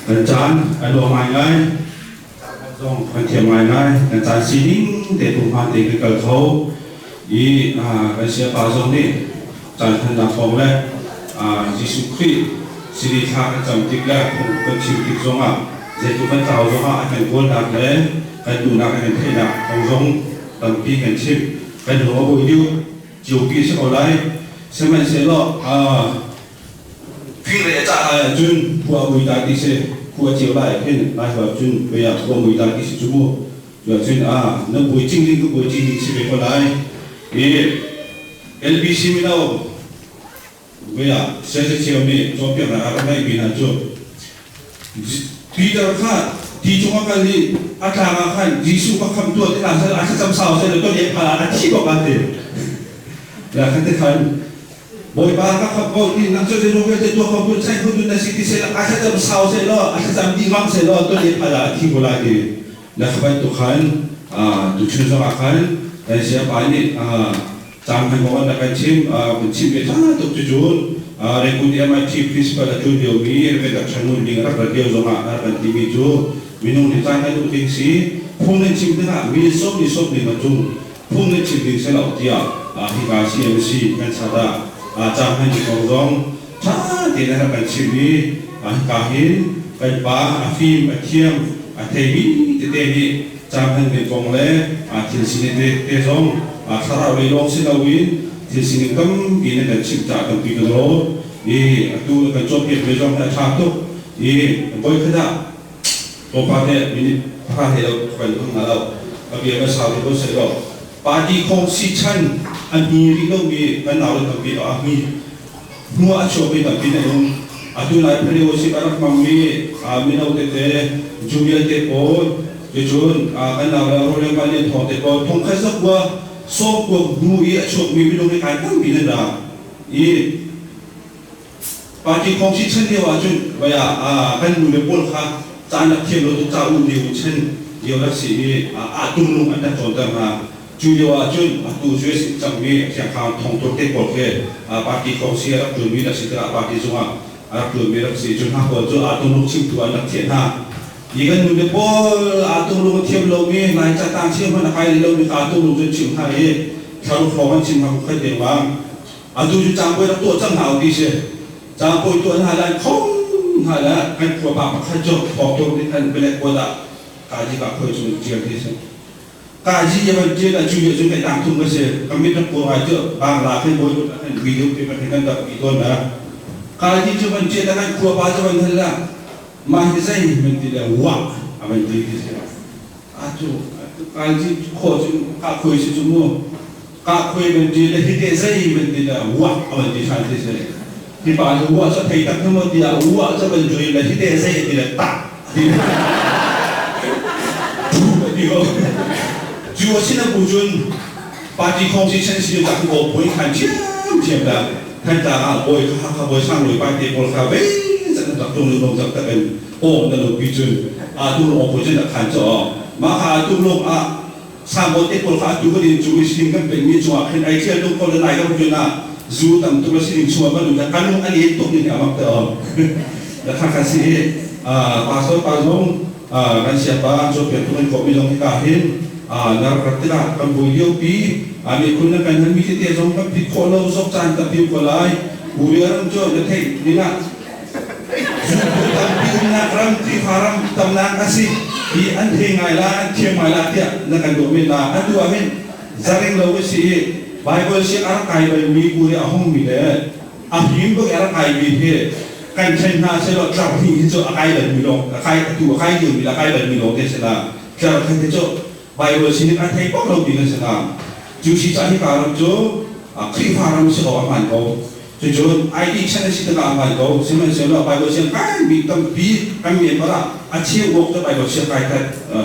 Kan caan a nuam ngaingai. Zong kan thiam ngaingai. Kan caan sining te hmunhma te kan kal kho i kan siapa zong nih caan hmannak kong le Jesuh Khrih sini thla kan cam tik le phung kan chim tik zongah zeitluk kan tlau zongah a kan kawlnak le kan duhnak kan theihnak kong zong tampi kan chim. Kan lung a buai deuh ciopi a si ko lai. Sihmanhsehlaw Fing a cah lai ahcun khua a mui ta ti si. Khua ceu lai khin lai hlo ahcun khua ah khua mui ta ti si cu mu. Cu ahcun a na buai cing ding ka buai cing ding si ve ko lai. I LBC mino voi ah siasacheu nih cawnpiaknak a rak ngeihmi hna cu Peter kha ti cung a kal i a tlang ah khan Jesuh ka khamh tuah ti hna seh a thlacam sau seh law ton phala a thi bak an ti. La khan te khan Bawipa ka khamh ko ti nang cu zeizong vialte tuah kho kun sai khun na si ti seh a thlacam sau seh law a thlacam dih ngam seh law ton phala a thi ko lai ti. Na kha bantuk khan tuchun zong ah khan kan siapa nih caan hman kong an rak kan chim kan chim ve tha tuk cucun Rangoon MIT principal a ṭuan liomi Reverend Dr. Ngun Ling a rak rat lio zongah a rak kan timi cu minung nih caan kan duh ding si phung nan chim tikah mi sawm mi sawm ding a cung phung nan chim ding si lo tiah hika CMC kan chat ah caan hman ding kong zong ṭha tein a rak kan chim i hika hin kan pa a fim a thiam a theimi tete nih caan hman ding kong le thil sining te zong thlarau lei lawng si loin thil sining tampi na kan chimh caah tampi ka lawm i atu na kan cawnpiak ve zong hi a ṭha tuk i voikhat ah tlawmpal te minute pakhat he lo kan hmang hna lo ka bia kan sau ti ko seh law party khong si chan a hni rih lomi kan nau le tampi a hmi hnu a chuakmi tampi na um atu lai fellowship a rak hmangmi mino tete junior te pawl cucun kan nau le Roland Valian thawng te pawl thongkhat zakua sawmkuak hnu i a chuakmi minung hi kai tampi nan ra i party khong si chan lio ahcun vaya kan nu le pawl kha caan rak thiam lo tuk ca u lio chan lio rak si i a tung an rak cawnter hna. Cu lio ahcun atu US in cangmi Khiangkhang thongtur te pawl khi party kongsi a rak ṭuanmi rak si tikah party zungah a rak ṭuanmi rak si. Cu hna pawl cu aa tunglung chimtu an rak thiah hna. Hi kan nule pawl aa tunglung a thiam lomi, Laica tang chim hmanh a kai rih lomi kha aa tunglung cu an chimh hna i thlaruk hrawng an chim hna kum khat dengmang. Atu cu caangpuai rak tuah cang hna u ti si. Caangpuai tuah hna lai khom hna le kan khua pa pakhat cu thawngtur nih khan blackboard ah kaji ka khoi cung ṭial ti si. Kaji ya van ṭial ah cu ya cu kai tang thum ka si. Ka mit rak pur ngai cu Bangla khin bawi kut ah khin video paper khin kan rak ti tawn na. Kaji cu van ṭial ah khan khua pa cu van hal la mah hi zei man ti le wah a van ti ti si. A cu kaji khaw cu ka khuai si cu mu. Ka khuai van ṭial le hi te zei man ti le wah a van ti ṭhan ti si. Hi pa cu wah cu thei tak hnu maw tiah wah cu van ṭial le hi te zei ti le tak ti. Ti ko. Cu a si na bu cun party khong si chen si tak ko pui khan thiam thiam da than ta ah bawi kha kha bawi sang loi pai te pawl kha ve chan tak tung lu tak tak in o na lo pi cun a tu lo pui cun khan cho ma kha tu lo a sang bawi te pawl kha tu kan in cu sining kan pen mi chungah khin ai thial tuk ko le nai ka cun ah zu tam tuk la sining chungah kan ta kan an in tuk ni amak te om la kha kha si pastor pa zong kan siapa cawnpiak tu kan khawhmi zong hika hin na rak rat tikah kan buai liopi miphun na kan halmi tete zong kan phit khawh lo zok caan tampi ko lai. Korea ram cu na theih ning ah zumtu tampi umnak ram, Khrihfa ram tamnak a si i an thei ngai la, an thiam ngai la tiah na kan ruah men la. Atu ah hin zaring lo a si i Bible si a rak kai balmi Korea a hungmi le a him bak i a rak kaimi hi kan ṭhen hna sehlaw tlar hnih hi cu a kai balmi lawng a kai atu a kai liomi le a kai balmi lawng te si la tlar khat hi cu Bible sining a thei bak lomi kan si hna. Cu si caah hika ram cu Khrihfa ram si ko a hmaan ko. Cucun ID chan a si tikah a hmaan ko. Sihmanhsehlaw Bible siang kaimi tampi kan member ah a cheu awk cu Bible siang kai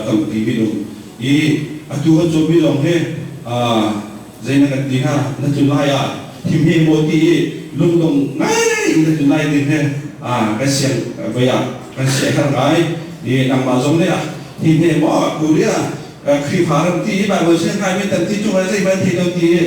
tampi minung i atu kan cawmmi lawng hi zei na kan ti hnga, na tlun lai ah him he maw ti i lungdong ngai in na tlun lai ding he kan siang voi ah kan sia har ngai i nangmah zong nih him he maw Korea Khrihfa ram ti i Bible siang kai mi tam ti cung ah zei ban thei lo ti i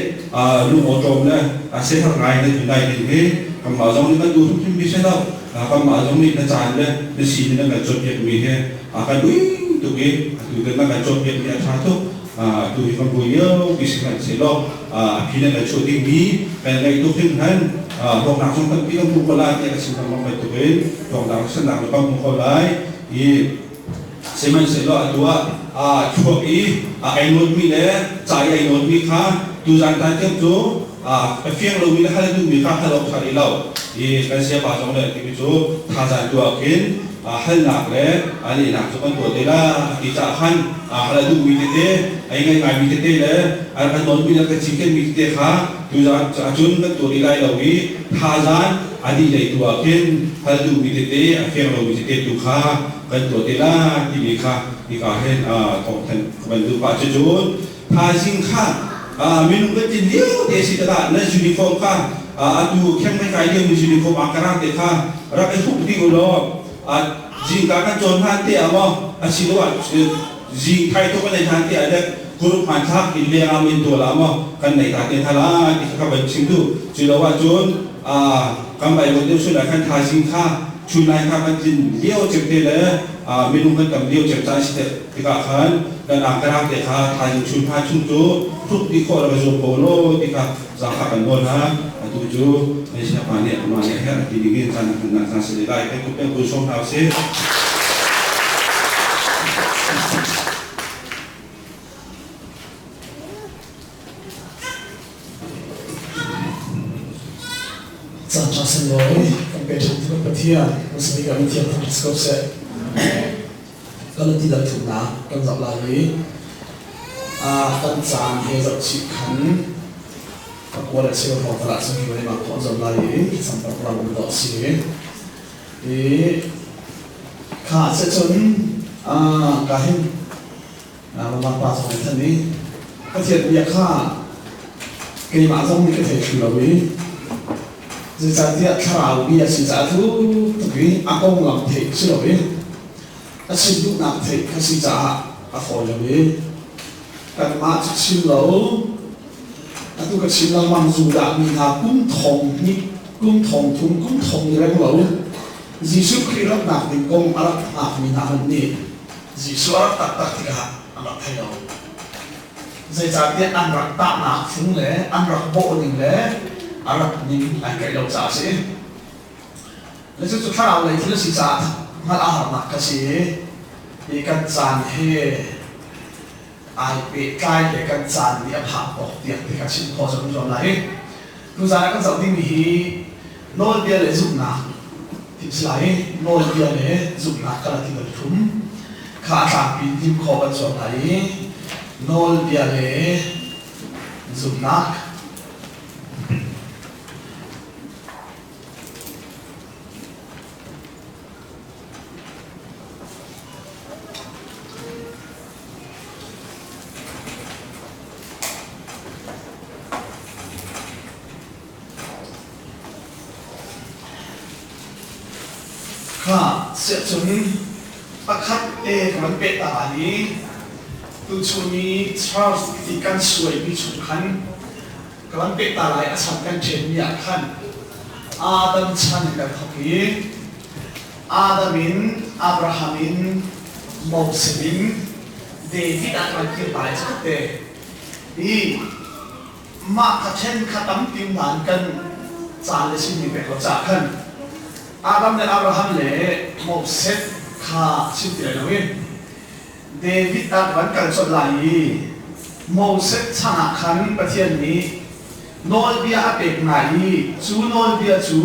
lung awṭawm le a sia har ngai na tlun lai ding hi kanmah zong nih kan duh hrimhrim mi si lo. Kanmah zong nih na caan le na sining na kan cawnpiakmi he a kan ui tuk i atu tan na kan cawnpiakmi a ṭha tuk. Atu hi kan buai lio ti si hmanh sehlaw a phi na kan chuah dingmi kan ngaih tuk hringhran. Hlawknak zong tampi kan hmu ko lai tiah ka chim lengmang bantukin hlawknak le sannak le kan hmu ko lai i sihmanhsehlaw atu ah thluak i a ai nawtmi le ca i ai nawtmi kha tuzan tan tiang cu a fiang lomi le hal a duhmi kha hal awk ṭha rih lo i kan sayapa zong le timi cu thazaang tu ah khin halnak le lehnak cu kan tuah te la a ti caah khan hal a duhmi tete ai ngaih ngaimi tete le a kan nawnmi le kan cinkenmi tete kha tuzan ahcun kan tuah rih lai lo i thazaang a dih lei tu ah khin hal duhmi tete a fiang lomi tete tu kha kan tuah te la timi kha hika hin thawngthanh ka van duh pah cucun thaizing kha minung kan tin lio te si tikah nan uniform kha atu kheng kan kai liomi uniform angkara te kha rak i hruk dih u law zingka kan cawn hlan te ah maw asiloah zing thai tuk kan ei hlan te ah dek group hmanthlak in leng ah in tual ah maw kan nei ta te hna lai ti kha ka van chim duh. Cu lo ahcun kan Bible deuh sul ah khan thaizing kha chunlai kha kan tlin lio cem te le minung kan tam lio cem caan si tikah khan kan angkarang te kha thaizing chun hna chung cu hruk dih khawh le va zuam ko law ti kha zaangfah kan nawl hna. Atu cu Malaysia pa nih amah nih a herh a ti ding in caan a hmannak caan si lai. Kan kut peng kun sawm hna usih. Caan ṭha sunglawi kan pe ṭhan tu kan Pathian Muslim kan Thiang Thlarau si ko seh. Galati dal thumnak kan zoh lai i kan caan he zoh chih khan pakua le cheu hrawng tal ahcun hi mah khawh zoh lai i sampak ram um dawh a si. I kha cun ka hin Mama pa zong nih than i Pathian bia kha keimah zong nih ka thei thlu lo i zeicahtiah thlarau bia si caah thuk tuk i a konglam theih si lo i a chim duhnak theih kha si caah a fawi lo i kanmah cu chim lo atu ka chim lengmang Judah mi hna kum thong hnih kum thong thum kum thong ni reng lo Jesuh Khrih ratnak ding kong a rak hngakmi hna hmanh nih Jesuh a rak taktak tikah an rak thei lo. Zeicahtiah an rak tahnak fung le an rak bawh ning le a rak ning ai kaih lo caah a si. Le cucu thlarau lei thil a si caah hngalh a harnak kha si i kan caan he ai pehtlai le kan caan nih a phak awk tiang ti kha chim khawh cu zuam lai. Tuzaan ah kan zoh dingmi hi nawlbia le zumhnak ti si lai. Nawlbia le zumhnak kha ti bal thum kha a tlangpi in lim khawh kan zuam lai i nawlbia le zumhnak. Kha siahcun pakhat te ka van peh ta lai i tuchun i Charles ti kan suaimi chung khan ka van peh ta lai. A chan kan ṭhenmi ah khan Adam chan in kan thawk i Adam in Abraham in Moses in David ah kan kir lai cu te i mah kha ṭhen kha tampi nain kan ca le simi pek lo caah khan Adam le Abraham le Moses kha chim ti lai loin David ah van kal colh lai i Moses chan ah khan Pathian nih nawlbia a pek hna i cu nawlbia cu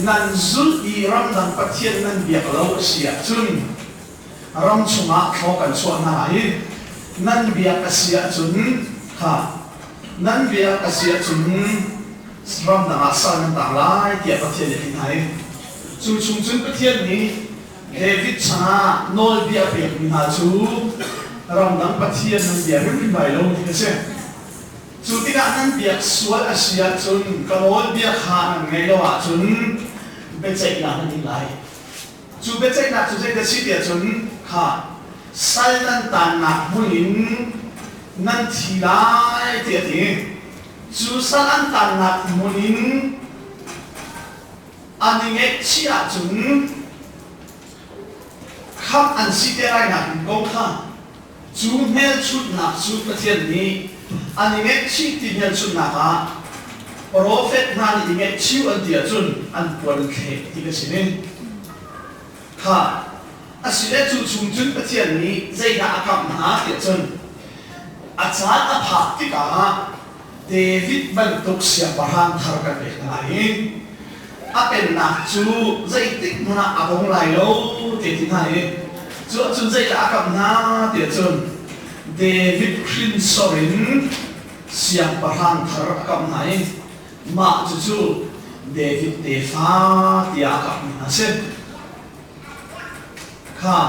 nan zulh i ramdang pathian nan biak lo a si ahcun ram chungah thlaw kan chuah hna i nan biak a si ahcun kha nan biak a si ahcun ramdang ah sal nan tang lai tiah Pathian nih a ti hna i cu chung cun Pathian nih David changah nawlbia a pekmi hna cu ramdang pathian nan bia hrimhrim lai lo ti a si. Cu tikah nan biak sual a si ahcun ka nawlbia kha nan ngaih lo ahcun biaceihnak nan ing lai. Cu biaceihnak cu zeidah si tiah cun kha sal nan tannak hmun in nan thi lai tiah a ti. Cu sal an tannak hmun in. An i ngaihchih ahcun khamh an si te lai nak ding kong kha cu hmelchunhnak cu Pathian nih an i ngaihchih ti hmelchunhnak ah profet hna nih i ngaihchih an ti ahcun an puan an thleh ti ka chim i kha asile cu chung cun Pathian nih zeidah a kamh hna tiah cun a caan a phak tikah David bantuk siangpahrang thar kan pek hna lai i a pennak cu zeitik hmanh ah a bong lai lo ti ti hna i cu ahcun zeidah a kamh hna tiah cun David hrinsor in siangpahrang thar a kamh hna i mah cucu David tefa tiah a kamhmi hna a si. Kha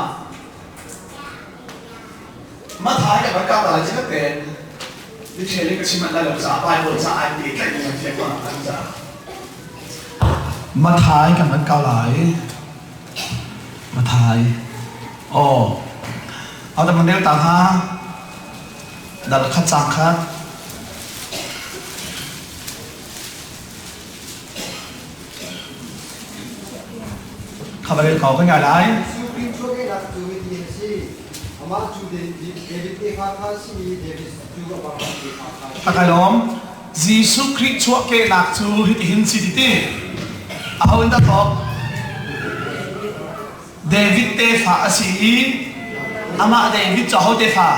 Mathai ka van kau ta lai chikat tein Dictionary ka chim manh lai lo caah Bible ca ai pehtlaih ning an fiang ko nak caah Mathai kan van kau lai Mathai oh Adam kan rel ta hnga dal khat cang khat Khabarel ko kan ngai lai. Supreme Chuakehnak cu hitin a si. Amah cu David tefa kha a si i David cu Abraham tefa kha a si. Ka lawm. Jesuh Khrih chuahkehnak cu hitihin si ti ti. Aho in dah thawk? David tefa a si i amah David cu aho tefa?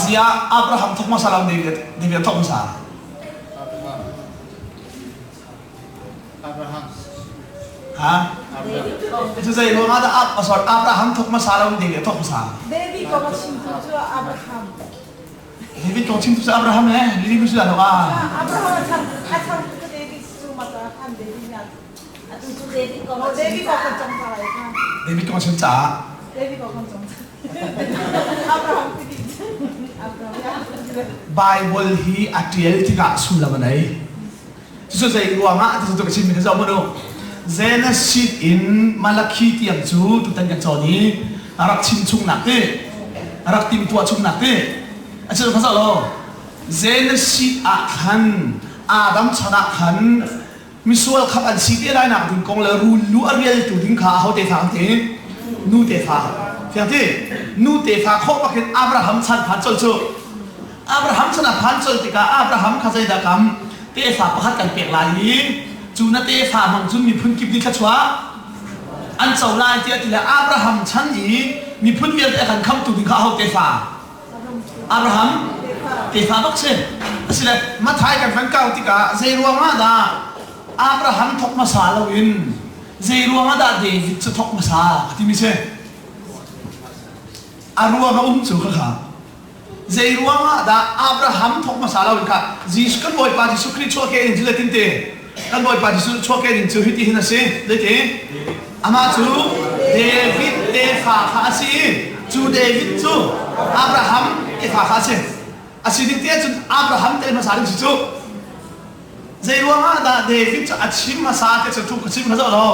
Ziah Abraham thawk hmasa lo David David a thawk hmasa? Abraham. Ha? Cu zei ruang ah dah sorry, Abraham thawk hmasa lo David a thawk hmasa? David kong a chimtu cu Abraham. David kong chimtu cu Abraham he David cu lo ah. Abraham a chang a chang tu David cu ma ta khan David nya. Atu cu David kong a chim David kong kan cong ta lai kha. David kong a chim caah. David kong kan cong. Abraham Bible hi a ṭial tikah sullam a nei. Cucu zei ruangah ti cu ka chimmi kha zoh hmanh u. Genesis in Malakhi tiang cu tutan kan cawn i a rak chim chungnak ti, a rak timhtuah chungnak ti. A chim kha zoh law Genesis ah khan Adam chan ah khan misual khap an si te lai nak ding kong le rul lu a rialtu ding kha aho tefa an ti? Nu tefa. Fiang ti? Nu tefa khawh bakin Abraham chan phan col cu Abraham chan ah phan col tikah Abraham kha zeidah kam tefa pakhat kan pek lai i cu na tefa hmang cun miphun kip nih thluachuah an co lai tiah ti le Abraham chan i miphun vialte a kan khamtu ding kha aho tefa Abraham tefa bak si asile Mathai kan van kau tikah zei ruangah dah Abraham thok hmasa loin zei ruangah dah David cu thok hmasa timi si a ruang a um cu khakha Zei ruangah dah Abraham thawk hmasa loin kha Jesuh kan Bawipa Jesuh Khrih chuahkeh ning cu zeitin ti? Kan Bawipa Jesuh chuahkeh ning cu hiti hin a si. Zeiti? Amah cu David tefa kha a si i cu David cu Abraham tefa kha a si. A si ding te ahcun Abraham tel hmasa ding si cu. Zei ruangah dah David cu a chim hmasa ti cu thu ka chim kha zoh lo.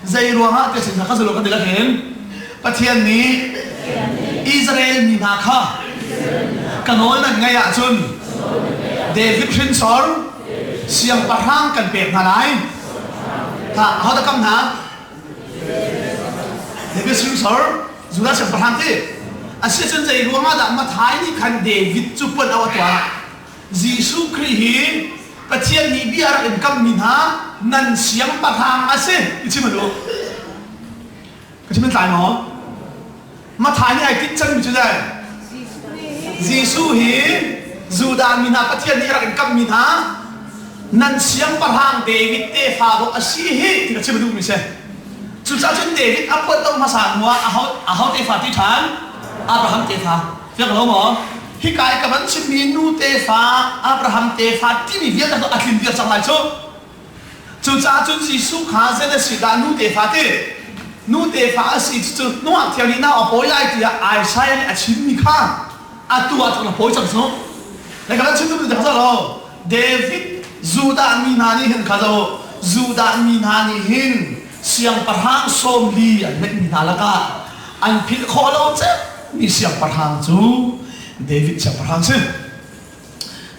Zei ruangah ti chim kha zo lo kan ti lakin Pathian nih Israel mi hna kha ka nawl nan ngaih ahcun David hrinsor siangpahrang kan pek hna lai. Tha ho dah kam hna? David hrinsor Judah siangpahrang ti. Asicun zei ruangah dah Mathai nih khan David cu puan a tuah? Jesuh Khrih hi Pathian nih bia rak in kammi hna nan siangpahrang a si ti chim an u. Ka chim an tlai maw? Mathai nih ai tinh cangmi cu dai. Jesuh hi Judah mi hna Pathian nih rak in kammi hna nan siangpahrang David tefa dawh a si hi ti ka chim a duhmi si. Cucaah cun David a puat lo hmasa hnu ah aho tefa ti ṭhan? Abraham tefa. Fiang lo maw? Hika i ka van chimmi nu tefa Abraham tefa timi vialte cu a tlin viar cang lai cu. Cucaah cun Jesuh kha zei na si dah nu tefa ti? Nu tefa a si cu nungak thiang nih nau a pawi lai tiah Isaiah nih a chimmi kha atu ah cun a pawi cang cu. Le ka van chim duhmi cu lo. David Judah mi hna nih hin kha zo Judah mi hna nih hin siangpahrang 40 an neihmi hna lakah an philh khawh lo cemmi siangpahrang cu David siangpahrang si.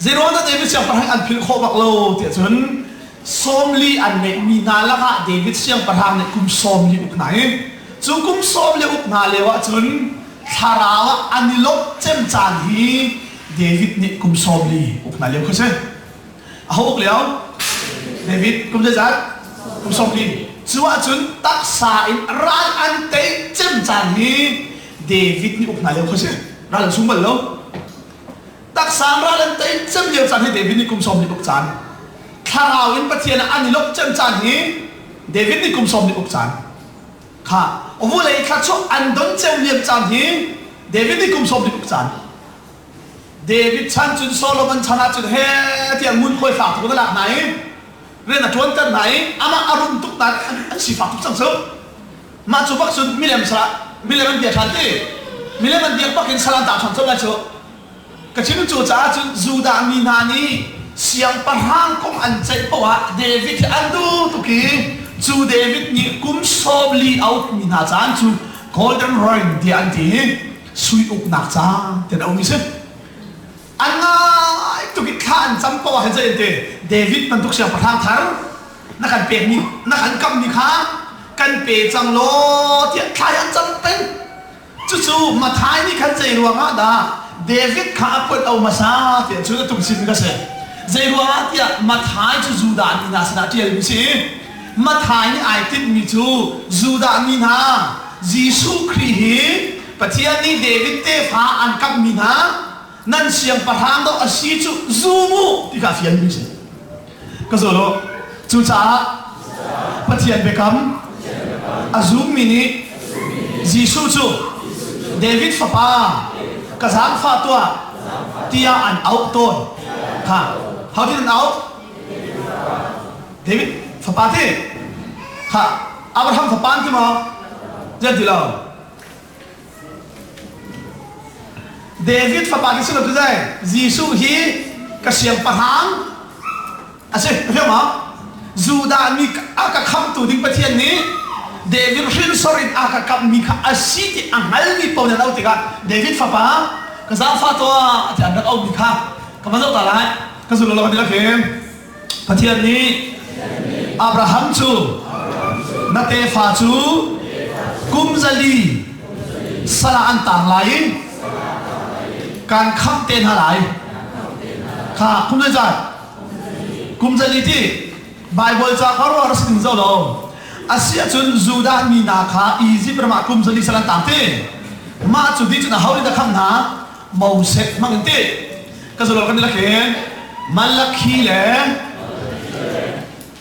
Zeiruang dah David siangpahrang an philh khawh bak lo tiah cun 40 an ngeihmi hna lakah David siangpahrang nih kum 40 uk hna i cu kum 40 uk hna lio ahcun thlarau ah an i lawmh cem caan hi David nih kum 40 uk hna lio kha si. Aho uk lio? David kum zeizat? Kum 40. Cu ahcun taksa in ral an tei cem caan hi David nih uk hna lio kha si. Ral an sung bal lo. Taksa ral an tei cem lio caan hi David nih kum 40 uk caan. Thlarau in Pathian ah an i lawmh cem caan hi David nih kum 40 uk caan. Kha vulei thluachuah an don cem lio caan hi David nih kum 40 uk caan. David chan cun Solomon chan ah cun he tiah ngunkhuai fak tuk in a lak hna i rian a ṭuanter hna i amah a rum tuk nain an sifak tuk cang cu. Mah cu bak cun milem sal milem an bia ṭhan ti. Milem an biak bak in sal an tang ṭhan colh lai cu. Ka chim cu caah cun Judah mi hna nih siangpahrang kong an ceih paoh ah David hi an duh tuk i cu David nih kum 40 a ukmi hna caan cu Golden Reign tiah an ti i sui uknak caan tiah a um i si. An ngai tuk i thla an cam paoh ah hin zei an ti David bantuk siangpahrang thar na kan pekmi na kan kammi kha kan pe cang law tiah thla hi an cam peng. Cucu Matthai nih khan zei ruangah dah David kha a kuat o hmasa tiah cun a tung chimmi kha si. Zei ruangah tiah Matthai cu Judah mi hna sinah ṭialmi si. Matthai nih ai tinhmi cu Judah mi hna Jesuh Khrih hi Pathian nih David tefa an kamhmi hna nan siangpahrang dawh a si cu zum u ti kha a fialmi si. Ka zul u. Cucaah Pathian biakam a zummi nih Jesuh cu David fapa ka zaangfah tuah tiah an auh tawn. Kha how did an auh? David fapa ti. Kha Abraham fapa an ti maw? Tian ti lo. David fapa khi si lo tu zei Jesuh hi ka siangpahrang a si ka fiang maw Judah mi a ka khamtu ding Pathian nih David hrinsor in a ka kamhmi kha a si ti a hngalmi paoh nih an auh tikah David fapa ka zaangfah tuah ti an rak auhmi kha ka va zoh ta lai ka zul lo ka ti la Pathian nih Abraham cu na tefa cu kum 400 sal ah an tang lai i kan khamh te hna lai. Kha kum zeizat? Kum 400 ti Bible ca kha ruah si ding zo lo. Asi ahcun Judah mi hna kha Egypt ram ah kum 400 sal an tang ti. Mah cu ti cun aho nih dah khamh hna? Moses hmang in ti. Ka zulor kan i lakhin Malakhi le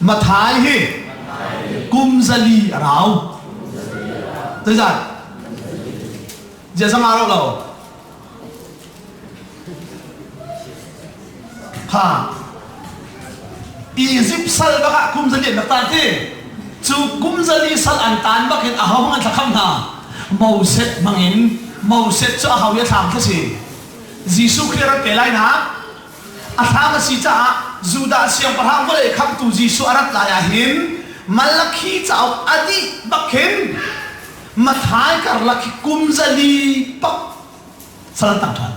Mathai hi kum 400 a rau. Zeizat? Zia zang aa rau lo. Ha. Egypt sal bak ah kum 400 an rak tan ti. Cu kum 400 sal an tan bak in aho hmang an thlakham hna. Moses hmang in Moses cu aho i a thlam kha si. Jesuh Khrih a rat te lai nak a hram a si caah Judah siangpahrang vawlei khamhtu Jesuh a rat lai ah hin Malakhi cauk a dih bak khin Matthai karlak hi kum 400 pak sal an tang ṭhan.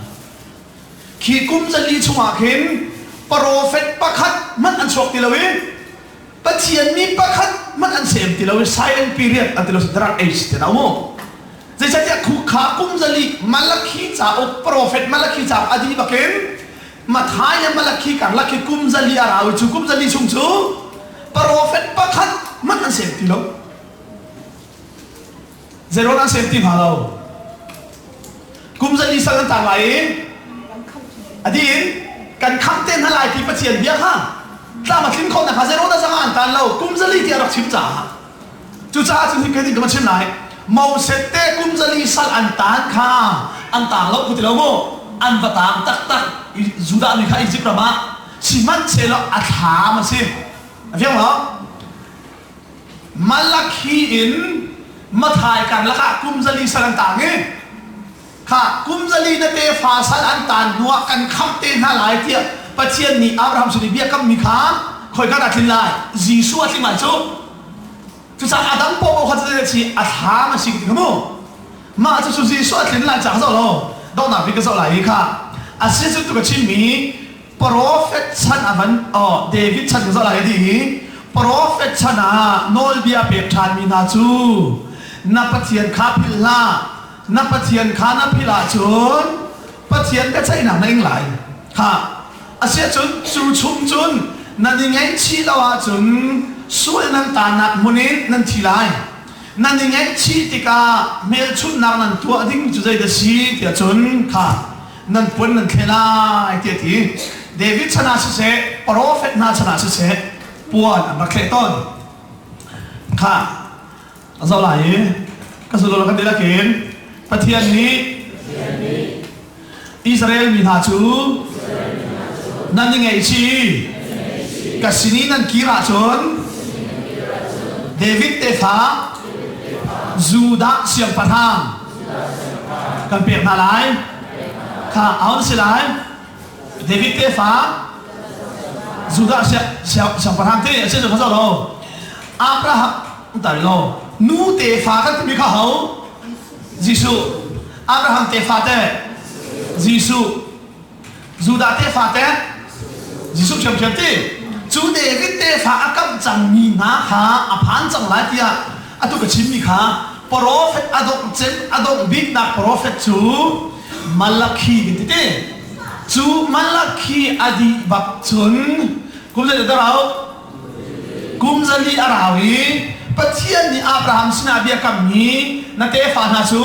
Khi kum 400 chungah khin profet pakhat hmanh an chuak ti lo i Pathian mi pakhat hmanh an sem ti lo i silent period an ti lo dark age ti na mu. Zeicahtiah kha kum 400 Malakhi cauk profet Malakhi cauk a dih bakin Matthai le Malakhi karlak hi kum 400 a rau i cu kum 400 chung cu profet pakhat hmanh an sem ti lo. Zeiruang an sem ti hnga lo. Kum 400 sal an tang lai i a dih in kan khamh te hna lai ti Pathian bia kha tlam a tlin khawh nakhnga zeiruang dah zangah an tan lo kum 400 ti a rak chim caah Cucaah cun hi ka chim lai. Moses te kum 400 sal an taan kha an taang lo ku ti lo mu. An va taang taktak. Judah mi kha Egypt ram ah sihmanhsehlaw a thlam a si. A fiang lo? Malakhi in Mathai karlak ah kum 400 sal an taang i kha kum 400 na tefa sal an taan hnuah kan khamh te hna lai tiah Pathian nih Abraham sin i biakammi kha khoika dah tlin lai? Jesuh a tling lai cu. Cucaah Adam paoh kha cu si a thlam a si ti mu. Mah cu cu Jesuh a tlin lai caah zoh lo donghnak bik ka zoh lai i kha a si cu tu ka chimmi. Profet chan a van oh David chan ka zoh lai ti hi Profet chan ah nawlbia pek ṭhanmi hna cu na Pathian kha philh hlah na Pathian kha na philh ahcun Pathian biaceihnak na ing lai kha asiahcun cu chung cun nan i ngaihchih lo ahcun sual nan taannak hmun in nan thi lai nan i ngaihchih tikah hmelchunhnak nan tuah ding cu zeidah si tiah cun kha nan puan nan thle lai tiah ti David chan ah siseh profet hna chan ah siseh puan an rak thleh tawn kha a zoh lai i ka zulh kan dihlak in Pathian nih Israel mi hna cu nan i ngaihchih ka sin i nan kir ahcun David tefa Judah siangpahrang kan pek hna lai kha aun si lai David tefa Judah siangpahrang te a si cu lo Abraham tar lo nu tefa kan timi kha ho Jesuh Abraham tefa te Jesuh Judah tefa te Jesuh ṭhiamṭhiam ti cu David tefa a kamh cangmi hna kha a phan cang lai tiah atu ka chimmi kha profet a dongh cem a dongh biknak profet cu Malakhi kan ti ti cu Malakhi a dih bak cun kum zei dah rau kum zali a rau i Pathian nih Abraham sinah biakammi na tefa hna cu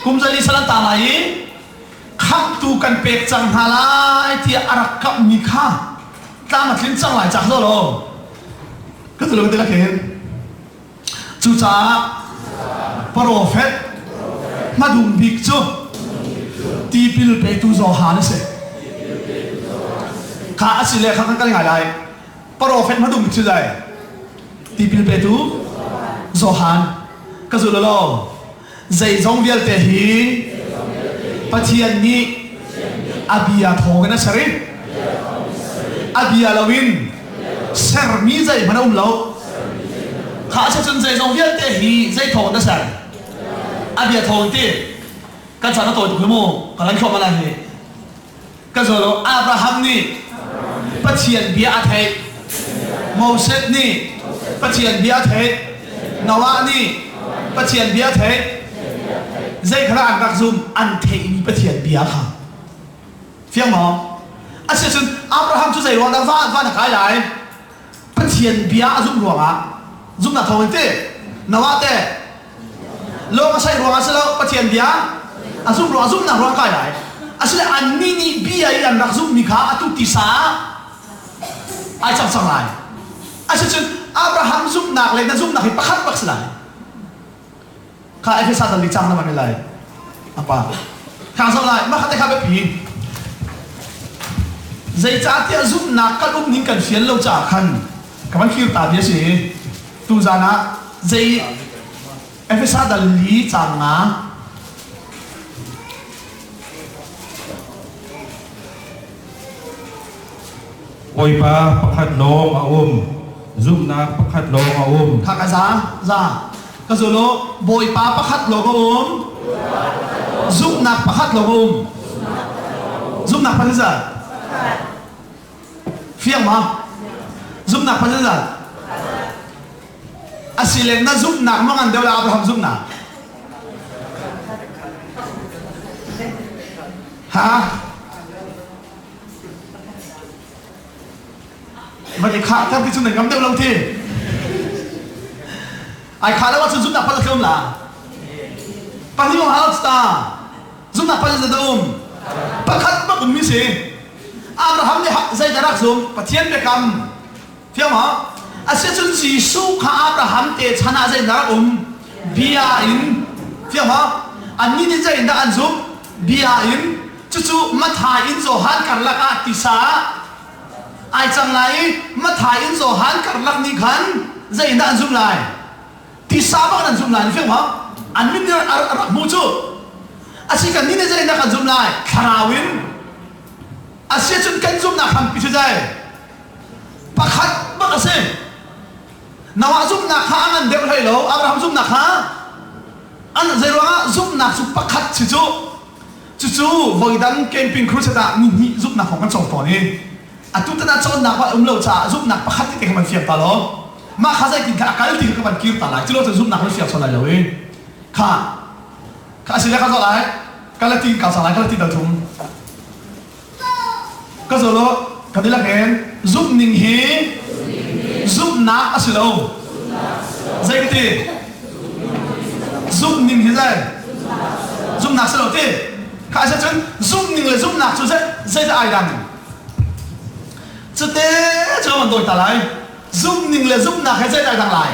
kum zali sal an tang lai i khamhtu kan pek cang hna lai tiah a rak kamhmi kha tlam a tlin cang lai cak lo ka tu lo te khin cucaah profet hmadung bik cu tipil petu Johan a si kha a si le kha kan kal ngai lai profet hmadung bik cu dai tipil petu Johan ka zul lo zeizong vialte hi Pathian nih a bia thawng in a ser i a bia loin sermi zeihmanh a um lo kha a cun zeizong vialte hi zei thawng in a ser a bia thawng ti kan chan a tawi tuk hi mu ka lan thluahmah lai hi Ka zaw lo. Abraham nih Pathian bia a theih. Moses nih Pathian bia a theih. Noah nih Pathian bia a theih. Zei kha dah an rak zum? An theihmi Pathian bia kha. Fiang maw? Asicun Abraham cu zei ruang dah van van a kai lai? Pathian bia a zumh ruangah zumhnak thawng in ti Noah te lawng a saih ruangah si lo Pathian bia a zumh ruangah zumhnak ruang kai lai asile annih nih bia i an rak zumhmi kha atu tisa ah ai cang cang lai asicun Abraham zumhnak le na zumhnak hi pakhat bak si lai Kha Efesa dal li cang na man lai. Apa. Kha zo lai mah kha te kha biapi. Zeicahtiah zumhnak kan um ning kan fian lo caah khan ka van fir ta bia si. Tuzan ah zei Efesa dal li cang nga Bawipa pakhat lawng a um. Zumhnak pakhat lawng a um. Kha ka za za Ka zul u, Bawipa pakhat lawng a um. Zumhnak pakhat lawng a um. Zumhnak pakhat zat. Fiang ma? Zumhnak pakhat zat. Asile na zumhnak ma ngan deuh la Abraham zumhnak? Ha? Van i khah ter ti cu nan ngam deuh lo ti. Ai khah lo ahcun zumnak pal a tlawm la. Pahnih um hau ta. Zumnak pal za um. Pakhat bak ummi si. Abraham nih zeidah rak zum? Pathian biakam. Fiang ma? Asicun Jesuh kha Abraham te chan ah zeidah rak um? Bia in. Fiang ma? Annih nih zeidah an zumh? Bia in. Cucu Matthai in Johan karlak ah tisa ai cang lai i Matthai in Johan karlak nih khan zeidah an zumh lai? Tisa bak an zumh lai, na fiang ma? An mit nih a rak hmuh cu. Asi kan nih nih zeidah kan zumh lai? Thlarau in. Asi cun kan zumhnak hrampi cu zei? Pakhat bak a si. Noah zumhnak kha a ngan deuh hlei lo, Abraham zumhnak kha an zei ruangah zumhnak cu pakhat si cu. Cucu voidang camping crusade ah ni hnih zumhnak kong kan cawng tawn i atu tan ah cawnnak ah um lo caah zumhnak pakhat te kha man fiang ta law mah kha zeitin kha a kal ti kha ka van kir ta lai. Culo cun zumhnak nan fiang sual lai lo i kha kha asile kha zawh lai Galati ka sang lai Galati dal thum ka zo lo ka dilak in zumh ning hi zumhnak a si lo zei ka ti zumh ning hi zei zumhnak si lo ti kha a cun zumh ning le zumhnak cu zei zeidah ai dang cute cu an dawi ta lai zumh ning le zumhnak he zeidah ai dang lai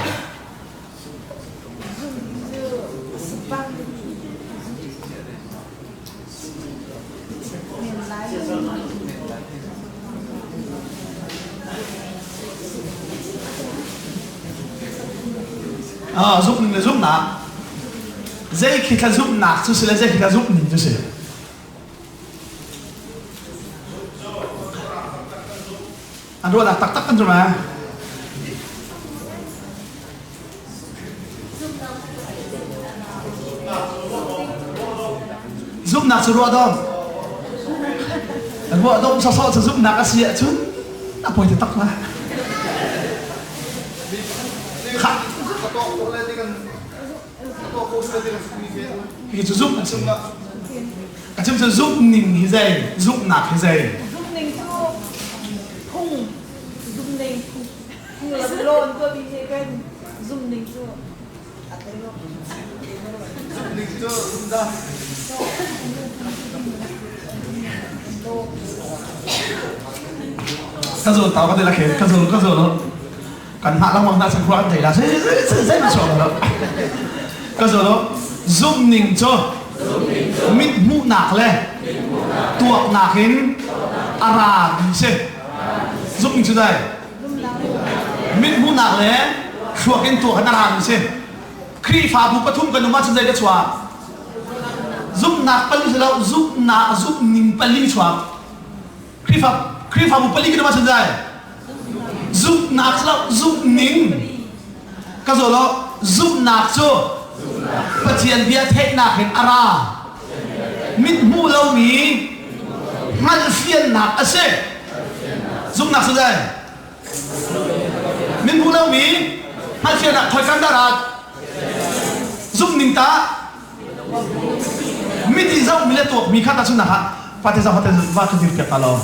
Zumh ning le zumhnak zei khi kha zumhnak cu si le zei khi kha zumh ning cu si. An ruahnak taktak kan zum eh. Zumhnak cu ruahdom. Ruahdom sawsawh cu zumhnak a si ahcun a poi taktak la. Hi cu zumh a si. A chim cu zumh ning hi zei, zumhnak hi zei. Zumh ning cu phung, zumh ning phung lam lawn tuahmi he kan zumh ning cu a thei lo. Zumh ning cu zumh dah. Ka zawn tau ka ti la khen, ka zawn ka zawn. Kan hngah lengmang hna cun khua kan thei la zei na chuak lo ka zo lo zumh ning cu mit hmuhnak le tuaknak in a ra mi si zumh ning cu dai mit hmuhnak le thluak in tuak in a ra mi si Khrihfabu pathum kan um ahcun zei ka chuak zumhnak pali si lo zumhnak zumh ning pali chuak Khrihfa Khrihfabu pali kan um ahcun dai Zumhnak lo zumhning ka zaw lo zumhnak cu Pathian bia theihnak in a ra. Mit hmuh lomi hngalhfiannak a si. Zumhnak cu zei? Mit hmuh lomi hngalhfiannak khoi kan dah rat? Zumhning tah mit i zohmi le tuakmi kha tahchunhnak ah fate zoh fate va ka dir piak ta lo.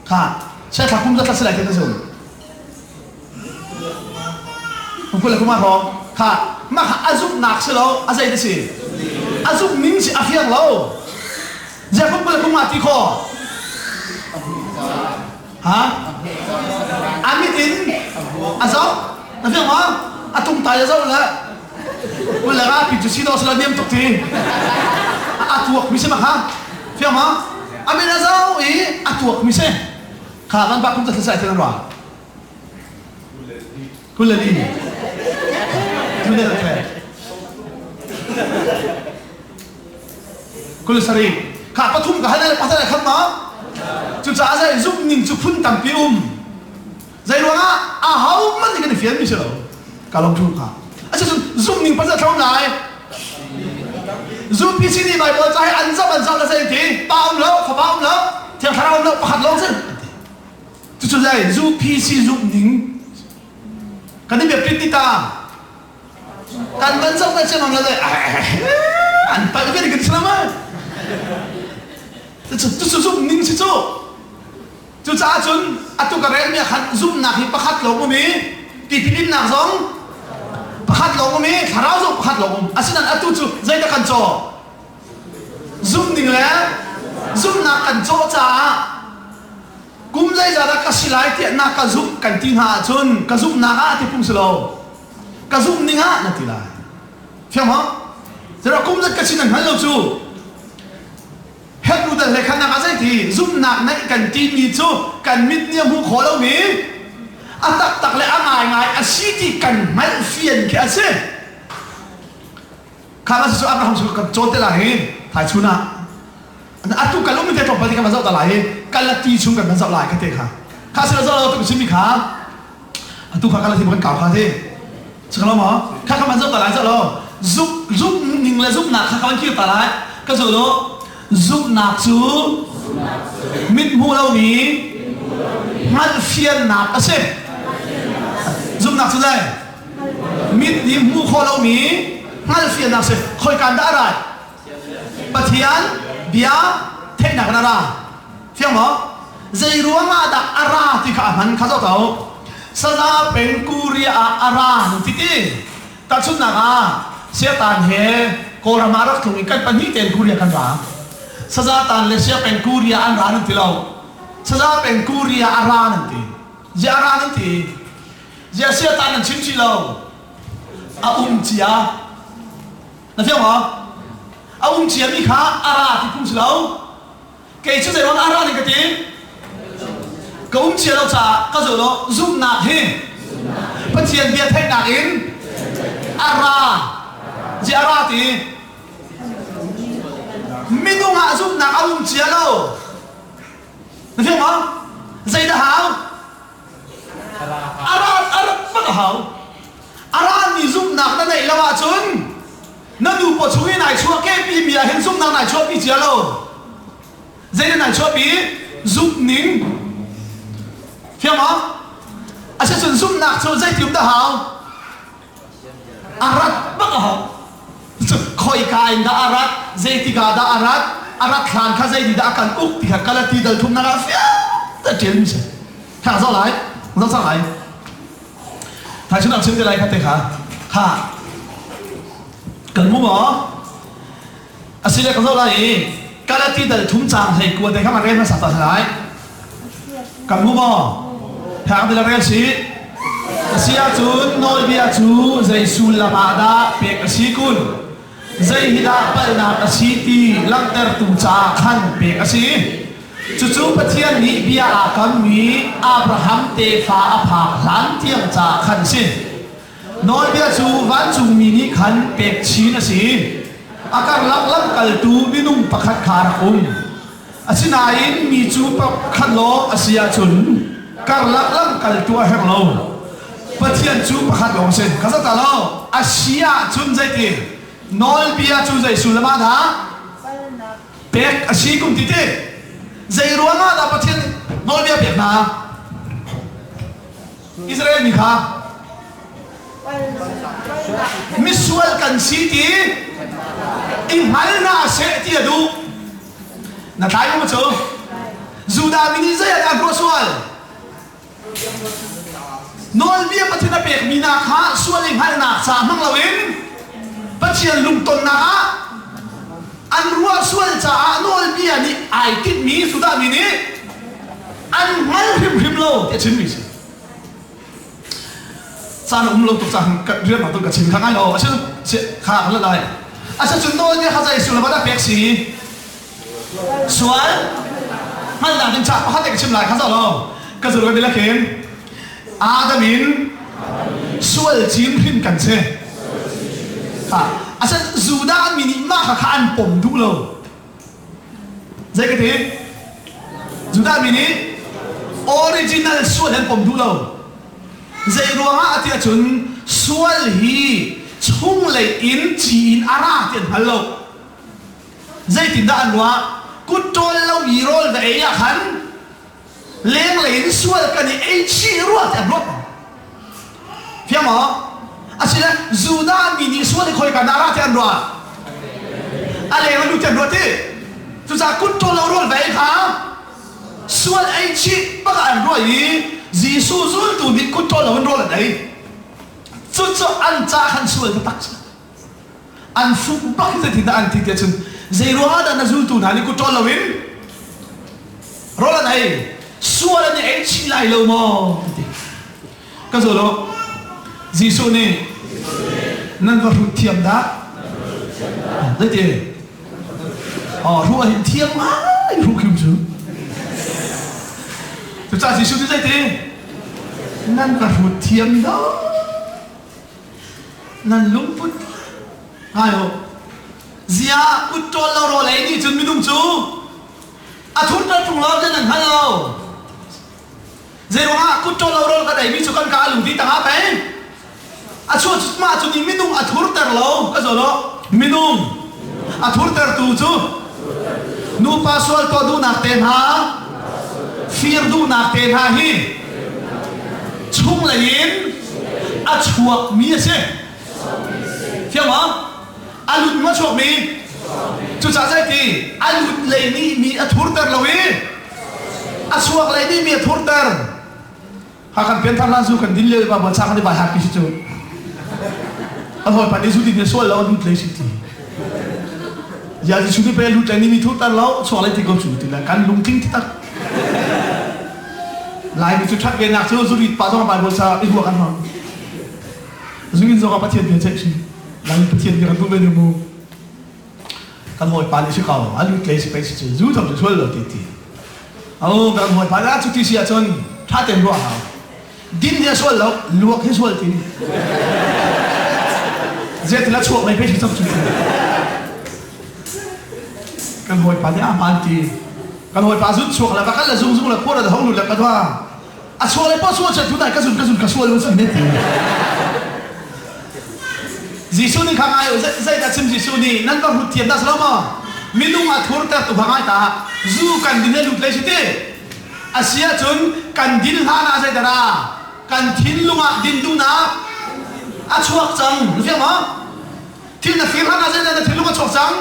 Kha siathla kum zatla si lai ti na zum. Kum 20 kum ah hrawng kha mah kha a zumhnak si lo a zei na si a zumh ning si a fiang lo zia kum 20 kum ah ti kho ha a mit in a zoh na fiang ma a tung tai a zoh le kul le ra pi cu si do sila niam tuk ti a tuak mi si ma kha fiang ma a min a zo i a tuak mi si kha kan ba kum ta sai ten ra kul le li kul le the kul sari kha pathum ka hal pathum khat ma cu caah zai zum ning cu phun tampi um Zei ruangah a ho hmanh nih kan i fian mi si lo. Ka lawm thu kha. Asicun zumh ning pasal thlo lai. Zumpi sin i Bible ca hi an zoh an zoh la zei ti pa um lo fapa um lo thiang thlarau um lo pakhat lawng sin. Cucu zei zupi si zumh ning kan i biapit ti ta kan van zoh na siam la zei an palh ve kan si lo ma. Cucu zumh ning si cu. Cucaah cun atu ka relmi ah khan zumhnak hi pakhat lawng um i tipilinnak zong pakhat lawng um i thlarau zong pakhat lawng um. Asinain atu cu zeidah kan caw? Zumh ding le zumhnak kan cawh caah kum zeizat ah ka si lai tiah na ka zumh kan ti hna ahcun ka zumhnak ah ti phung si lo. Ka zumh ning ah na ti lai. Fiang maw? Zeirah kum zat ka si nan hngal lo cu. Hebru dal he khan ah zeiti zumhnak neih kan timi cu kan mit nih a hmuh khawh lomi a taktak le a ngaingai a si ti kan hngalh fian khi a si. Kha kan cu Abraham cu kan cawn te lai hi thai chun ah atu kal um te tlawmpal te kan van zoh ta lai hi kalati chung kan van zoh lai kha te kha kha sila zoh lo tu simi kha atu kha kalati kan kau kha ti Chakalo ma kha kan van zoh ta lai zoh lo zuk zuk ning le zuknak kha kan kir ta lai. Ka zul u. Zumhnak cu mit hmuh lomi hngalhfiannak a si. Zumhnak cu zei? Mit nih hmuh khawh lomi hngalhfiannak a si. Khoikan dah a rat? Pathian bia theihnak in a ra. Fiang maw? Zei ruangah dah a ra ti kha a hman kha zoh ko. Saza peng Korea ah a ra nan ti ti. Tahchunhnak ah Siatan he Kawlram ah rak tlung i kan pahnih tein Korea kan ra. Saza tan le Sia peng Korea an ra nan ti lo. Saza peng Korea a ra nan ti. Zia a ra nan ti. Zia Siatan nan chim chih lo. A um cia. Na fiang maw? A um ciami kha a ra ti phung si lo. Kei cu zeiruang a ra ning ka ti? Ka um cia lo caah ka zul lo. Zumhnak hi Pathian bia theihnak in a ra. Zi a ra ti. Minung ah zumhnak a um cia lo. Na fiang maw? Zeidah hau? A ra a rat bak a hau. A rami zumhnak na neih lo ahcun na nu paw chung i nai chuah kepi mi ah hin zumhnak nai chuahpi cia lo. Zeidah nai chuahpi? Zumhning. Fiang maw? Asicun zumhnak cu zeiti um dah hau? A rat bak a hau. Khoika in dah a rat? Zeitik ah dah a rat? A rat hlan kha zei nih dah a kan uk ti kha Galati dal thumnak ah fiang tein ṭialmi si. Kha zoh lai, zoh cang lai. Thaicun ang chim te lai kha te kha. Kha. Kan mu maw? Asile ka zoh lai i Galati dal thum caang hlei kua te kha ma rel hmasa ta lai. Kan mu maw? Thang ti la rel si. Asi ahcun nawlbia cu zei sullam ah dah pek a si kun? Zei hi dah palhnak a si ti langhtertu caah khan pek a si. Cucu Pathian nih bia aa kammi Abraham tefa a phak hlan tiang caah khan a si. Nawlbia cu vancungmi nih khan pek chin a si. A karlak lamkaltu minung pakhat kha a rak um. Asinain mi cu pakhat lawng a si ahcun karlak lamkaltu a herh lo. Pathian cu pakhat lawng a si. Kha zat lo. A si ahcun zeiti? Nawlbia cu zei sullam ah dah? Pek a si kum ti ti. Zei ruangah dah Pathian nawlbia pek hna? Israel mi kha misual kan si ti i hngal hna seh ti a duh. Na tlai maw cu? Judah mi nih zei ah dah an ruah sual? Nawlbia Pathian a pekmi hna kha sual i hngalhnak ca hmang loin Pathian lungtonnak ah an ruah sual caah nawlbia nih ai tinhmi Judah mi nih an hngal hrimhrim lo ti a chimmi si. Caan a um lo tuk caah rian rak ka chim kha ngai lo. Asil kha kan lai. Asicun nawlbia kha zei sullam ah dah pek si? Sual hngalhnak ding caah pakhat te ka chim lai kha zoh lo. Ka zul ka bila khin Adam in sual cin hrin kan si. Ha asan Judah mi nih mah kha kha an pom duh lo. Zei ka ti? Judah mi nih original sual an pom duh lo. Zei ruangah a ti ahcun sual hi chunglei in ci in a ra ti an hngal lo. Zeitindah an ruah? Kut ṭawl lo i rawl va ei ah khan lenglei in sual kan i ei chih rua ti an ruat. Fiang maw? Asile Judah mi nih sual i khoi ka dah ra ti an ruah? A leng an lut ti an ruat ti. Cucaah kut ṭawl lo rawl va ei kha sual ei chih bak ah an ruah i Jesuh zultu nih kut ṭawl lo in rawl an ei. Cucu an ca khan sual taktak si. An fuh bak hi zeitin dah an ti tiah cun zei ruangah dah na zultu hna nih kut ṭawl loin rawl an ei sual an i ei chih lai lo maw an ti. Ka zul u. Jesuh nih nan va hrut thiam dah? Zeiti? Oh, hruh a hin thiam ngai hruh khiu cu. Cucaah Jesuh cu zeiti? Nan va hrut thiam dah? Nan lungput ngai u. Ziah kut ṭawl lo rawl ei nih cun minung cu a thurter ṭung lo ti nan hngal lo. Zeiruangah kut ṭawl lo rawl kan eimi cu kan ka a lungti tangah pei a chuah mah cu nih minung a thurter lo ka zawn aw minung. A thurtertu cu nupa sual tuah duhnak te hna, fir duhnak te hna hi chunglei in a chuakmi a si. Fiang maw? A lut maw chuakmi? Cucaah zeiti a lut lei nih mi a thurter lo i a chuak lei nih mi a thurter. Ha kan pianthar hlan zu kan din lio ba bon sang kan i bai hak ti si cu. A hawi pa nih zu din sual lo lut lei si ti. Ya Jesuh nih pe lut lei nih mi thurter lo chuak lei ti ko cu ti le kan lungtling ti tak. Laimi cu ṭhat ve nak cu zurit pa zong Bible ca i ruah kan hmang. Zungin zong ah Pathian bia ceih si. Laimi Pathian bia kan duh ve nu mu. Kan hawipa nih si ko, a lut lei si pei si cu, zu thong cu sual lo ti ti. Oh, kan hawipa nih cu ti si ahcun ṭha tein ruah hau. Din hi a sual lo, luak hi sual ti. Zetil a chuak mei pei si cang cu ti. Kan hawipa nih a hmaan ti. Kan hawipa zun chuak le va kal le zung zung le khuar le hong lut le ka dua. A sual le pa sual tu dai ka zun ka zun ka sual lu ne ti. Jesuh nih kha ngai zeidah chim Jesuh nih nan va hlut thiam dah silo maw? Minung a thurter tu kha ngai ta zu kan din he lut lei si ti. A si ahcun kan din hlan ah zeidah ra kan thinlung ah din duhnak a chuak cang. Na fiang maw? Thil na fir hlan ah zeidah na thinlung a chuak cang?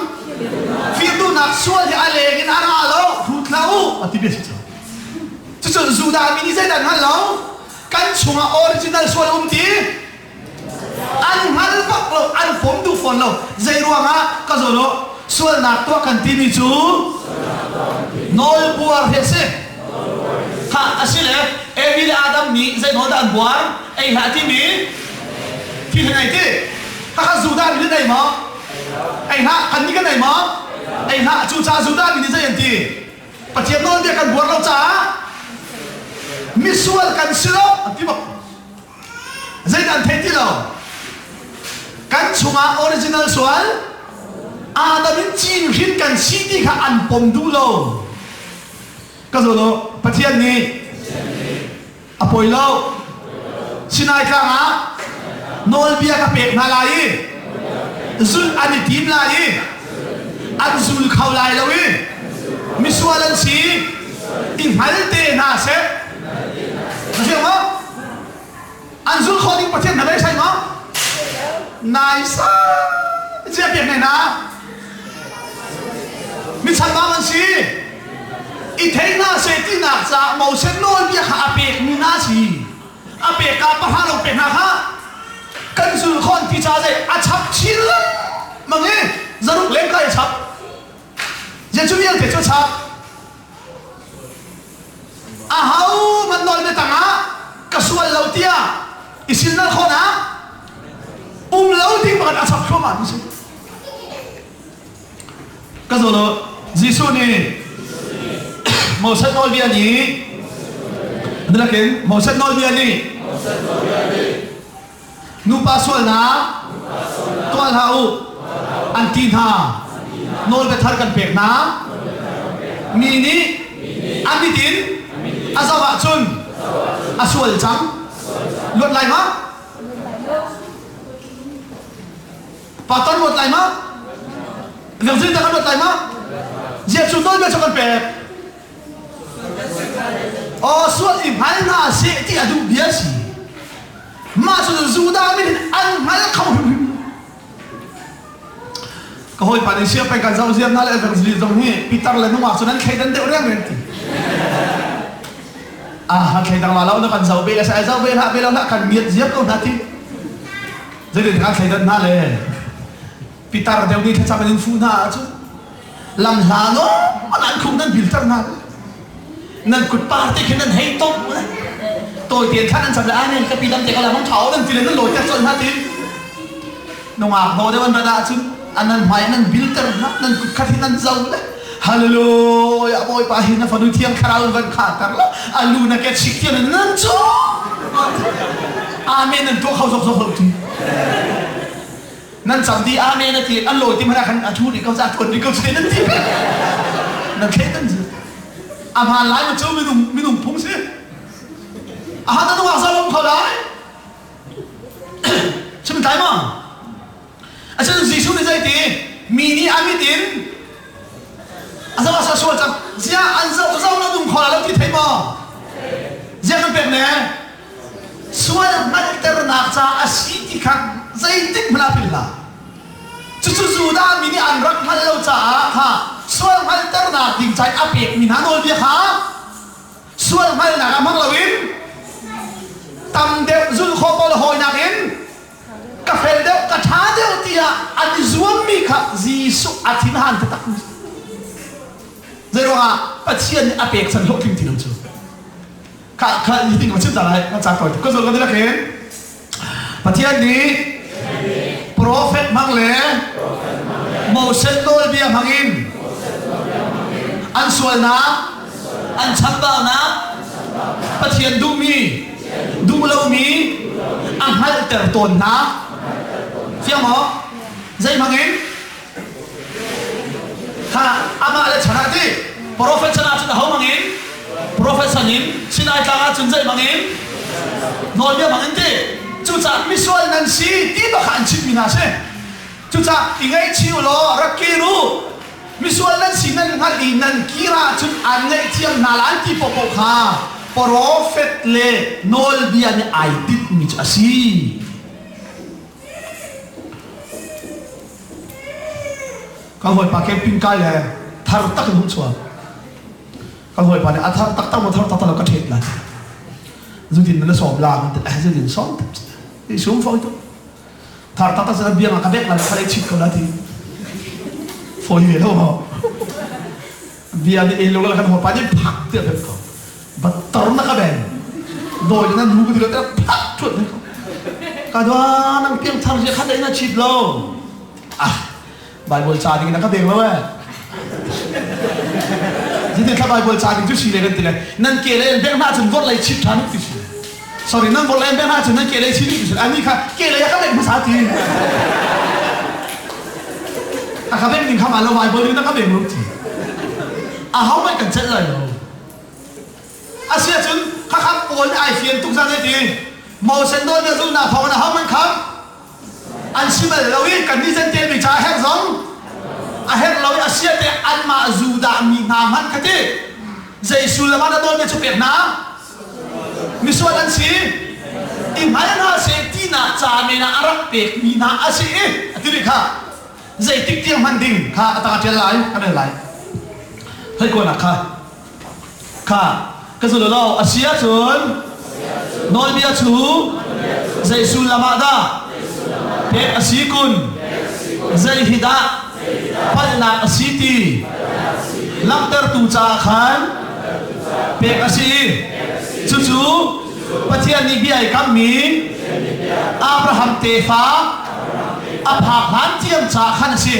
Fir duhnak sual hi a leng in a ra lo, hrut hlah u, a ti bia si cang. Cucu Judah mi nih zeidah an hngal lo? Kan chungah original sual um ti an hngal bak lo, an pom duh fawn lo. Zei ruangah ka zawn u sualnak tuah kan timi cu nawlbuar hi a si. Kha a si le Evi le Adam nih zei nawl dah an buar? Ei hlah timi thi hi nei ti. Khakha Judah mi nih nei maw? Ei hlah kan nih kan nei maw? Ei hlah cucaah Judah mi nih zei an ti? Pathian nawlbia kan buar lo caah misual kan si lo an ti bak. Zeidah an thei ti lo? Kan chungah original sual Adam in cin hrin kan si ti kha an pom duh lo. Ka zawn u, Pathian nih a poi lo. Sinai tlang ah nawlbia ka pek hna lai i zulh an i tim lai i an zul kho lai lo i misual an si i hngal te hna seh. Na fiang maw? An zul kho ding Pathian hna sai maw? Nai sa zia pek ne na. Mi chambau an si. I thei hna seh tinak caah Moses nawlbia kha a pekmi hna a si. A pek ah pahra lo pek hna kha kan zul khawh an ti caah zei a chap chin lengmang i zaruk leng kai a chap. Jesuh vialte cu a chap. Aho man nawlbia tangah ka sual lo tiah i silnal khawhnak um lo ding pakhat a chap thluahmah mi si. Ka zawn u, Jesuh nih Moses nawlbia nih Nilakin Moses nawlbia nih nupa sualnak tuah hlah u an ti hna nawlbia thar kan pek hna mi nih a mit in a zoh ahcun a sual cang luat lai ma Pastor luat lai ma? Vengzin ta kan luat lai ma? Jesuh nawlbia cu kan pek. Aw sual i hngal hna seh ti a duh bia si. Mah cu Judah min in an hngal kho hrimhrim. Ka hawipa nih sia peng kan zoh ziar hna le evangelist zong hi Peter le nungak cu nan thleidan deuh reng reng ti. Ah, thleidang la lo na kan zoh be le sai zoh be hlah be lo hlah kan miat ziar ko hna ti. Zeitin kan thleidan hna le pitar deuh nih thlacam in fuh hna ahcun lam hla nawn an khuk nan bilter hna nan kut par te khin nan hei top tawi tein thlan an cam le amen ka pi lam te ka lam thau nan ti le nan lawi ter colh hna ti nungak no deuh an rat ahcun an nan hmai nan bilter hna nan kut khat hi nan zo le Hallelujah Bawipa hi na fanu thiang thlarau van kha tar la alu na ke chik tian nan cu Amen nan tuah kho zok zok lo ti nan cam di amen a ti an lawi ti mana khan a thu ri ko za tuan ri ko che nan ti nan thle nan zu a hmaan lai ma cu minung minung phung si a ha ta nuwa sa lom kho lai chim tai ma Asinain Jesuh nih zei ti? Mi nih a mit in a zoh a sual cang. Ziah an zoh zoh lo dum kho la lo ti thei maw? Ziah kan pek ne? Sual hngalhternak ca a si ti kha zeitik hmanh ah philh hlah. Cucu Judah mi nih an rak hngalh lo caah kha sual hngalhternak ding ca i a pekmi hna nawlbia kha sual hngalhnak ah hmang loin tam deuh zulh khawh pawl hawinak in ka fel deuh ka ṭha deuh tiah an i zuammi kha Jesuh a thinhan taktak. Zeiruangah Pathian nih a pek chan hlawhtling ti lo cu. Kha kha hi ting ka chim ta lai kan ca tawi ka zul ka dilak hin Pathian nih profet hmang le Moses nawlbia hmang in an sualnak an chambaunak Pathian duhmi duh lomi a hngalhter tawn hna fiang maw zei hmang in Kha amah le chan ah ti profet chan ah cun aho hmang in profet chan in Sinai tlang ah cun zei hmang in nawlbia hmang in ti cucaah misual nan si ti bak kha an chimmi hna si cucaah i ngaihchih u law rak kir u misual nan si nan hngalh i nan kir ahcun aan ngaihthiam hna lai an ti paohpaoh kha profet le nawlbia nih ai tinhmi cu a si. Ka hawipa camping kai le thar tak in hung chuak. Ka hawipa nih a thar taktak maw thar taktak lo ka ṭhet lai. Zudin na sawm la kan ti eh zudin sawm ti sum fawi tu. Thar taktak cu biang ah ka bek la ka lei chit ko la ti. Fawi ve lo maw. Bia nih ei lo la kan hawipa nih phak tiah bek ko. Battar na ka ben. Dawi na nu ka ti lo phak thuat ko. Ka dua nang piang thar sia khat na chit lo. Ah, Bible ca ding na ka beng lo eh. Ziti thla Bible ca ding cu si le kan ti le nan ke le beng hna cun vor lei chit than ti si. Sorry, nan vor lei beng hna cun nan ke lei chit ti si. Ani kha ke lei ka beng hmasa ti. A ka beng ding kha ma lo Bible ding na ka beng lo ti. A hau mai kan chelh lai lo. Asiahcun khakha Paul nih ai fian tuk zan ti. Moses nawlbia zulhnak thawng in a hau man kham an si bal lo i kannih Jentail mi ca a herh zong a herh lo i a sia te anmah Judah mi hna hmanh kha ti zei sullam ah dah nawlbia cu pek hna misual an si i hngal hna seh tinak ca men ah a rak pek mi hna a si i a ti rih kha zeitik tiang hman ding kha a tang a ṭial lai kan rel lai hei kuanak kha Kha ka zul lo a si ahcun nawlbia cu zei sullam ah dah pek a si kun? Zei hi dah palhnak a si ti langhtertu caah khan pek a si i cucu Pathian nih bia ai kammi Abraham tefa a phak hlan tiang caah khan a si.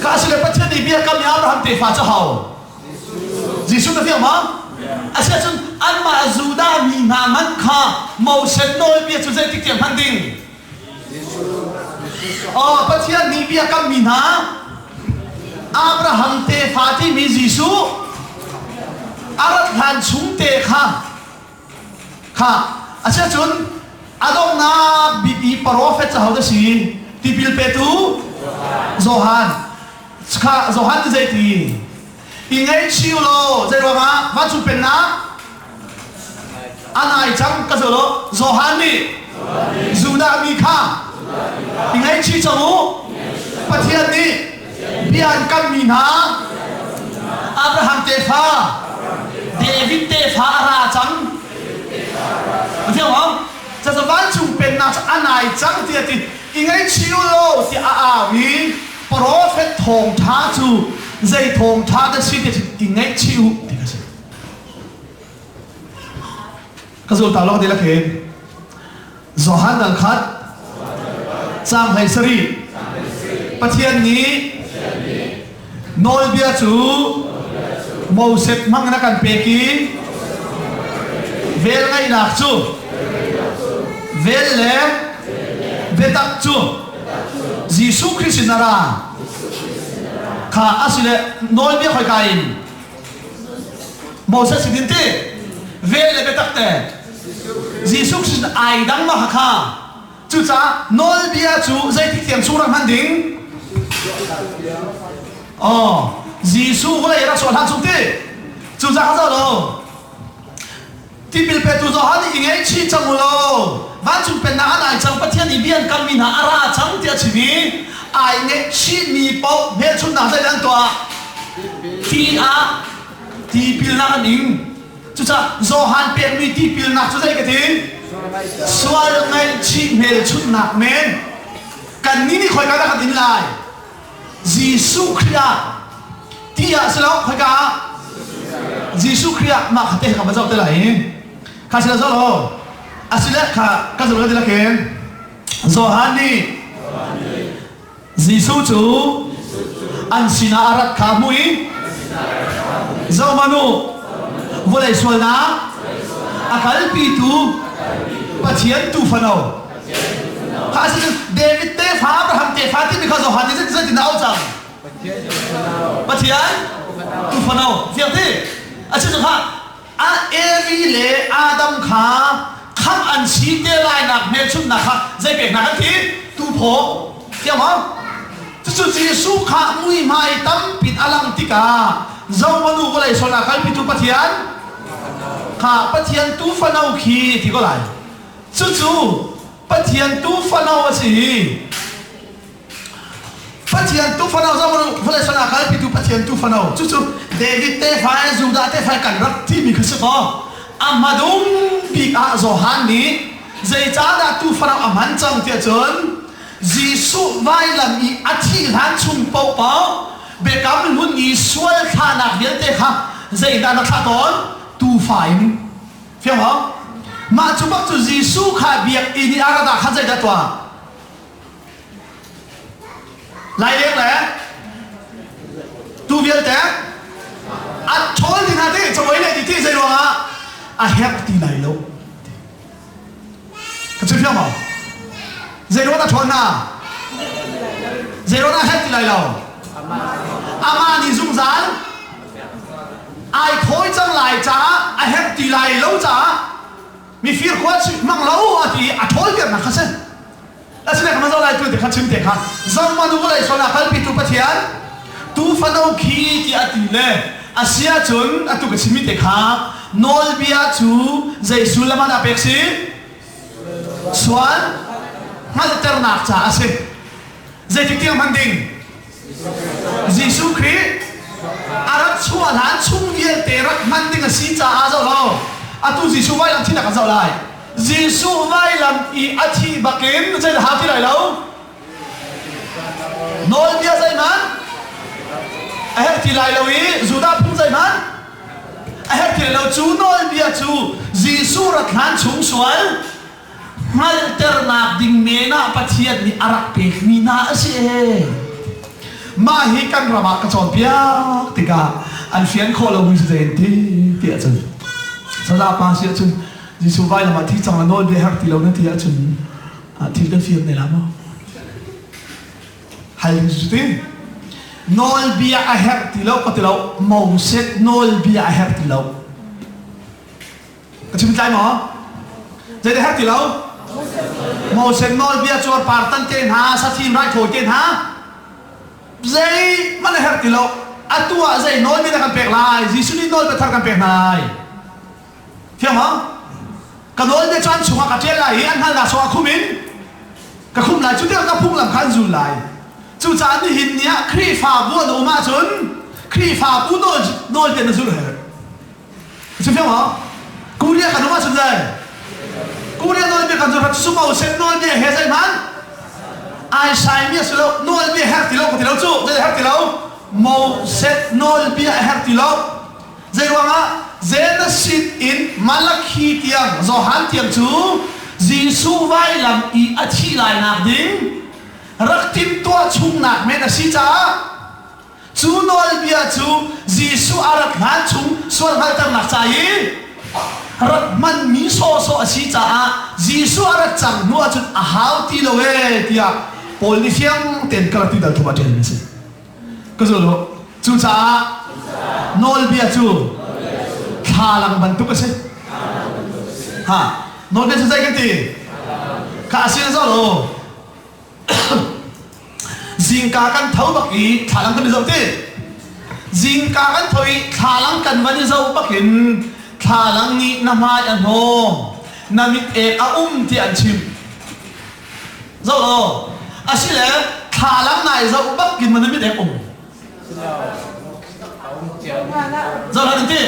Ka si le Pathian nih bia kam i Abraham tefa cu ho? Jesuh na fiang ma? Asiahcun anmah Judah mi hna man kha Moses nawlbia cu zeitik tiang hman ding? Oh, Pathian nih bia kammi hna Abraham tefa timi Jesuh a rat hlan chung te kha Kha asiahcun a donghnak bik i profet cu ahodah si? Tipil petu Johan. Kha Johan nih zeiti? I ngaihchih u law zei ruangah vancung pennak a nai cang ka zul u. Johan nih Judah mi kha i ngaihchih cang u. Pathian nih bia an kammi hna Abraham tefa David tefa a ra cang Thiang Caca vancung pennak cu a nai cang tiah ti i ngaihchih u law tiah a au i profet thawngṭha cu zei thawngṭha dah si ti i ngaihchih u ti ka si ka zul ta lawng ti lakin Johan dal khat caang 17 Pathian nih nawlbia cu Moses hmang in a kan pek i velngeihnak cu vel le biatak cu Jesuh Khrist sin a ra kha asile nawlbia khoika in Moses sin in ti vel le biatak te Jesuh Khrist ai dang ma kha cucaah nawlbia cu zeitik tiang chung rak hman ding? Oh, Jesuh vawlei rak chuah hlan chung ti. Cu za kha lo. Tipil petu Johan nih i ngaihchih cang u law vancung pennak ah nai cang Pathian i bia an kammi hna a ra cang tiah a chim i ai ngaihchihmi paoh hmelchunhnak zeidah an tuah? Ti ah tipilnak an ing. Cucaah Johan pekmi tipilnak cu zei ka ti? Sual ngaihchih hmelchunhnak men. Kannih nih khoika dah kan in lai? Jesuh Khrih ah ti ah si lo khoika ah Jesuh Khrih ah mah kha te kha va zoh te lai i kha si lo zoh lo asile kha ka zoh lo ti lakin Johan nih Jesuh cu an sinah a rat kha hmu i zohmanh u vawlei sualnak a kalpitu Pathian tuufano Kha a si cun David tefa Abraham tefa timi kha Johan nih zeitin dah a auh cang? Pathian tuufano. Fiang ti? A si cun kha Evi le Adam kha khamh an si te lainak hmelchunhnak kha zei pek hna kan ti? Tuphaw. Fiang maw? Cucu Jesuh kha muihmai tampin a lang tikah Zomanu vawlei sualnak kalpitu Pathian kha Pathian tuufano khi ti ko lai. Cucu Pathian tuufano a si. Pathian tuufano zong vawlei son ah kalpitu Pathian tuufano cucu David tefa le Judah tefa kan rak timi kha si kaw a hmadung bik ah Johan nih zeicahdah tuufano a hman cang tiah cun Jesuh vailam i a thih hlan chung paohpaoh biakam hlun i sual thlahnak vialte kha zeidah na thlah tawn tuufa in Fiang maw? Mah cu bak cu Jesuh kha biakinn i a rat ah khan zeidah tuah? Laileng le tu vialte a ṭhawl ti hna ti cawei le ti ti zei ruangah a herh ti lai lo. Ka chim fiang maw? Zei ruang a ṭhawl hna? Zei ruang a herh ti lai lo? Amah nih zungzal ai thawi cang lai caah a herh ti lai lo caah mifir khua hmang lo a ti i a ṭhawl viarnak kha si. Asine kha mazau lai tu te kha chim te kha zangmanu vawlei sual ah kalpitu Pathian tuufano khi ti a ti le a si ahcun atu ka chimmi te kha nawlbia cu zei sullam ah dah pek si sual hngalhternak caah a si zeitik tiang hman ding Jesuh Khrih a rak chuah hlan chung vialte rak hman ding a si caah zoh lo atu Jesuh vailam thihnak kan zoh lai Jesuh vailam i a thih bakin zei dah ti lai lo nawlbia zeihmanh a herh ti lai lo i Judah phung zeihmanh a herh ti lai lo cu nawlbia cu Jesuh rat hlan chung sual hngalhternak ding men ah Pathian nih a rak pekmi hna a si ee. Mah hi kan ram ah ka cawnpiak tikah an fian khawh lomi cu zei an ti ti ahcun saza pa si ahcun Jesuh vailam ah thi cang la nawlbia herh ti lo na ti ahcun thil kan fir ne la maw? Hal cu ti nawlbia a herh ti lo ka ti lo Moses nawlbia a herh ti lo Ka chim tlai maw? Zeidah herh ti lo? Moses nawlbia cuarpar tan te hna, sathim raithawi te hna, zeihmanh a herh ti lo. Atu ah zei nawlbia dah kan pek lai? Jesuh nih nawlbia thar kan pek hna lai. Fiang maw? Ka nawlbia cu an chungah ka ṭial lai i an hngalhnak chungah khum in ka khum lai. Cu tikah ka phunglam kha an zul lai. Cucaah nihin ni ah Khrihfabu an um ahcun Khrihfabu nawl nawlbia na zulh herh. Cufiang maw? Korea kan um ahcun zei? Korea nawlbia kan cu sumo sen nawlbia he zeihmanh ai saimi a si lo nawlbia herh ti lo ka ti lo cu zei herh ti lo Moses nawlbia a herh ti lo zei ruangah Genesis in Malakhi tiang Johan tiang cu Jesuh vailam i a thih lai nak ding rak timhtuah chungnak men a si caah Cu nawlbia cu Jesuh a rat hlan chung sual hngalhternak ca i rak hmanmi sawhsawh a si caah Jesuh a rat cang hnu ahcun a hau ti lo ee tiah Paul nih fiang tein Galati dal thum ah ṭialmi a si. Ka zul u. Cucaah nawlbia cu thlalang bantuk a si. Ha, nawlbia cu zei kan ti? Kha a si na zoh lo. Zingka kan tho bak i thlalang kan i zoh ti. Zingka kan tho i thlalang kan van i zoh bakin thlalang nih na hmai a hnawm, na mit ek a um tiah an chim. Zoh law, asile thlalang nai zoh bakin na mit ek um. Zoh hlah ti.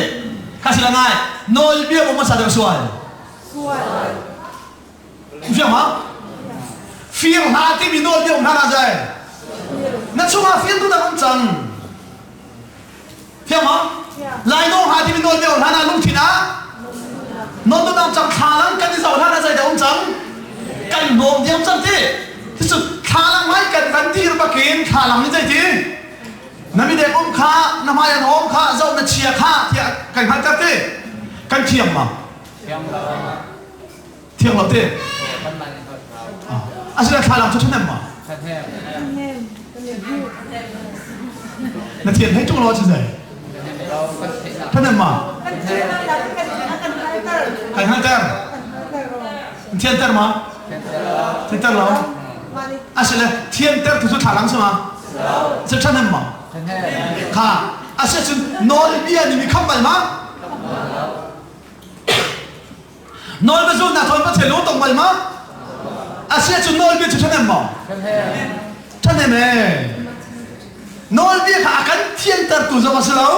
Kha sila ngai. Nawlbia um hmasa deuh sual. Sual. Fiang ma? Fir hlah timi nawlbia um hlan ah zai. Na chungah fir tu dang um cang. Fiang ma? Lainawng hlah timi nawlbia um hlan ah lungthin ah non tu dang cang thlalang kan i zoh hlan ah zeidah um cang? Kan nawm diam cang ti. Cucu thlalang mai kan van dir bakin thlalang nih zeiti? Na midek um kha, na hmai an hawm kha, zoh na chia kha tiah kan hngalhter ti. Kan thiam ma? Thiang lo te. Asina thlalang cu ṭhahnem ma? Na thian hei ṭung lo cu zei? Ṭhahnem ma? Kan hngalter. Thianter ma? Thianter lo. Asile thianter tu cu thlalang si ma? Cu ṭhahnem ma? Kha asicun nawlbia nih mi khamh bal ma? Nawlbia zulnak thawng Pathian lung tong bal ma? Asiah cu nawlbia cu ṭhahnem maw? Ṭhahnem ee. Nawlbia kha a kan thiantertu zong a si lo,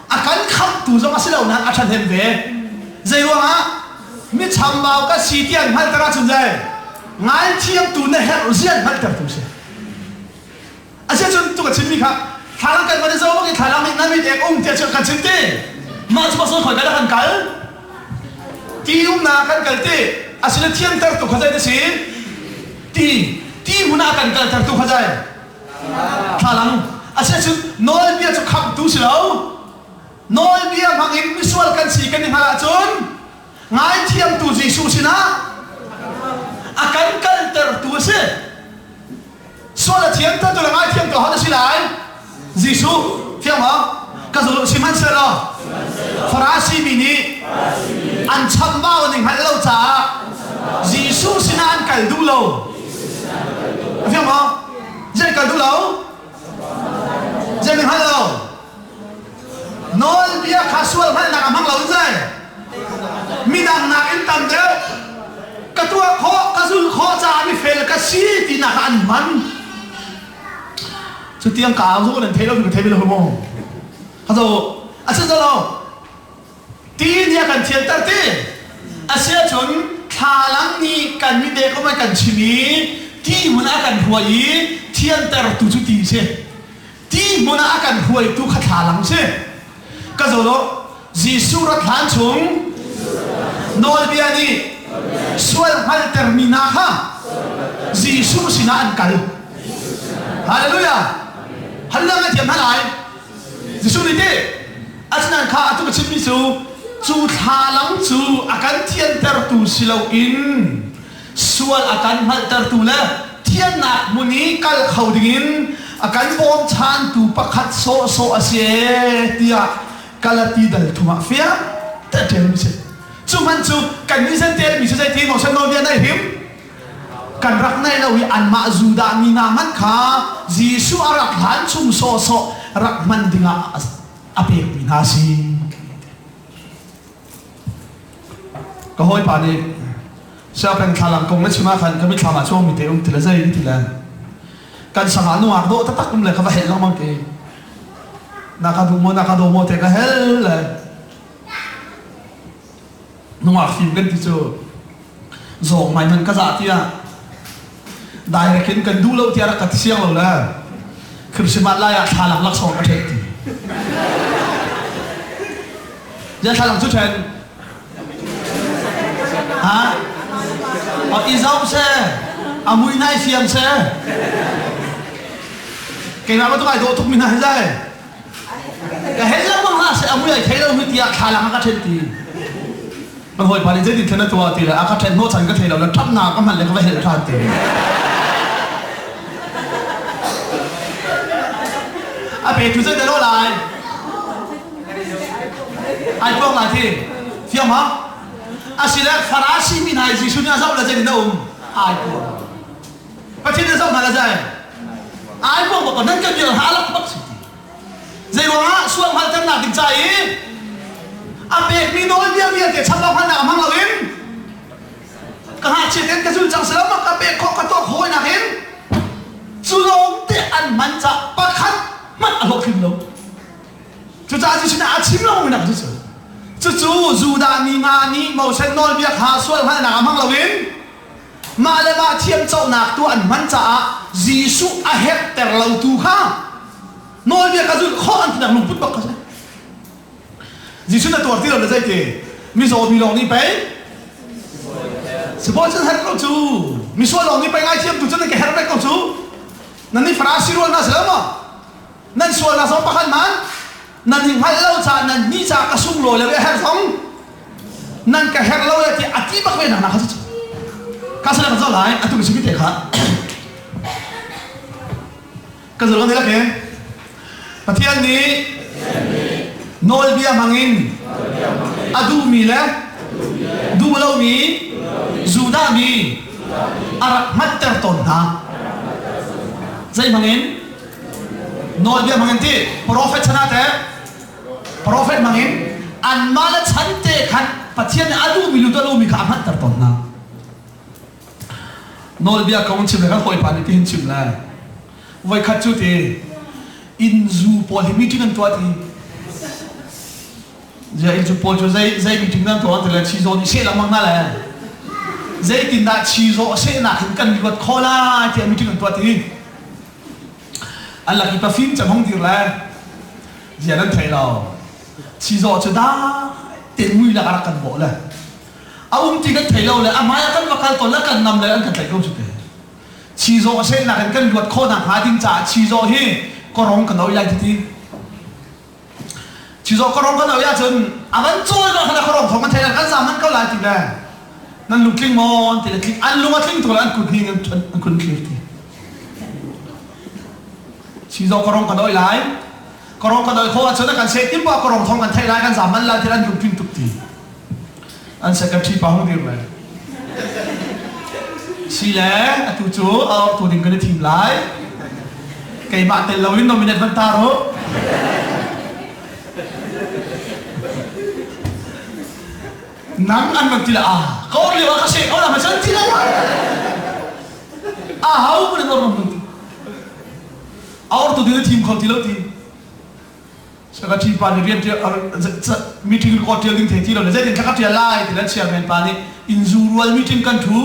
a kan khamhtu zong a si lo nain a ṭhahnem ve. Zei ruangah? Mi chambau ka si ti an hngalhter ahcun zei? Ngaithiamtu na herh zia an hngalhtertu si. Asiahcun tu ka chimmi kha thlalang kan van i zoh bak i thlalang nih na mit ek um tiah kan chim ti. Mah cu pasal khoi kan kal? Ti umnak kan kal ti. Asile thianter tu kha zei na si? Ti. Ti hmun ah kan kalter tu kha zei? Thlalang. Asiahcun nawlbia cu khamhtu si lo. Nawlbia hmang in misual kan si kan i hngalh ahcun ngaithiamtu Jesuh sinah a kan kaltertu a si. Sual a thiam tu le ngaithiam tu ho na si lai? Jesuh thiang maw? Ka zul sihmanhsehlaw Farasi mi nih an chambau an i hngalh lo caah Jesuh sinah an kal duh lo. Fiang maw? Zei kal duh lo? Zei hngal lo? Nawlbia kha sual hngalhnak a hmang lo in zai. Midang nakin tam deuh ka tuah khawh, ka zulh khawh caah mifel ka si tinak ah an hman. Cu tiang ka au zong nan thei lo ka thei lo maw? Hazo a si lo. Ti nih a kan thianter ti. Asiahcun thlalang nih kan mi dek um kan chim i ti hmun ah a kan hruai i thiantertu cu ti si. Ti hmun ah a kan hruaitu kha thlalang si. Ka zaw lo Jesuh rat hlan chung nawlbia nih sual hngalhtermi hna kha Jesuh sinah an kal. Hallelujah! Hallelujah ngai thiam hna lai. Jesuh nih ti asinain kha atu ka chimmi cu cu thlalang cu a kan thiantertu si loin sual a kan hngalhtertu le thiannak hmun i kal kho dingin a kan bawmchantu pakhat sawhsawh a si ee tiah Galati dal thum ah fiang te ṭialmi si. Cu hmanh cu kan nih zan telmi cu zeiti Moses nawlbia na him kan rak naih lo i anmah Judah mi hna hmanh kha Jesuh a rak hlan chung sawhsawh rak hman dingah a pekmi hna si. Ka hawipa nih siangpeng thlalang kong na chim ah khan ka mitthlam ah chuangmi te um ti le zei ti le kan sang ah nungak dawh taktak um le ka va hel lengmang te na ka duh maw na ka daw maw te ka hel le nungak fim kan ti cu zawng mai man ka zah tiah direct in kan duh lo tiah rak ka ti siang lo le Christmas lai ah thlalang laksawng ka ṭhen ti Zia thlalang cu ṭhen ha o i zoh se a mui nai fiang se keimah bantuk ai dawh tuk mi hna hi zai ka hel lengmang hlah seh a mui ai thei lo hi tiah thlalang a ka ṭhen ti Kan hawipa nih zeitin thlen a tuah ti le a ka ṭhen hnawhchan ka thei lo le ṭapnak ka hman le ka va helh ṭhan ti. A petu zei dah lai? Ai puang lai thi. Fiang ma? Asile Farasi mi hna Jesuh nih a zoh le zeitin a um? Ai puang. Pathian nih a zoh hna le zei? Ai buang bak nan kan bia ha alak bak si ti. Zei ruangah sual hngalhternak ding ca i a pekmi nawlbia vialte chambau hngalhnak a hmang loin ka ngakchia ten ka zul cang silo ma ka pek khawh ka tuah khawh nakin cu lawng te an hman ca pakhat hmanh a hlawhtlin lo. Cucaah Jesuh nih a chim lo mi nak cu cucu Judah mi hna nih Moses nawlbia kha sual hngalhnak ah hmang loin mah le mah thiamcohnak tu an hman caah Jesuh a herhter lotu kha nawlbia kha zulh khawh an tinak lungput bak kha si. Jesuh na tuar ti lo na zeiti mizaw mi lawng nih pei sibawi cun herh ko cu misual lawng nih pei ngaithiam tu cun nan ka herh ve ko cu nan nih Farasi rual hna si lo maw Nan sualnak zong pakhat hmanh nan i hngalh lo caah nan hni caah ka sunglawi lo i a herh zong nan ka herh lo le ti a ti bak ve nak kha cu ka sala ka zoh lai atu ka simi te kha ka zulh kan ke Pathian nih nawlbia hmangin a duhmi le duh lomi Judah mi a rak hngalhter tawn hna zei hmangin Nawlbia hmangin ti profet chan ah teh profet hmangin anmah le chan te khan Pathian nih a duhmi lu lomi kha a hngalhter tawn hna. Nawlbia kong chim le kan hawipa nih tihin chim le voikhat cu ti inn zu pawl hi meeting an tuah ti Zia inn cu pawl cu zei zei meeting nan tuah ti le chizaw nih seh lengmang na le zeitindah chizaw sehnak hin kan luat khawh lai tiah meeting an tuah ti an lak i pafim cem hong dir le zia nan thei lo chizaw cu dai ten mui lak a rak kan bawh le a um ti kan thei lo le a hmai ah kan va kal tawn le kan nam le an kan tlaih ko cu te chizaw sehnak in kan luat khawh nak hnga ding caah chizaw hi korong kan oi lai ti ti Chizawh ka rong kan oi ahcun a van cawi ko khan a rong thong kan thei kan zam man ko lai ti le nan lung tling maw ti le tling an lung a tling tuk le an kut hni an kun thlir ti Chizawh ka rong kan oi lai ka rong kan oi kho ahcun a kan seh tim pa ka rong thong kan thei lai kan zam man lai ti an lung tling tuk ti an secretary pa hung dir le si le atu cu a ortu ding kan i thim lai keimah tel loin nominate van tar u nang an van ti la a ka or lio ah ka seh ko la ma san ti la a hau mun an or mun a ortu ding thim kho ti lo ti Secretary pa nih rian meeting record ṭial ding thei ti lo le zeitin thla ka ṭial lai ti le chairman pa nih innzu rual meeting kan ṭhu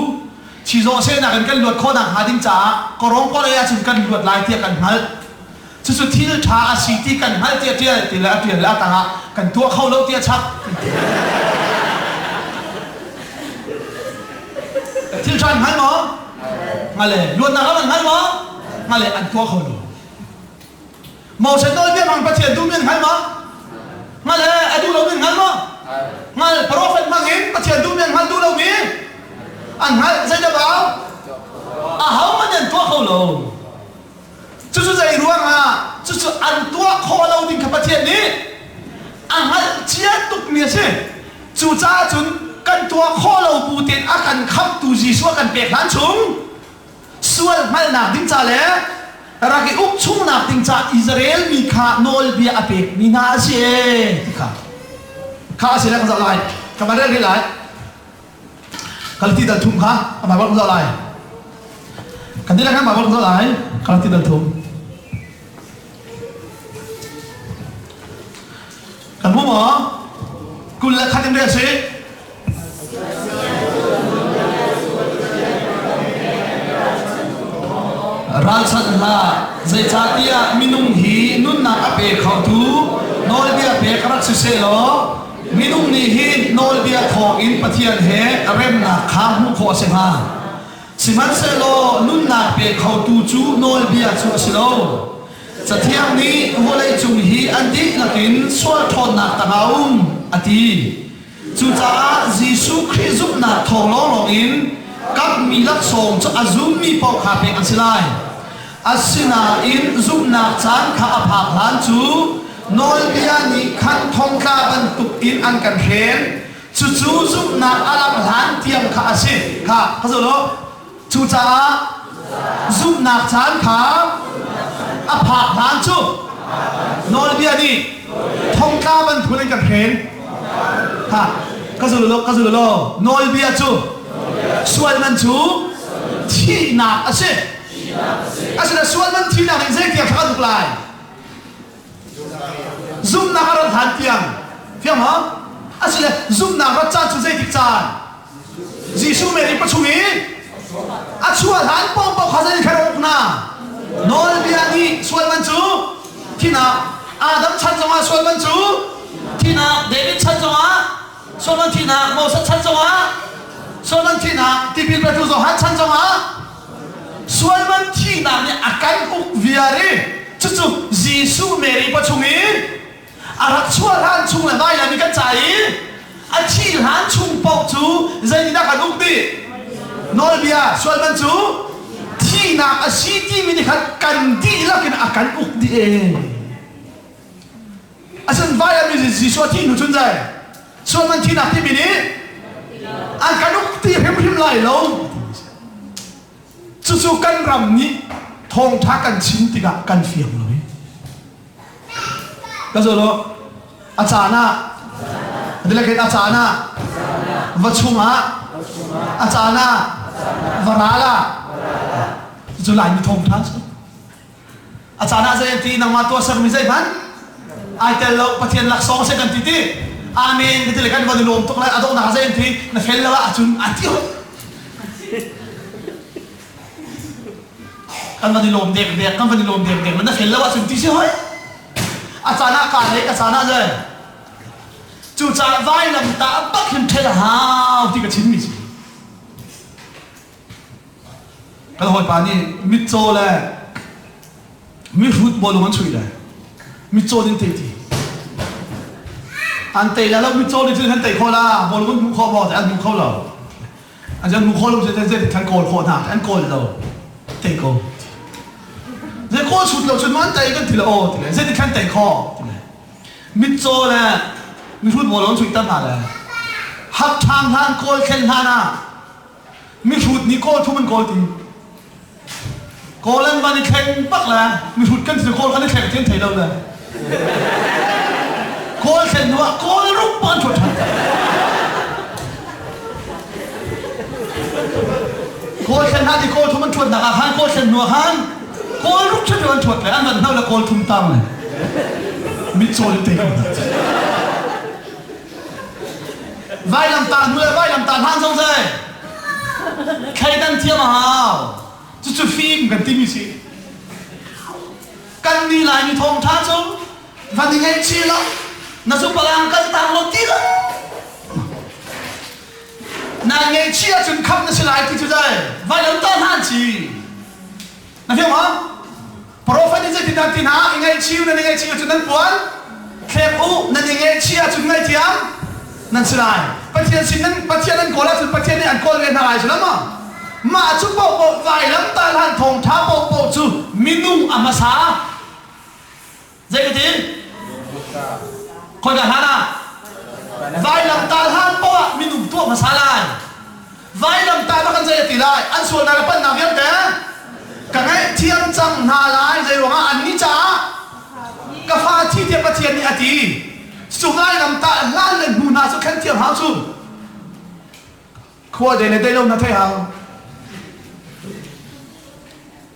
chizawh sehnak in kan luat khawh nakhnga ding caah korong kawlei ahcun kan luat lai tiah kan hngalh cucu thil ṭha a si ti kan hngalh tiah ṭial ti le a ṭial le a tangah kan tuah kho lo tiah chap thil ṭha an hngal maw hngal e luatnak an hngal maw hngal e an tuah kho lo Moses nawlbia hmang Pathian duhmi an hngal maw? Hngal e, a duh lomi an hngal maw? Hngal. Profet hmang in Pathian duhmi an hngal duh lomi an hngalh. Zeidah bau? Ahohmanh an tuah kho lo. Cucu zei ruangah cucu an tuah khawh lo ding kha Pathian nih a hngalh cia tukmi a si. Cucaah cun kan tuah khawh lo bu tein a kan khamhtu Jesuh a kan pek hlan chung sual hngalhnak ding ca le rak i uk chungnak ding ca Israel mi kha nawlbia a pekmi hna a si ee ti kha kha a si le ka zoh lai ka van rel rih lai Galati dal thum kha a Bible kan zoh lai kan dihlak kan Bible kan zoh lai Galati dal thum kan hmu maw 21 in rel si Ralchanh hlah, zeicahtiah minung hi nunnak a pe khotu nawlbia pek rak si sehlaw minung nih hin nawlbia thawngin Pathian he remnak kha hmuh khawh a si hnga. Sihmanhsehlaw nunnak pe khotu cu nawlbia cu a si lo. Cathiang nih vawleicung hi an dihlak in sual ṭhawnnak tangah a um, a ti. Cucaah Jesuh Khrih zumhnak thawng lawnglawng in kamhmi laksawng cu a zummi paoh kha pek an si lai. Asinain zumhnak caan kha a phak hlan cu nawlbia nih khan thongtla bantuk in an kan hren. Cucu zumhnak a langh hlan tiang kha a si. Kha, kha zoh law. Cucaah zumhnak caan kha. A phak hlan cu nawlbia nih thongtla bantuk in kan hren. Ha, ka zul lo, ka zul lo. Nawlbia cu sual man cu thihnak a si. Asina sual man thihnak in zeitiang thla kan uk lai? Zumhnak a rat hlan tiang. Fiang ma? Asile zumhnak rat caan cu zeitik caan? Jesuh Mary pachung i a chuah hlan paohpaoh kha zei kha uk na? Nawlbia nih sual man cu thinak. Adam chan zongah sual man cu thinak. David chan zongah sual man thinak. Moses chan zongah sual man thinak. Tipil petu Johan chan zongah sual man thihnak nih a kan uk viar i cucu Jesuh Mary pachung i a rak chuah hlan chung le vailam i kan ca i a thih hlan chung paoh cu zeitindah kan uk dih? Nawlbia sual man cu thihnak a si timi nih khan kan dihlak in a kan uk dih ee. Asin vailam i Jesuh a thih hnu cun zei? Sual man thihnak timi nih an kan uk ti hrimhrim lai lo. Cucu kan ram nih thawngṭha kan chim tikah kan fiang lo i. Ka zo lo, a caan ah, adilakin a caan ah, va chungah, a caan ah, va ral ah, cucu Laimi thawngṭha cu. A caan ah zei an ti, nangmah tuahsermi zeihmanh ai tel lo, Pathian laksawng a si kan ti ti. Amen ka ti le kan van i lawm tuk lai, a donghnak ah zei an ti, na fel lo ahcun a ti hoi. Kan van i lawm dek dek, kan van i lawm dek dek, na fel lo ahcun ti si hoi. A caan ah kaa lek, a caan ah zei. Cucaah vailamtah bak hin ṭhel a hau ti ka chimmi si. Kan hawipa nih mitcaw le mihrut bawlung an chuih le mitcaw nih an tei ti. An tei la lo mitcaw nih cun an tei khawh la bawlung an hmuh khawh maw an hmu kho lo. An hmu kho lo cun zei kan kawl khawh hna an kawl lo tei ko. Zei kawl chut lo cun an tei kan ti le aw ti le zei kan tei khawh ti le mitcaw le mihrut bawlung an chuih ter hna le hak ṭhang hlan kawl thlen hlan ah Mihrut nih kawl thum an kawl ti. Kawl an van i thleng bak le mihrut kan si kawl kan i thleng ti an thei lo le. Kawl thlen hnu ah kawl rup an ṭhuat ṭhan. Kawl thlen hna ti kawl thum an ṭhuat nak ah khan kawl thlen hnu ah khan kawl rup ṭhuat an ṭhuat le an van hno le kawl thum tang le mitcaw in tei ko hna. Vailamtah hnu le vailamtah hlan zong zei thleidan thiam a hau. Cucu fim kan timi si. Kan ni Laimi thawngṭha cu van i ngaihchih lo, na cu palang kan tang lo ti lo. Nai ngaihchih ahcun khamh na si lai ti cu zei vailamtah hlan ci. Na fiang ma? Profet nih zeitindah ti hna i ngaihchih nan i ngaihchih ahcun nan puan thlek u nan i ngaihchih ahcun ngaihthiam nan si lai. Pathian sin nan Pathian nan kawl ahcun Pathian nih an kawl ve hna lai si lo maw? Mah cu paohpaoh vailamtah hlan thawngṭha paohpaoh cu minung a hmasa. Zei ka ti? Khoi ka hlan ah? Vailamtah hlan poah ah minung tuah hmasa lai. Vailamtah bak an zei a ti lai? An sualnak le pannak vialte ka ngaihthiam cang hna lai. Zei ruangah annih caah ka fa thi tiah Pathian nih a ti. Cu vailamtah hlan le hnu hna cu khen thiam hau cu. Khua dei le dei lo na thei hau.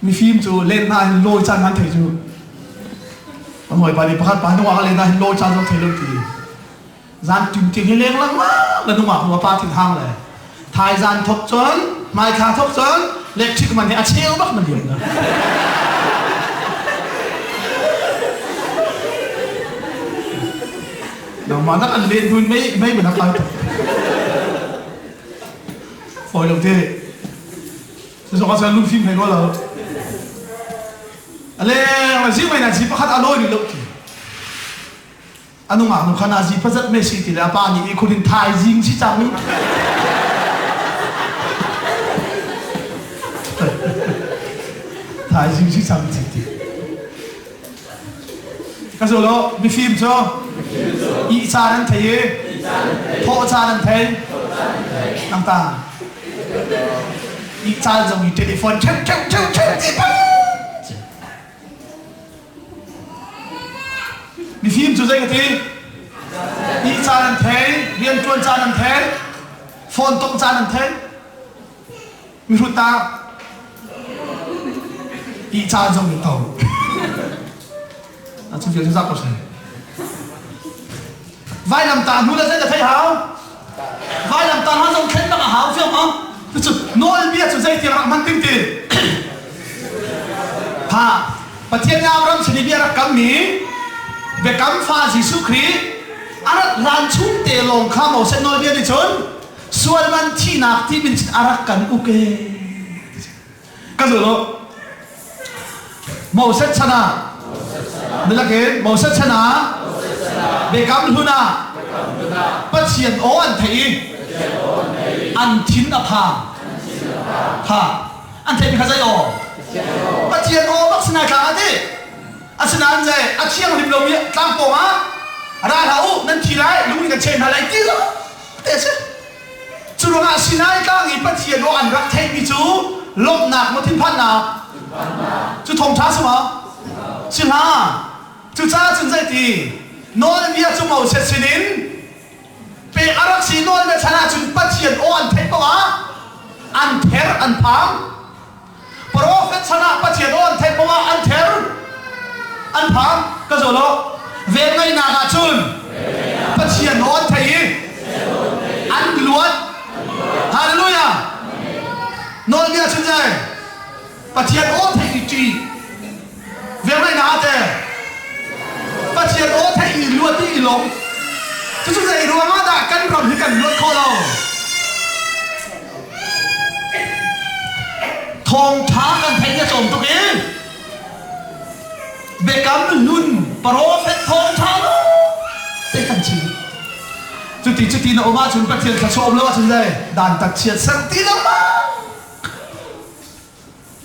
Mifim cu len hna hin lawi caan man thei cu. Kan hawipa nih pakhat pa nungak len hna hin lawi caan zong thei lo ti. Zan tim ting hi leng lengmang le nungak nu a pa thin hang le thai zan thok cun hmai thla thok cun electric man hi a cheu bak na liam na. Nangmah nak an len dun mei mei man a Fawi lo te. Cu zong ah lungfim hlei rua lo. A leng le zing mei na zi pakhat a lawi rih lo ti. A nungak nu kha na zi pazat me si ti le a pa nih i khun in thaizing si cang. Thaizing si cang ti ti. Ka zo lo mifim cu ih caan an thei i thawh caan an thei. Nang ta ih caan zong i telephone ṭheu ṭheu ṭheu ṭheu ti pang. cu zei ka ti? Ih caan an thei, rianṭuan caan an thei, phone tongh caan an thei. Mihrut ta ih caan zong in to. A cu vial cu za ko seh. Vailamtah hnu le zei na theih hau? Vailamtah hna zong thlen bak a hau fiang ma? Cucu nawlbia cu zei tiang rak hman ding ti? Ha, Pathian nih Abraham sin i bia rak kammi biakam fa Jesuh Khrih a rat hlan chung te lawng kha Moses nawlbia nih cun sual man thihnak ti min a rak kan uk e. Ka zul u. Moses chan ah milakin Moses chan ah Biakam hlun ah Pathian aw an theih i an thin a phang. Kha an theihmi kha zei aw? Pathian aw bak sinai tlang ah ti. Asinain zei a thianghlim lomi tlang pawng ah ra hlah u nan thi lai lung in kan cheh hna lai ti lo te a si. Cu ruangah Sinai tlang i Pathian aw an rak theihmi cu lawmhnak maw thinphannak? Cu thawngṭha si maw? Si hlah. Cucaah cun zeiti? Nawlbia cu Moses sinin pek a rak si. Nawlbia chan ah cun Pathian aw an theih paoh ah an ther, an phang. Profet chan ah Pathian aw an theih paoh ah an ther, an phang. Ka zawl aw. Velngeihnak ah cun Pathian aw an thei i an luat. Hallelujah. Nawlbia cun zei? Pathian aw theih i ṭih. Velngeihnak ah teh Pathian aw theih i luat i i lawm. Cucu zei ruangah dah kan ram hi kan luat khawh lo? Thawngṭha kan theih a tlawm tuk i biakam hlun profet thawngṭha te kan chim. Cuti cuti na um ahcun Pathian thluachuah um lo ahcun zei dantat chiat ser ti lengmang.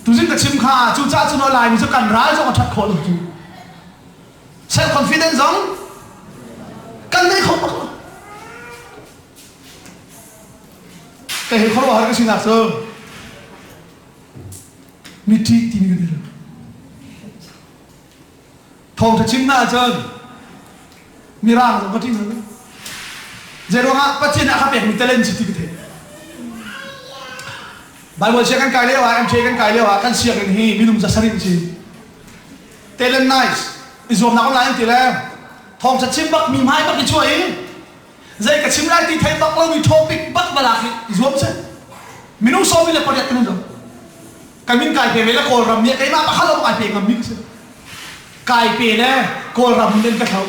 Tuzing ka chim kha cucaah cun Laimi cu kan ral zong a ṭhat khawh lo cu. Self confidence zong kan nei kho bak lo. Kei hi khuaruahhar ka sinak cu mi ṭih timi ka ti lo. Thawngṭha chim na ahcun mirang zong ka ṭih hna. Zeiruangah Pathian nih a ka pekmi talent si ti ka theih. Bible sia kan kai lio ah, MTA kan kai lio ah kan sianginn hi minung za sarih si. Talent nice i zuamnak online an ti le thawngṭha chim bak mi hmai bak i chuah i zei ka chim lai ti thei bak lomi topic bak balak hi i zuam si minung 18 kan um ka min kai pe ve le kawlram nih keimah pakhat lawng kai pe ngam mi ka si kai pe le kawlram in ka thlo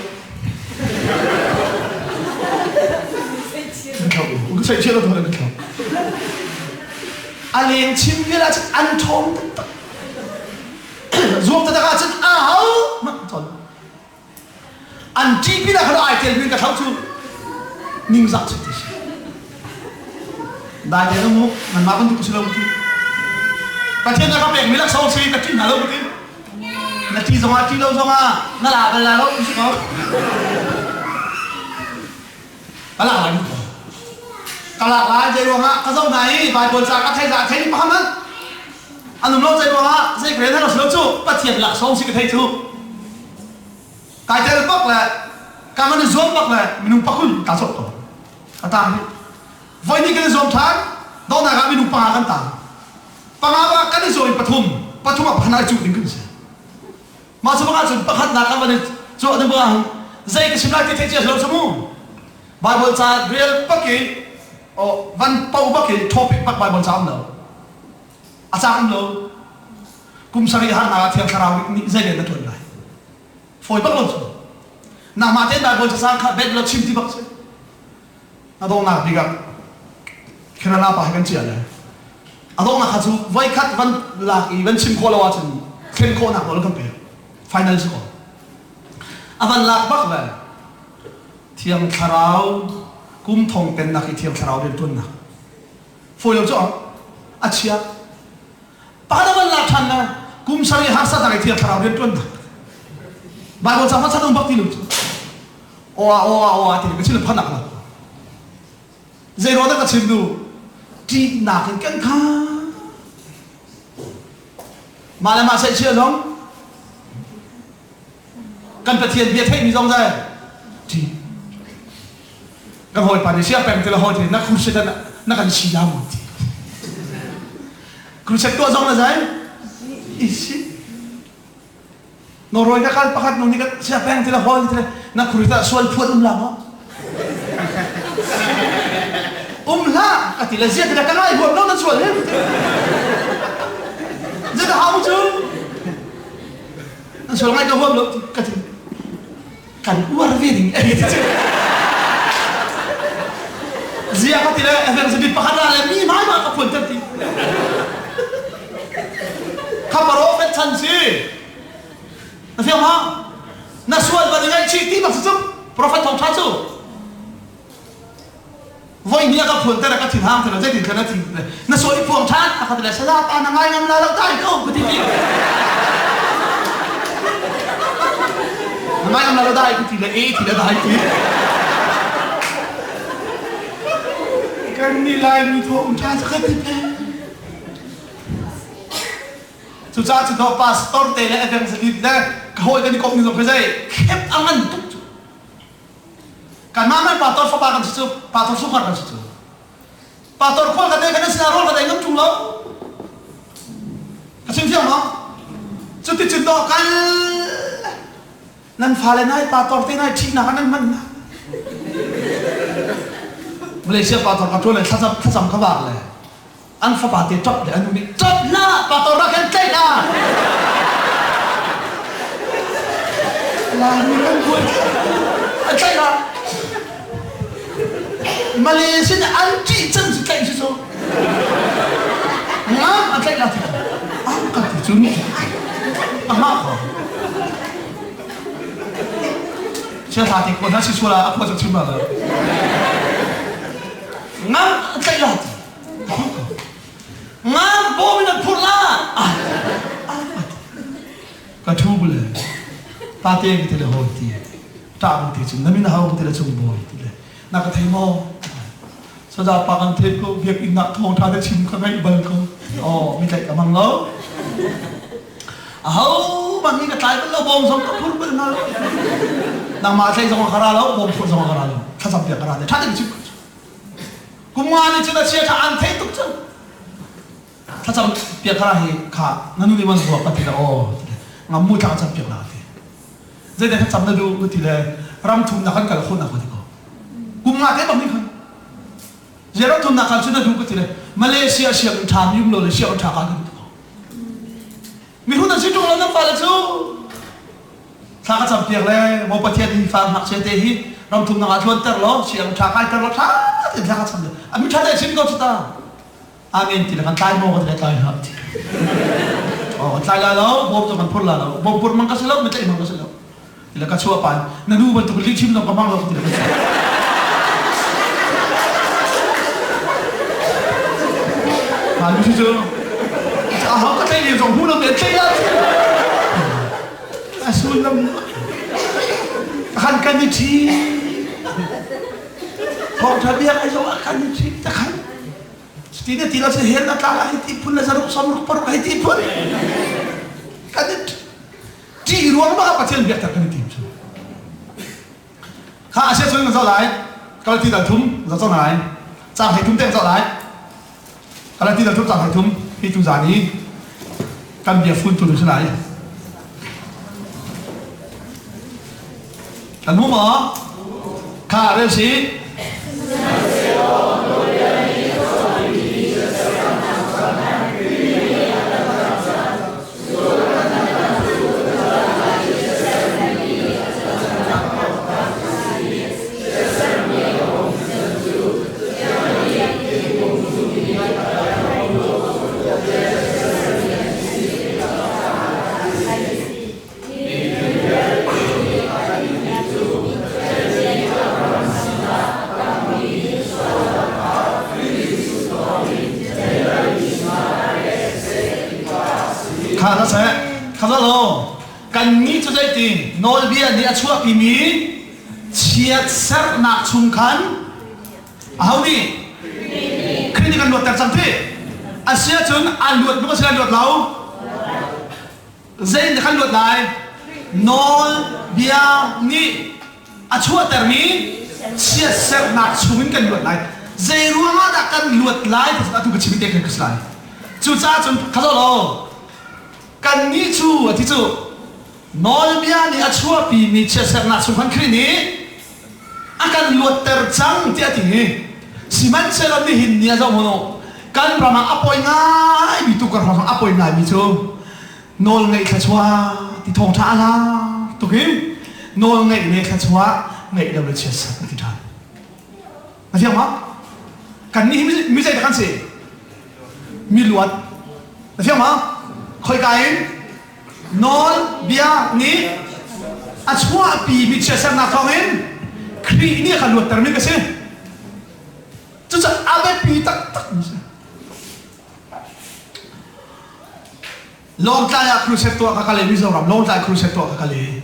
ka thlo ka thlo ka thlo a leng chim vial ah cun an ṭhawng taktak zuam taktak ah cun a hau mah ton An ṭihpi na kha ai tel mi ka thlau cu ningzah cu ti si. Dai te mu nanmah bantuk si lo ti. Pathian na ka pek mi laksawng si ka ṭih hna lo ti. Na ṭih zongah ṭih lo zongah na la bal la lo si ko. Ka lak lai mu. Ka lak lai zei ruangah ka zoh hna i Bible ca ka thei za thei ni pakhat an um lo zei ruangah zei ka rian lo si lo cu Pathian laksawng si ka thei cu. Kai tel bak le ka man i zuam bak le minung pakul ta cawk ko. A tang hi. Voi ni kan i zuam than, donghnak ah minung panga kan tang. Panga ba kan i zuam i pathum, pathum ah pakhat ai cuh ding kan si. Mah cu bangah cun pakhatnak ah van i cuah ding bangah zei ka chim lai ti theih cia lo cu mu. Bible ca rel bak i oh, van po bak i topic bak Bible ca um lo. A cang um lo. Kum sarih harnak ah Thiang Thlarau nih zei rian na ṭuan lai? Fawi bak lo cu. Nangmah tein Bible cacang kha bet lo chim ti bak si. A donghnak bik ah Kerala pa he kan ciah le a donghnak kha cu voikhat van lak i van chim khawh lo ahcun thlen khawhnak nawl kan pek. Final si ko. A van lak bak le Thiang Thlarau kum thong pennak i Thiang Thlarau rianṭuannak. Fawi lo cu a chia. Pakhat van lak ṭhan na kum sarih harsatnak i Thiang Thlarau rianṭuannak. Bible ca hmasa um bak ti lo cu. Oa oa oa ti ka chim phanak lo. Zei ruang dah ka chim nu? Ṭihnak in kan kha. Mah le mah saihchia zong kan Pathian bia theihmi zong zai. Ti. Kan hawipa nih sia peng ti le hawi ti na crusade na kan si la mu ti. Crusade tuah zong na zai? Isi. Norway ka kal pakhat nung nih ka sia peng ti le hawi ti le na crusade sual phuat um la maw? Um hlah ka ti le zia ti le ka ngai huam lo na sual he. Zia ta hau cu. Na sual ngai ka huam lo ka ti. Kan uar ve ding ei ti cu. Zia ka ti le evangelist pakhat la le mi mai ma ka phuan ter ti. Kha prophet chan si. Na fiang ma? Na sual ba ngai chi ti bak cu prophet thong tha cu. Voi ni a ka phuan ter ka thin hang ter zeitin khan a thin na sual i phuang than a khat le sala pa na ngai ngam la lo tai ko ka ti ti. Na ngai ngam la lo dai ka ti le e ti le dai ti. Kan ni lai mi tho um than ka ti pe. Cucaah cu dawh pastor te le evangelist le ka hawi kan i komh ni zong khi zei khep a ngan tuk cu. Kanmah man pastor fapa kan si cu pastor sungkhar kan si cu. Pastor khual kan ei kan sinah rawl kan ei ngam ṭung lo. Ka chim fiang maw? Cuti cun dawh kal nan fale nai pastor te nai ṭhihnak ah nan hman na. Malaysia pastor ka ṭuan le thlacam thlacam ka vak le an fapa te ṭap le an nu nih ṭap hlah pastor rak kan tlaih hna Laimi kan buai an tlaih hna Malaysia nih an ṭih cem si tlaih si cu ngam an tlaih la ti an ka ti cu a hma ko chia thla te ko hna si sual ah a khua cu chim la ngam an tlaih la ti Ngan bawm in an phurh la. Ka thu bule. Tate ka ti le hawi ti. Ṭah ti cun na min hau ti le cung bawi ti le. Na ka thei maw? Saza pa kan thei ko biakinn nak thawng ṭha te chim ka ngaih bal ko. Oh, mi tlaih ka mang lo. Aho man hi ka tlai bal lo bawm zong ka phur bal hna lo. Nangmah thlei zong ka ra lo, bawm phur zong ka ra lo. Thlacam piak ka ra te. Ṭha te chim. Kum nga nih cun a chia kha an theih tuk cang. Thlacam piak kha hi kha na nu nih man ruak ka ti le aw ngam mu tla cam piak la ti. Zeidah thlacam na duh ka ti le ram thumnak kan kal khawh nak ka ti ko. Kum nga te bak nih khan. Zei ram thumnak kal cu na duh ka ti le Malaysia sianginn ṭha mi um lo le sianginn ṭha ka duh ti ko. Mihrut an si ṭung lo nan fale cu. Thla ka campiak le maw Pathian hi fa ngakchia te hi ramthumnak ah tluanter law siang ṭha kaiter law ṭha tein thla ka cam le a mi ṭha te chim ko cu ta. Amen ti le kan tlai maw ka ti le tlai hlah ti. Oh kan tlai la lo bawm cu kan phur la lo bawm phur mang ka si lo mi tlaih mang ka si lo. Ti le ka chuah pan na nu bantuk lih chim zong ka mang lo ti le ka chuah. Ha nu cu a ho ka tlaih lio zong hu lo mi an tlaih la. A sullam kan kan i ṭhi. Thawngṭha bia ai zong ah kan i ṭhi ta khan. Ti na ti lo si hel na tla lai ti phun le zaruk samruk paruk hei ti phun. Kan i ṭih ruang bak ah Pathian biak tak kan i tim cu. Kha a sia cun kan zoh lai. Galati dal thum zoh cang lai. Caang hlei thum te kan zoh lai. Galati dal thum caang hlei thum hi tu zan i kan bia fun tu si lai. Kan hmu maw? Kha rel si. Kha na seh kha lo kannih cu zeitin nawlbia nih a chuahpimi chiatserhnak chung khan aho nih Khrih nih kan luatter cang ti a si ahcun a luat maw a si a luat lo zei nih kan luat lai nawlbia nih. a chuahtermi chiatserhnak chungin kan luat lai. Zei ruangah dah kan luat lai ti atu ka chim te kan ka si lai. Cucaah cun kha zoh law kannih cu a ti cu nawlbia nih a chuahpimi chiatserhnak chung khan Khrih nih a kan luatter cang tiah a ti i sihmanhsehlaw nihin ni ah zoh hmanh u kan ram ah a poi ngaimi tu kan ram ah a poi ngaimi cu nawlngeih thluachuah ti thawngṭha a la tuk i nawlngeih le thluachuah ngeih lo le chiatserh a ti ṭhan. Na fiang ma? Kannih hi mi zei dah kan si? Mi luat. Na fiang ma? Khoika in nawl bia nih a chuahpi mi chiatserhnak thawngin Khrih nih a kan luattermi ka si. Cucaah a biapi taktak mi si. Lawngtlai ah crusade tuah ka kal i Mizoram Lawngtlai crusade tuah ka kal i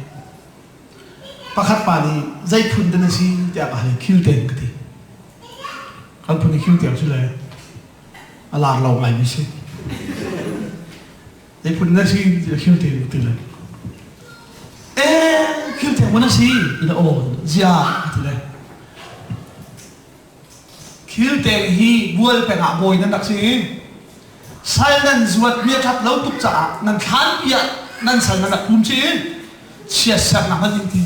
pakhat pa nih zei phun dah na si tiah ka hal i khil tein ka ti. Kan phun i khil tiang si le a lar lo ngaimi si. Zei phun na si ti khil tein ka ti le. Eh, khil tein na si ina aw zia ka ti le. Khil tein hi bual peng ah bawi nan rak si. Sal nan zuat mi a ṭhat lo tuk caah nan thlanpi ah nan sal nan rak phum chih i chiatsernak nan in ti.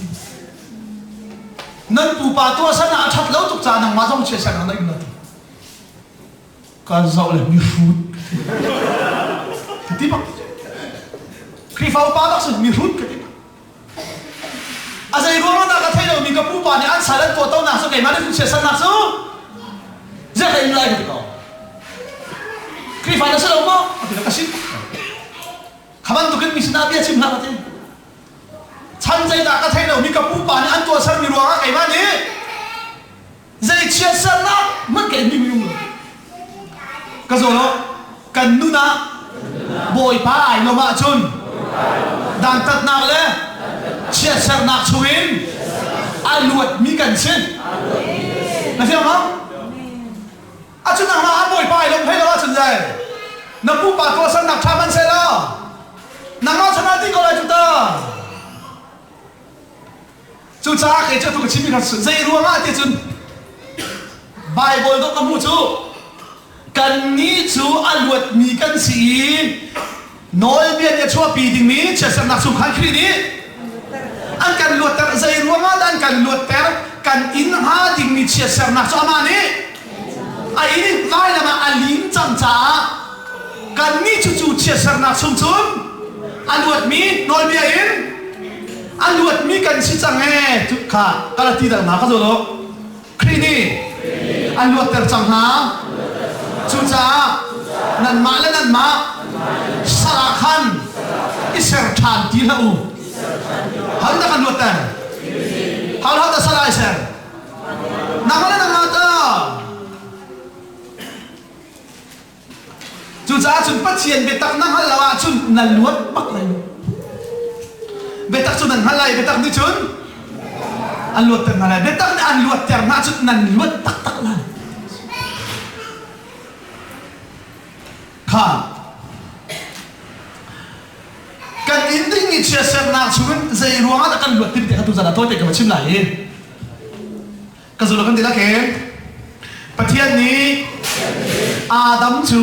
Nan pupa tuahsan ah a ṭhat lo tuk caah nangmah zong chiatsernak na in lo ti. Kan zoh le mihrut ka ti bak. Khrihfa upa bak sin mihrut ka ti bak. A zei ruang ah ka thei lomi ka pupa nih an sal an tuahtonak cu keimah nih chiatsernak cu ziah ka in lai ka ti ko. Khrihfa na si lo maw? A ti ka si. Kha bantukin mi sinah bia chim hlah ka ti. Chan zeidah ka thei lomi ka pupa nih an tuahsermi ruangah keimah nih zei chiatsernak hmanh ka in mi um lo. Ka zawl kan nun ah Bawipa ai lawm ahcun dantatnak le chiatsernak chungin a luatmi kan si. Na fiang ma? Acun nangmah ah Bawipa ai lawm hlei lo ahcun zei na pupa tuahsernak ṭha hmanhsehlaw nangmah chan ah ti ko lai cu ta. Cucaah kei cu atu ka chimmi kha zei ruangah ti cun Baibal dawh ka hmuh cu kannih cu a luatmi kan si i nawlbia nih a chuahpi dingmi chiatsernak chung khan Khrih nih an kan luatter. Zei ruangah dah an kan luatter? Kan inn hnga dingmi chiatsernak cu amah nih a inn vailam ah a lim cang caah kannih cu cu chiatsernak chung cun a luatmi nawlbia in a luatmi kan si cang ee cu kha Galati dal hna kha zawn u Khrih nih an luatter cang hna cucaah nanmah le nanmah sal ah khan i ser ṭhan ti hlah u hal dah kan luatter hal hal dah sal ah i ser nangmah le nangmah ta Cucaah cun Pathian biatak na hngalh lo ahcun na luat bak lai lo. Biatak cu nan hngalh lai, biatak nih cun an luatter hna lai. Biatak nih an luatter hna ahcun nan luat taktak lai. Kha kan inn dingmi chiatsernak chungin zei ruangah dah kan luat timi te kha tuzan ah tawite ka va chim lai i Ka zulh kan ti lak e. Pathian nih Adam cu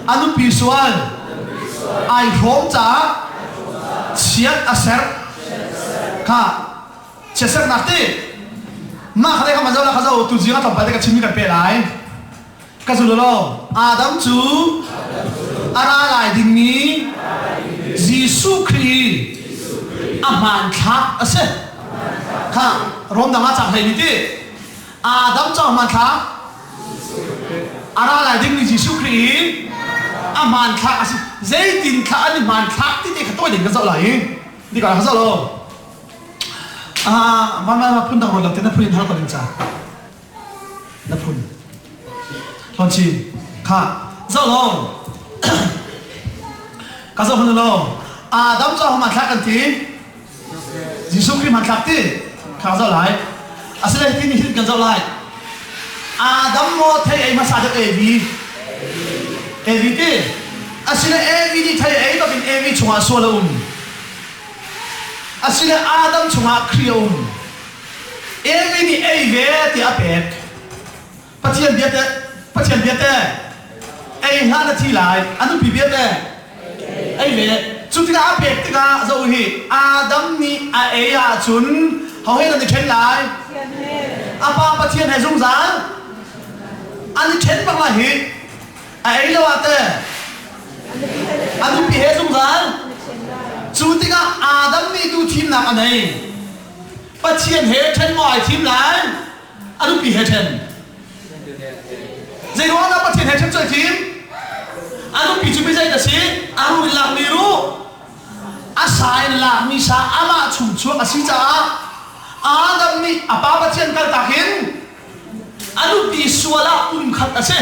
a nupi sual ai hrawm caah chiat a serh kha chiatserhnak ti mah kha kha ma zo la kha zo tu zing a tlawmpal te ka chimmi kan pe lai ka zul lo Adam cu a ra lai dingmi Jesuh Khrih a hmanthlak a si kha Rom dang ah cang hlei ni ti Adam cu a hmanthlak a ra lai dingmi Jesuh Khrih a hmanthlak a si zeitin thla an i hmanthlak ti te kha tawi ding ka zoh lai i di ka zoh lo ah ma ma phun dang lo te na phun in hal ko ding ca na phun hlawn chin kha zoh lo ka zoh hmanh lo Adam cu hmanthlak kan ti Jesuh Khrih hmanthlak ti kha zoh lai asile hi ni hin kan zoh lai Adam maw thei ei hmasa deuh Evi Evi ti asile Evi nih thei ei bak in Evi chungah sual a um asile Adam chungah Khrih a um. Evi nih ei ve tiah a pek. Pathian bia teh Pathian bia teh ei hlah na thi lai. A nupi bia teh ei ve. Cu tikah a pek tikah zoh hi Adam nih a ei ahcun ho he nan i ṭhen lai? A pa Pathian he zungzal an i ṭhen bak lai hi. A ei lo ah teh a nupi he zungzal. Cu tikah Adam nih tu thimnak a nei. Pathian he ṭhen maw ai thim lai? A nupi he ṭhen. Zei ruang dah Pathian he ṭhen cu ai thim? A nupi cu mi zei dah si? A ruh in lakmi ruh, a sa in lakmi sa amah chung chuak a si caah Adam nih a pa Pathian kaltak in a nupi sual ah pumkhat a si.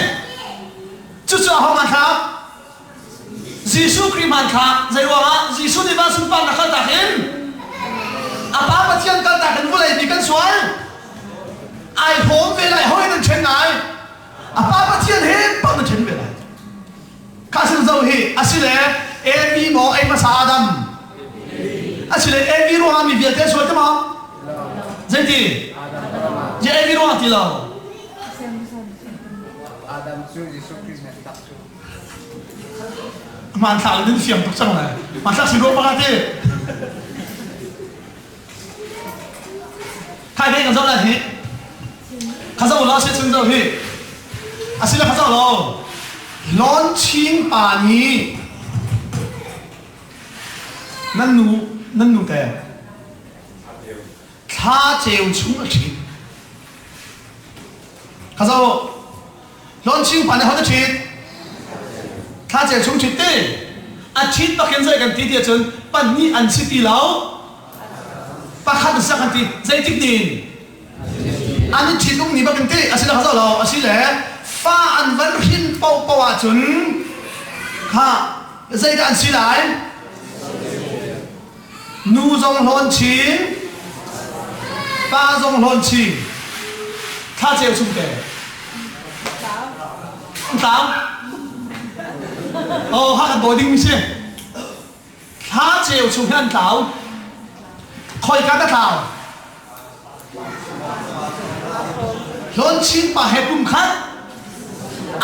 Cucu a hong a thlak. Jesuh Khrih hmanthlak zeiruangah Jesuh nih van sunparnak kaltak in a Pa Pathian kaltak in vawlei mi kan sual ai hawm ve lai hoi nan ṭhen lai a Pa Pathian he pak na ṭhen ve lai kha sin zo hi asile Evi maw ei hmasa Adam asile Evi ruangah mi vialte sual te maw zeiti je Evi ruangah ti lo Adam cu Jesuh Khrih nih tak cu Hmanthlak in fiang tuk cang lai. Hmanthlak si ruang pakhat hi. Khai dei kan zoh lai hi. Kha zoh lo si chung zoh hi. Asila kha zoh lo. Lawn Chin pa nih nan nu nan nu te thla ceu chung a ṭhit. Kha zoh. Hlawnching pa nih ho na ṭhit? Thla ceu chung ṭhit ti. A ṭhit bakin zei kan ti ti ahcun pahnih an si ti lo. Pakhat an si kan ti. Zeitik nin? An i ṭhit um ni bakin ti. A si le kha lo. A si le fa an van hrin paohpaoh ahcun kha zeidah an si lai? Nu zong hlawn chin, pa zong hlawn chin. Thla ceu chung te. Tlang. Oh, ha kan bawi ding mi si. Thla ceu chung hi an tlau. Khoi ka ka tlau. Hlawn chin pa he kum khat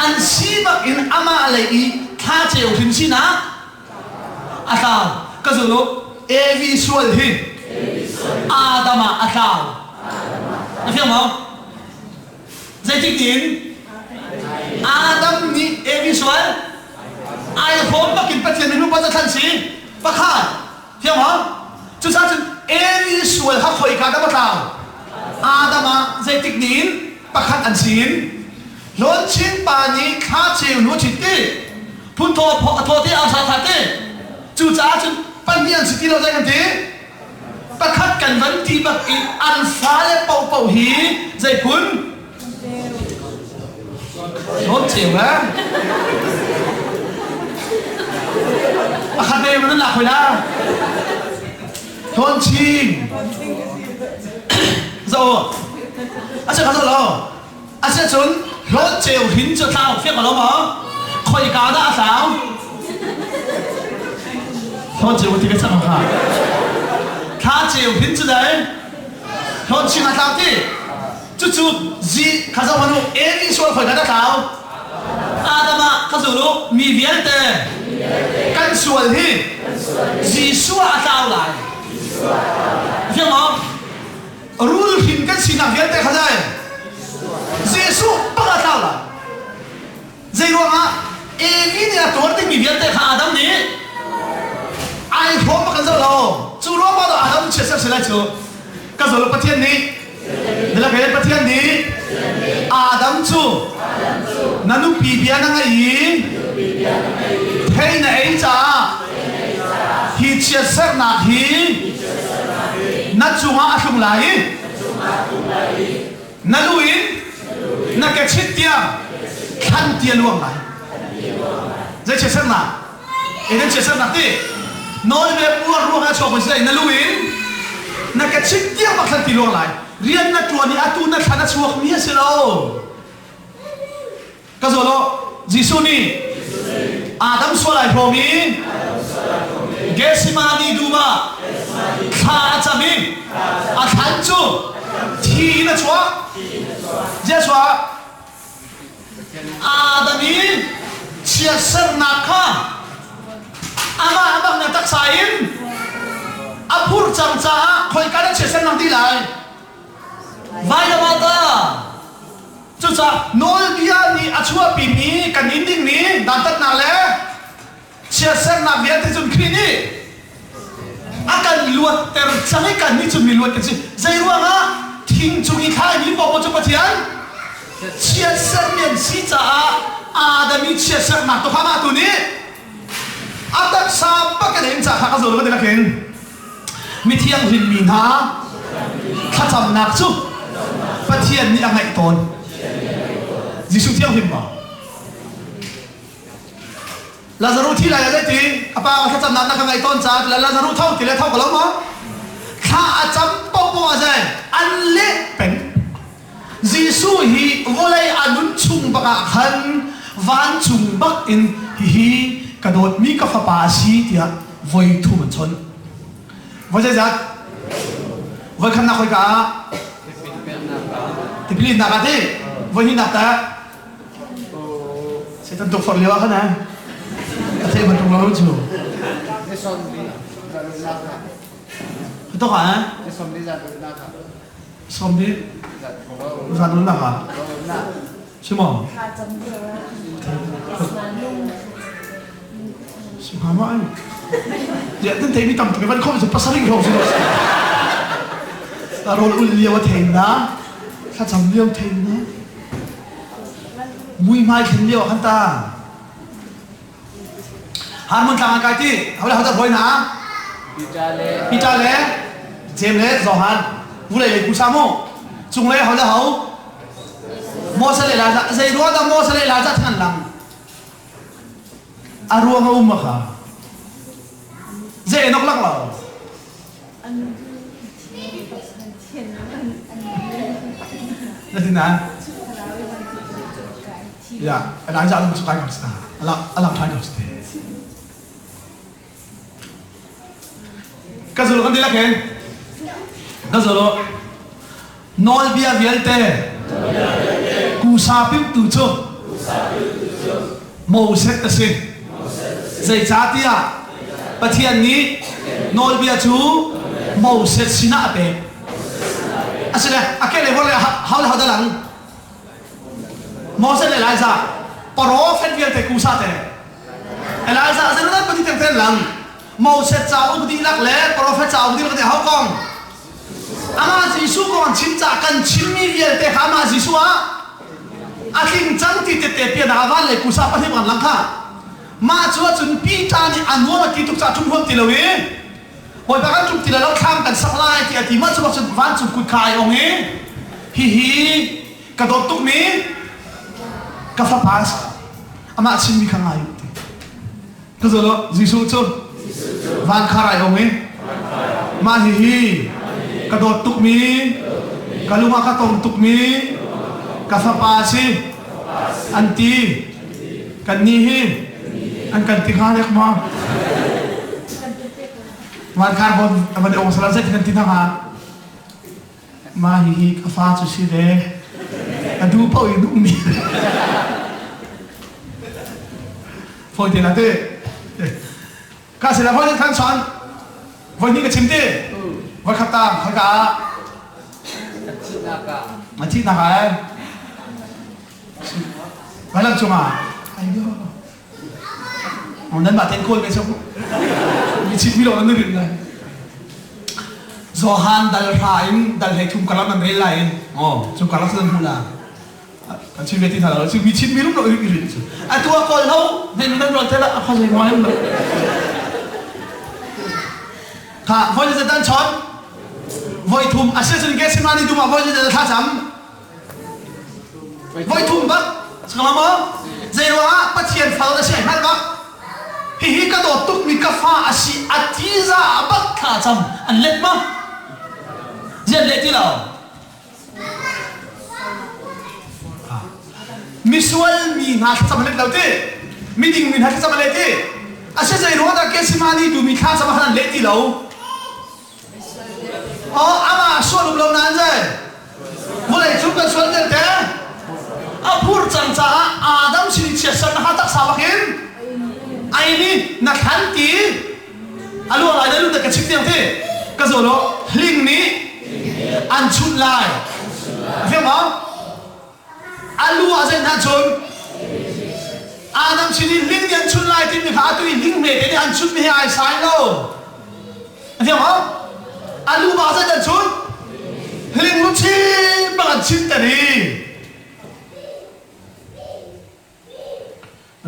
an si bak in amah lei i thla ceu hrim sinak A tlau. Ka zul u. Evi sual hi Adam ah a tlau. Na fiang maw? Zeitik tiin? Adam nih Evi sual ai hrawm bakin Pathian nih nupa thlan si. Pakhat. Fiang maw? Cucaah cun Evi sual kha khoika dah a tlau? Adam ah zeitik niin pakhat an si in Hlawn Chin pa nih thla cheu nu a ṭhit ti. Phun thaw a thaw te a sa tha te. Cucaah cun pahnih an si ti lo zei kan ti? Pakhat kan van ti bak i an fale paohpaoh hi zei phun? Hlawn cheu eh? Pakhat ve nan lak hoi la. Hlawn chin. Zo. A se kha zo lo. Asiahcun hlawnceu hin cu tlau fiak lo maw? Khoika dah a tlau? Hlawnceu ti ka cang kha. Thla ceu hin cu dai hlawncing a tlau ti. Cucu zi kha zoh hmanh u Evi sual khoika dah tlau? Adam ah kha zul u mi vialte kan sual hi Jesuh ah a tlau lai. Fiang maw? Rul hrin kan sinak vialte kha zei? Jesuh bak a tlau lai. Zei ruangah Evi nih a tuar dingmi vialte kha Adam nih ai hrawm bak kan zoh lo. Cu ruang ah Adam chiatserh si lai cu. Ka zoh Pathian nih Nilakhe Pathian nih Adam cu na nupi bia na ngaih i thei na ei caah hi chiatserhnak hi na cungah a tlung lai i na lu in na kechit tiang thlan ti a luang lai. Zei chiatserhnak? Eden chiatserhnak ti nawlbia puar ruangah a chuak mi si lai na lu in na kechit tiang bak thlan ti luang lai. Rian na ṭuan i atu na thlan a chuak mi a si lo. Ka zawl aw, Jesuh nih Adam sual ai hrawm i Gethsemane dum ah thla a cam i a thlan cu Thi in a chuah. Zia chuah. Adam i chiatsernak kha amah a bak na taksa in a phurh cang caah khoika dah chiatsernak ti lai? Vailamah ta. Cucaah nawlbia nih a chuahpimi kan in dingmi dantatnak le chiatsernak vialte cun Khrih nih a kan luatter cang i kannih cu miluat kan si. Zeiruangah thing cung i thlaimi paoh cu Pathian chiatsermi an si caah Adam i chiatsernak tu kha mah tu nih a taksa bak in ca kha ka zawl ka ti lakin mithianghlim mi hna thlacamnak cu Pathian nih a ngaih tawn. Jesuh thianghlim maw? Lazaruh thi lai ah zeiti a pa thlacamnak na ka ngaih tawn caah Lazaruh tho ti le tho ko lo maw? Thla a cam paohpaoh ah zei an leh peng. Jesuh hi vawlei a nun chung bak ah khan vancung bak in hihi ka dawtmi ka fapa a si tiah voi thum an chawnh. Voi zeizat? Voi khatnak hoi ka ah? Tipil innak ah ti? Voi hnihnak tah? Satan tukforh lio ah khan eh? A theih bantuk lo cu. Tok ah eh? Som di zan nak ah. Si maw? Si hnga ma ai. Ya tin thei mi tam tuk van khom su pasarih hrawng si. Ta rol ul lio a thein na. Thlacam lio thein na. Muihmai thlen lio ah khan ta. Harmon tlang ah kai ti. Hawle hawda hoi na. Peter le James le Johan vulei lei pusa mu. Cung lei hawle ho. Moses le Elijah zei ruang dah Moses le Elijah than lang. A ruang a um kha. Zei nok lak lo. Na ti na? Ya, Elijah lu kai ko sta. Ala ala thai ko sta. Ka zulu kan dilak hen. Ka zulu. Nawlbia vialte kusa piu tu cu Moses a si. Zeicahtiah Pathian nih nawlbia cu Moses sinah a pek. Asile a ke le le hau le hau dalang. Moses le Elijah prophet vialte kusa te. Elijah zenan pati teng ten lang. Moses cauk dihlak le profet cauk dihlak nih ho kong amah Jesuh kong an chim caah kan chimmi vialte kha amah Jesuh ah a tling cang ti tette pian ah van lei pusa pahnih kan lang kha mah cu ahcun Peter nih a nuam a ti tuk caah ṭum huam ti lo i Bawipa kan ṭum ti lai lo thlam kan sak lai ti a ti mah cu bak cun vancung kut kha ai ong i hihi ka dawt tukmi ka fapa amah chimmi kha ngai ti Ka Jesuh cu vankhar ai ong i mah hihi ka dawt tukmi ka lung ah ka tong tukmi ka fapa a si an ti kannih hi an kan ti hnga dek maw vankhar bon a van ong sala zeitin an ti hna hnga Mah hihi ka fa cu si ve. A duh paoh in ummi. Fawi te la te. Ka sila fawi khan chuan. Voi hnih ka chim ti. Voi khat ta khoi ka ah. A thih nak ah. Vai lam cungah. Ai yo. Nan mah ten kawl ve chok. Mi chit mi lo nan rin lai. Johan dal hra in dal hlei thum karlak nan rel lai in. Oh, cu karlak nan hmu la. Kan chim ve ti thla lo. Cu mi chit mi rum lo ri ri cu. Atu a kawl ho, nan nan rol thela a khazai mo hem lo. Kha voi za dan chon. Voi thum a se cun Gethsemane dum ah voi za thla cam. Voi thum bak sangla maw? Zei ruangah Pathian fal na si ai hngalh bak. Hihi ka dawt tukmi ka fa a si a ti za bak thla cam an let ma? Zian leh ti lo. Misual mi hna thlacam let lo ti. Miding mi hna thlacam a leh ti. A si zei ruangah dah Gethsemane tu mi thla cam ah khan an leh ti lo? Oh, amah sual um lo nain zei? Vawlei cung kan sual vialte a phur cang caah Adam sin i chiatsernak kha taksa bakin ai ni na thlan ti a luang lai na lu ka chim tiang ti ka zawl lo hling nih an chunh lai fiang maw a lu ah zei hna chun Adam sin i hling nih an chunh lai timi kha atu i hling hme te nih an chunh mi hi ai sai lo fiang maw a lu ba zei an chun hling lu chim bang an chim ter i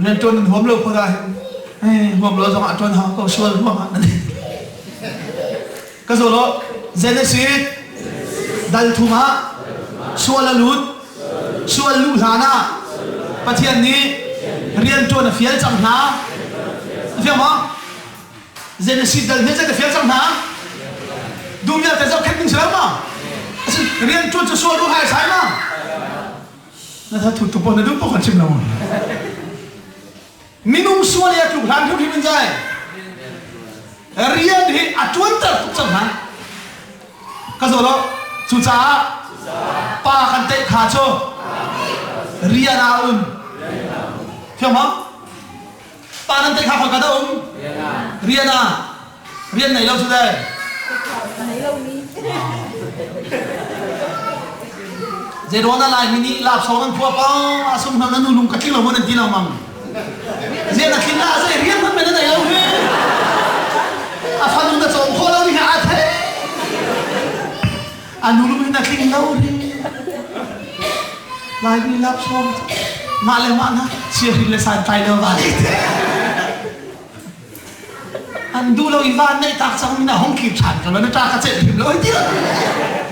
Nan ṭuan nan huam lo khua dah hin huam lo zong ah ṭuan hau ko sual huam ah nan ka zaw lo Genesis dal thum ah sual a lut sual luh hlan ah Pathian nih rian ṭuan a fial cang hna fiang maw Genesis dal hi zei fial cang hna duh vialte zohkhenh ding si lo ma rian ṭuan cu sual ruh hai sai ma Na thathut tuk na duh pok chim lo. Minung sual i a tluk hlan hrimhrim in zai. Rian hi a ṭuanter tuk cang hna. Ka zaw lo. Cucaah pa kan teih kha cu rian ah um. Thiam ma? Pa nan teih kha khoi ka dah um? Rian ah. Rian nei lo cu dai. Nei lo mi. Zeiruang dah Laimi nih lapsawng an phuah pa asung hna na nu lung ka tling lo maw nan ti lo mang. Zei na tling la zei rian hmanh men na nei lo hi. A fanu na cawm khawh lo ni ha a thei. A nu lung hi na tling lo ri. Laimi lapsawng mah le mah na chia le san tlai lo va le te. An duh lo i van neih tak cang mi na hong kir ṭhan ko na ṭa ka celh hrim lo ti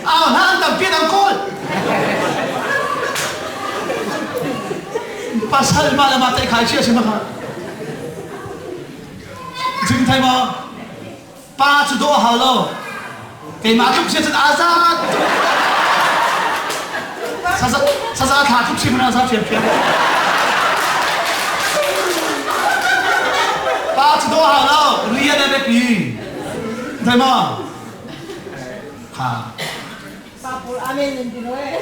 au hna an tampi an kawl pasal ma le ma tai khai chia si ma kha jing thai ma pa cu do hau lo keimah tluk sia cun azat saza thla tluk si mana za fiam fiam pa cu do hau lo rian a biapi thai ma ha Pa pawl amen nan ti lo eh.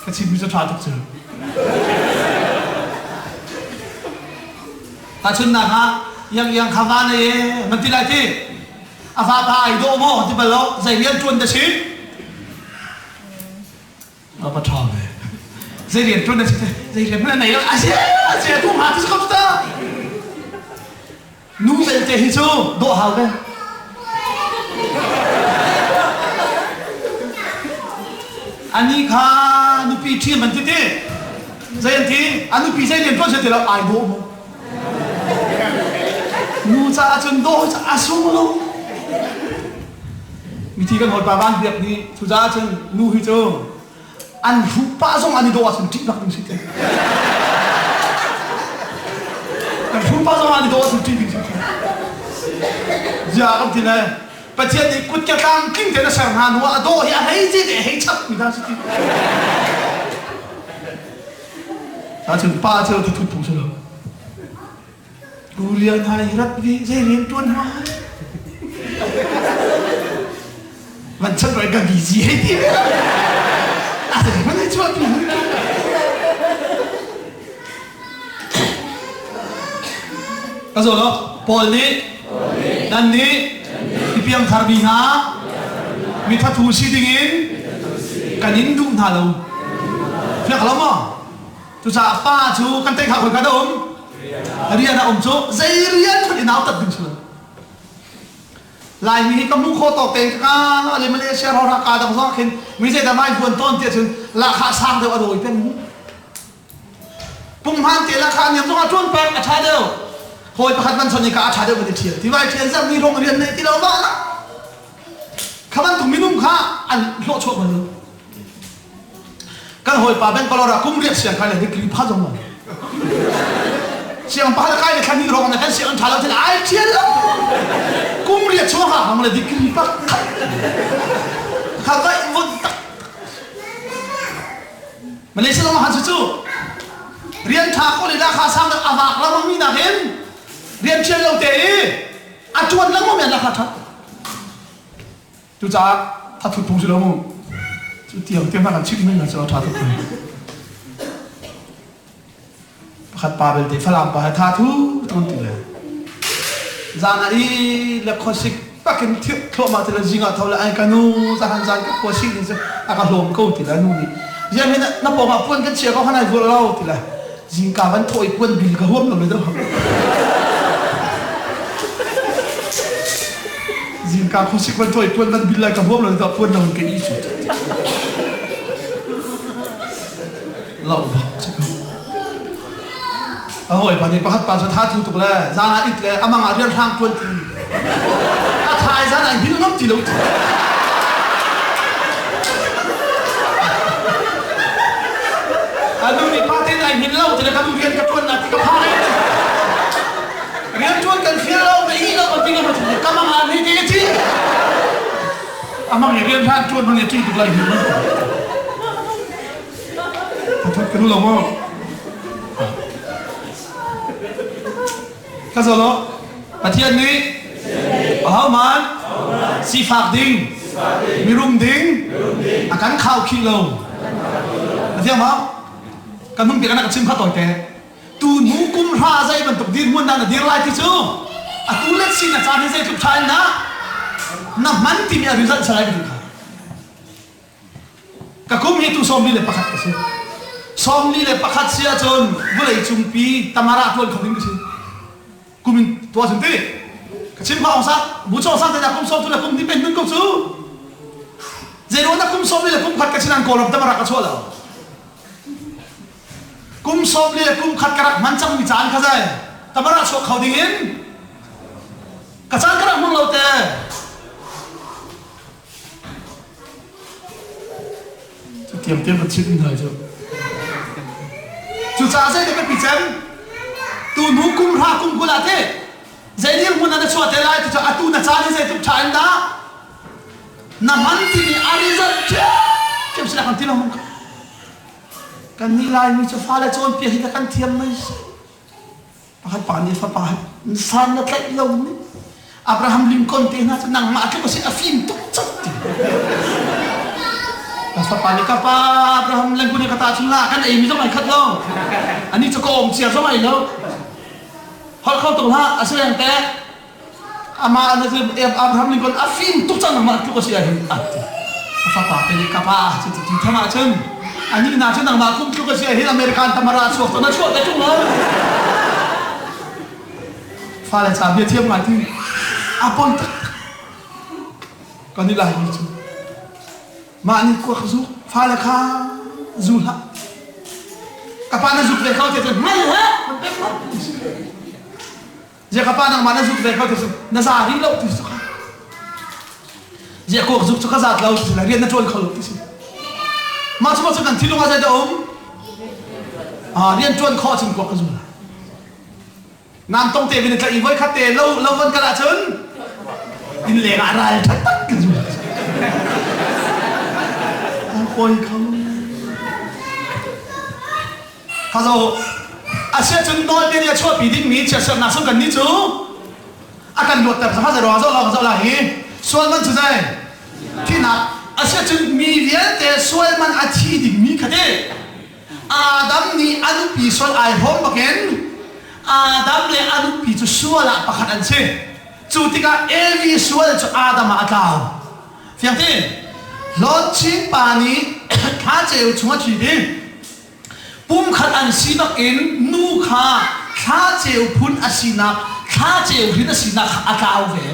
Ka chimmi cu ṭha tuk cu. Tahchunhnak ah, yang yang kha va nei e, man ti lai ti. A fa pa ai dawh maw ti bal lo, zei rian ṭuan da si? A pa ṭha ve. Zei rian ṭuan da si? Zei rian hmanh nei lo. A si, a si, tu ma ti ko ta. Nu belte hi cu dawh hau ve. Ani kha nupi ṭhi man ti ti. Zei an ti? A nupi zei rian ṭuan se ti lo ai dawh mu. Nu caah cun dawh cu a sung lo. Mithi kan hawipa van biak nih cucaah cun nu hi cu an hruh pah zong an i dawh ahcun ṭih bak ding si te. Kan hruh pah zong an i dawh ahcun ṭih ding si te. Zia kan ti le Pathian nih kut ke tlang tling tein a ser hna hnu ah a dawh hi a hlei ce te hei chap mi hna si ti. Ahcun pa cu tu thut phung si lo. Tu rian hai rat vi zei rian tuan hna. Van chan roi ka busy hei ti. A zei man hei chuah tu. Ka zo lo Paul nih nan nih i piangthar mi hna mi thathu si dingin kan in duh hna lo. Fiak lo maw? Cucaah pa cu kan tei kha khoi ka um rian a um cu zei rian hmanh i nautat ding si lo. Laimi hi ka hmuh khawh tawk tein ka ka le Malaysia ro ka dang zong khin mi zei dah mai huan tawn tiah cun lahkhah sang deuh a rawi peng mu. Punghman te lahkhah niam zong a ṭuan peng a ṭha deuh. Hawi pakhat man chon i ka a ṭha deuh kan i ṭhial. Ti vai ṭhial zam ni rong rian nei ti lo ma la. Kha bantuk minung kha an hlawh chuah bal lo. Kan hawipa Bangalore ah kum riat siang kai le degree pha zong lo. Siang pa le kai le thlan rong na kan siang tha lo thil ai thial lo. Kum riat chuang ha hang le degree pa kha vai vun tak. Malaysia lam han cu rian tha ko le la kha sang dak awak lamang mi nak in rian thial lo te i a tuan lengmang men la kha tha. Cucaah Thathut phung si lo mu. Cu tiang tiang kan chimh mi cu a ṭha tuk. Pakhat pa belte Falam pa he tha thu tuk ti le. Zan ah i le khuasik pakin thil thluahmah ti le zing ah tho le ai ka nu zahan zan ka khuasik ni cu a ka hlawm ko ti le nu nih ziang hin na pawng ah puan kan chia ko han ai vual lo ti le zingka van thawh i puan bil ka huam lo le do. Zingka khuasik van thawh i puan van bil lai ka huam lo le do puan lo in ka i cu. Lo bak cu ko. A hawipa nih pakhat pa cu tha thu tuk le zan ah it le amang ah rian hrang tuan ti. A thai zan ah hil ngam ti lo ti. A nu nih pa ten ai hil lo ti le ka nu rian ka tuan na ti ka phang Rian tuan kan fial lo ka i lo ka ti ka ka mang ah ni ti ti. Amang rian hran tuan mang ti tuk lai hil. Thathat ka duh lo maw? Ka zo lo. Pathian nih ahohmanh sifak ding, mirum ding a kan khaukhih lo. Na thiang maw? Kan hung ti kan chim kha tawi te. Tu hnu kum hra zei bantuk dirhmun dah na dir lai ti cu atu let sin na caan hi zeitluk ṭha in dah na hman timi a result salai ka duh kha. Ka kum hi tu 41 ka si. 41 si ahcun vawlei cungpi tamara tuan kho ding ka si. Kum in tuah cun ti. Ka chim kha ong sa, bu chong sang te kum sawm tu le kum ni pen nun ko cu. Zeiruang dah kum sawm li le kum khat ka sinan Kawlram tamara ka chuah lo. Kum sawm li le kum khat ka rak hman cangmi caan kha zai tamara chuak kho ding in ka caan ka rak hmang lo te. Tiang tiang kan chimh hna cu. Cucaah zei dah biapi cem? Tu hnu kum hra kum 20 ah teh zei dirhmun ah na chuah te lai ti cu atu na caan hi zeitluk ṭha in dah na hman timi a result ṭhiamṭhiam si kan ti lo kan nih Laimi cu fale cawnpiak hi kan thiam mei si. Pakhat pa nih fapa san na tlaih lo nih Abraham Lincoln te hna cu nangmah tluk a si a fim tuk cang ti. Ka fapa nih ka pa Abraham Lincoln ka ta chung la kan ei mi zong ai khat lo. Ani cu ka om cia zong ai lo. Holh kho tuk hlah a si leng te. Amah na cu Abraham Lincoln a fim tuk cang nangmah tluk a si ahhin a ti. A fapa te nih ka pa cu ti tham ahcun anih na cu nangmah kum tluk a si ahhin American tamara chuak to na chuah te ṭung lo. Fale ca bia thiam ngai ti a poi taktak. Kan i lai mi cu mah nih kuak zuk fale kha zu hlah. Ka pa na zuk ve kho te cun hmai he Zia ka pa nangmah na zuk ve ko ti cu na za rih lo ti cu kha. Zia kuak zuk cu ka zat lo ti rian na ṭuan kho lo ti si. Mah cu cu kan thinlung ah zei dah um? Ah rian ṭuan khawh cun kuak ka zu lai. Nam tong te vin tlaih i voi khat te lo lo van kal ahcun inn leng ah ral ṭhat tak kan zu. Koi kho. Kha asiahcun nawlbia nih a chuahpi dingmi chiatsernak sung kan nih cu a kan luatter kha zei ruangah zoh la zoh la hi sual man cu zei thihnak asiahcun mi vialte sual man a thi dingmi kha ti Adam nih a nupi sual ai hrawm bakin Adam le a nupi cu sual ah pakhat an si cu tikah Evi sual cu Adam ah a tlau fiang ti Hlawn Chin pa nih thla ceu chung a thi ding Pumkhat an si bakin nu kha thla ceu phun a sinak, thla ceu hrin a sinak kha a tlau ve.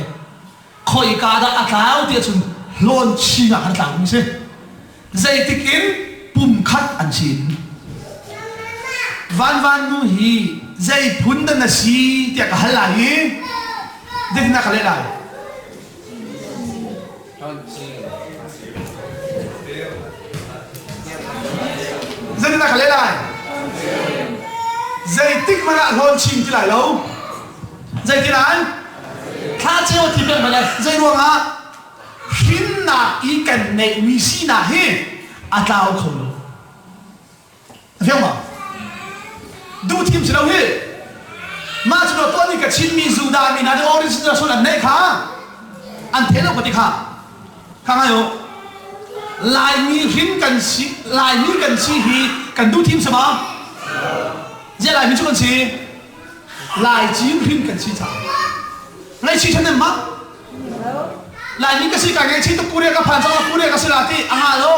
Khoika dah a tlau ti ahcun hlawn chin ah khan a tlaumi si. Zeitik in pumkhat an si in. Vanvan nu hi zei phun dah na si tiah ka hal lai i zeitin dah ka leh lai? Zeitindah ka leh lai? Zeitik hmanh ah hlawn chin ti lai lo. Zeiti lai? Thla ceu a thi peng bal Zei ruangah? Hrinnak i kan neihmi sinak hi a tlau kho lo. A fiang ma? Duh thim si lo hi. Mah cu tuah ni ka Chinmi Judah mi hna nih original sul an neih kha an the lo ka ti kha. Kha ngai u. Laimi hrin kan si Laimi kan si hi kan duh thim sama Ziah Laimi cu kan si Lai cin hrin kan si caah ngaihchih ṭhan ma Laimi ka si ka ngaihchih tuk Korea ka phan cang Korea ka si la ti a nga lo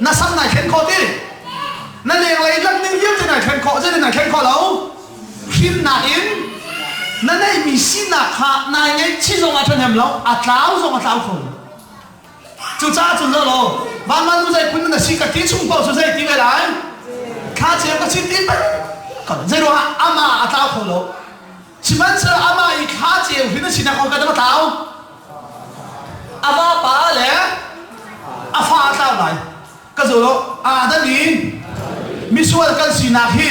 na sam nai thlen khawh ti na lenglei lang ning vialte nai thlen khawh zei nai thlen khawh lo hrimnak in na neihmi sinak kha nai ngaihchih zong a ṭhahnem lo a tlau zong a tlau kho lo Cucaah cun lo vanvan nu zei phun na si ka ti chung paoh cu zei ti ve lai thla ceu ka chim ti peng zei ruangah amah a tlau kho lo sihmanhsehlaw amah i thla ceu hin a sinak kong ka dang a tlau a vapa le a fa a tlau lai ka zo lo Adam i misual kan sinak hi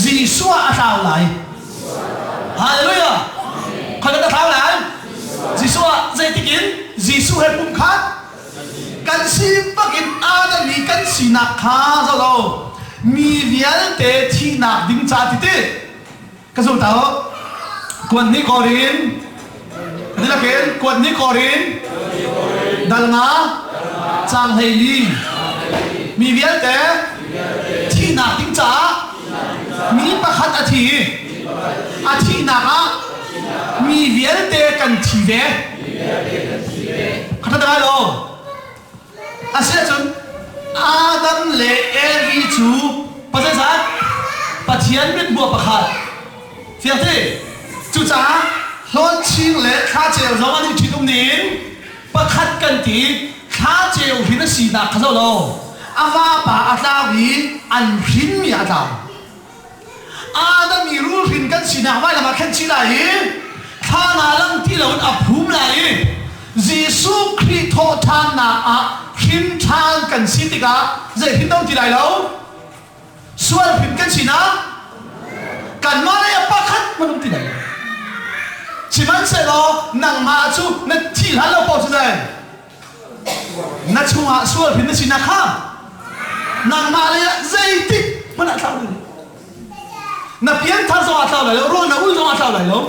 Jesuh ah a tlau lai Hallelujah khoi kan tlau lai Jesuh ah zeitik in Jesuh he pumkhat kan si bakin Adam i kan sinak kha zo lo mi vialte thihnak ding ca ti ti Ka zul ta kuan ni korin nilakin kuan ni korin dal nga cang hlei li mi vialte thihnak ding caah mi pakhat a thi a thihnak ah mi vialte kan thi ve kha ta lo Asiahcun Adam le Evi cu pazeizat Pathian mithmuh pakhat. Fiangte. Cucaah hlawnching le thlaceu zong an i ṭhitum ning pakhat kan ti thlaceu hrin a sinak kha zoh law a vapa a tlau i an hrinmi a tlau. Adam i rulhrin kan sinak vailam ah khenh chih lai i thla lang ti loin a phum lai i Jesuh Khrih thawhṭhannak ah hrin ṭhan kan si tikah zei hrin dong ti lai lo sual hrin kan sinak kanmah lei ah pakhat hmanh um ti lai lo sihmanhsehlaw nangmah cu na thi hlan lo paoh cu zei na chungah sual hrin na sinak kha nangmah lei ah zeitik hmanh ah tlau lai lo na pianthar zong ah tlau lai lo ruang na ul zong ah tlau lai lo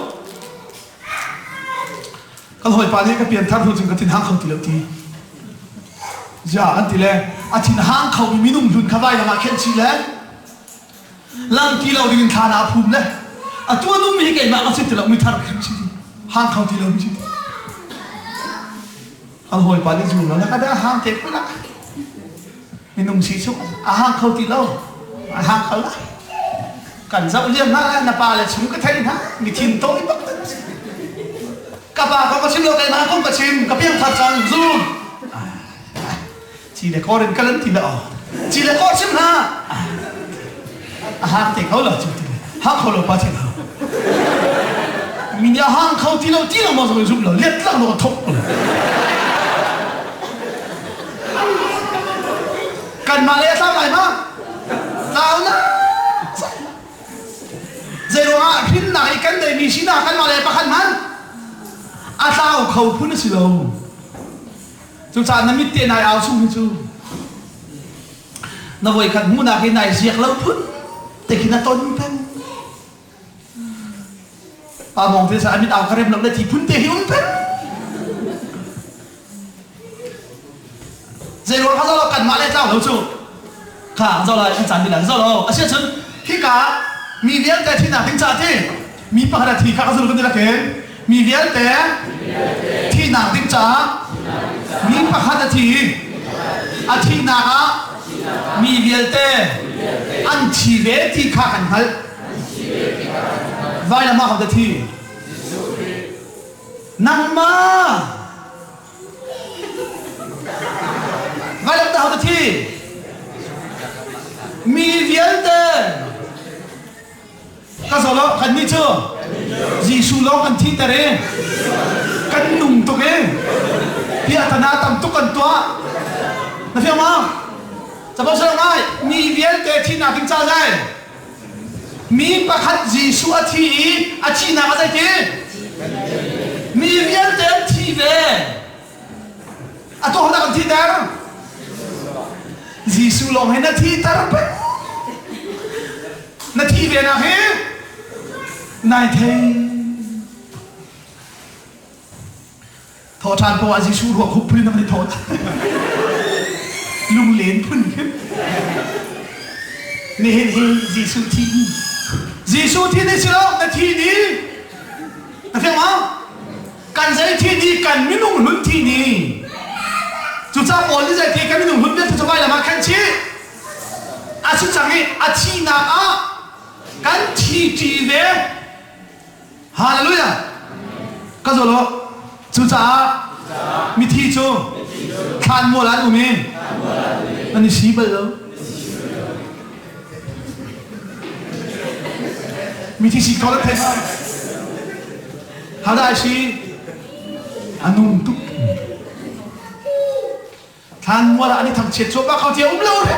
kan hawipa nih ka pianthar hnu cun ka thin hang kho ti lo ti zia an ti le a thin hang kho mi minung hlun kha vailam ah khenh chih le lang ti lo ding in thla na phum le atu a nung mi hi keimah ka si ti lo mi thar ka si hang kho ti lo mi si An hawipa nih zum lo na ka dah hang te ko la. Minung si cu a hang kho ti lo. A hang kho la. Kan zoh liam hna na pa le chung ka thei hna mi thin tawi bak ka pa ko ka chim lo keimah kong ka chim ka piang thar cang zum ci le kor in kalan ti le o ci le kor chim hna a hang te kho lo chu ti hang kho lo pa chin ho mi nih a hang kho ti lo ti lo ma zong zum lo let lang lo thok kan mah le tlau lai ma tlau na zei ruangah hrinnak i kan deimi sinak kan mah le pakhat man a tlau kho phun a si lo Cucaah na mit te nai au chung hi cu na voikhat hmuhnak hi nai ziak lo phun te khi na ton peng. Pa mong te sa amit au ka rem lo le thi phun te hi um peng. Zei ruang kha zo kan mah le tlau lo cu. Kha zo lai an caan dilan zo lo. Asia cun hika mi vialte thinak ding ca ti mi pakhat a thi kha ka zul kan ti lakin mi vialte thihnak ding caah mi pakhat a thi a thihnak ah mi vialte an thi ve ti kha kan hngalh vailam ah kan thi nangmah vailam dah ho thi mi vialte Ka zaw lo kannih cu Jesuh lawng kan thihter i kan nung tuk i piahtana tam tuk kan tuah. Na fiang maw? Capo salo ngai mi vialte thihnak ding ca zai mi pakhat Jesuh a thi i a thihnak a zei ti? Mi vialte an thi ve. A tuah nak an thihter. Jesuh lawng hi na thihter peng. Na thih ve nak hi nai thei. Thaw. Thawhṭhan poah Jesuh ruak hup phun in an i thawh. Lunglen phun khin. Nihin hi Jesuh thi ni. Jesuh thi ni si lo, na thi ni. Na fiang ma? Kan zei thi ni, kan minung hlun thi ni. Cucaah Paul nih zei ti kan minung hlun vialte cu vailam ah khan chih. A si cang i a thihnak ah kan thi ṭi ve. Hallelujah! Ka zawl u. Cucaah mithi cu thlanmual ah an um i an i si bal lo. Mithi si ko thei ma. Hada si a nung tuk. Thlanmual ah an i thangchiat cuahmah kho tia um lo re.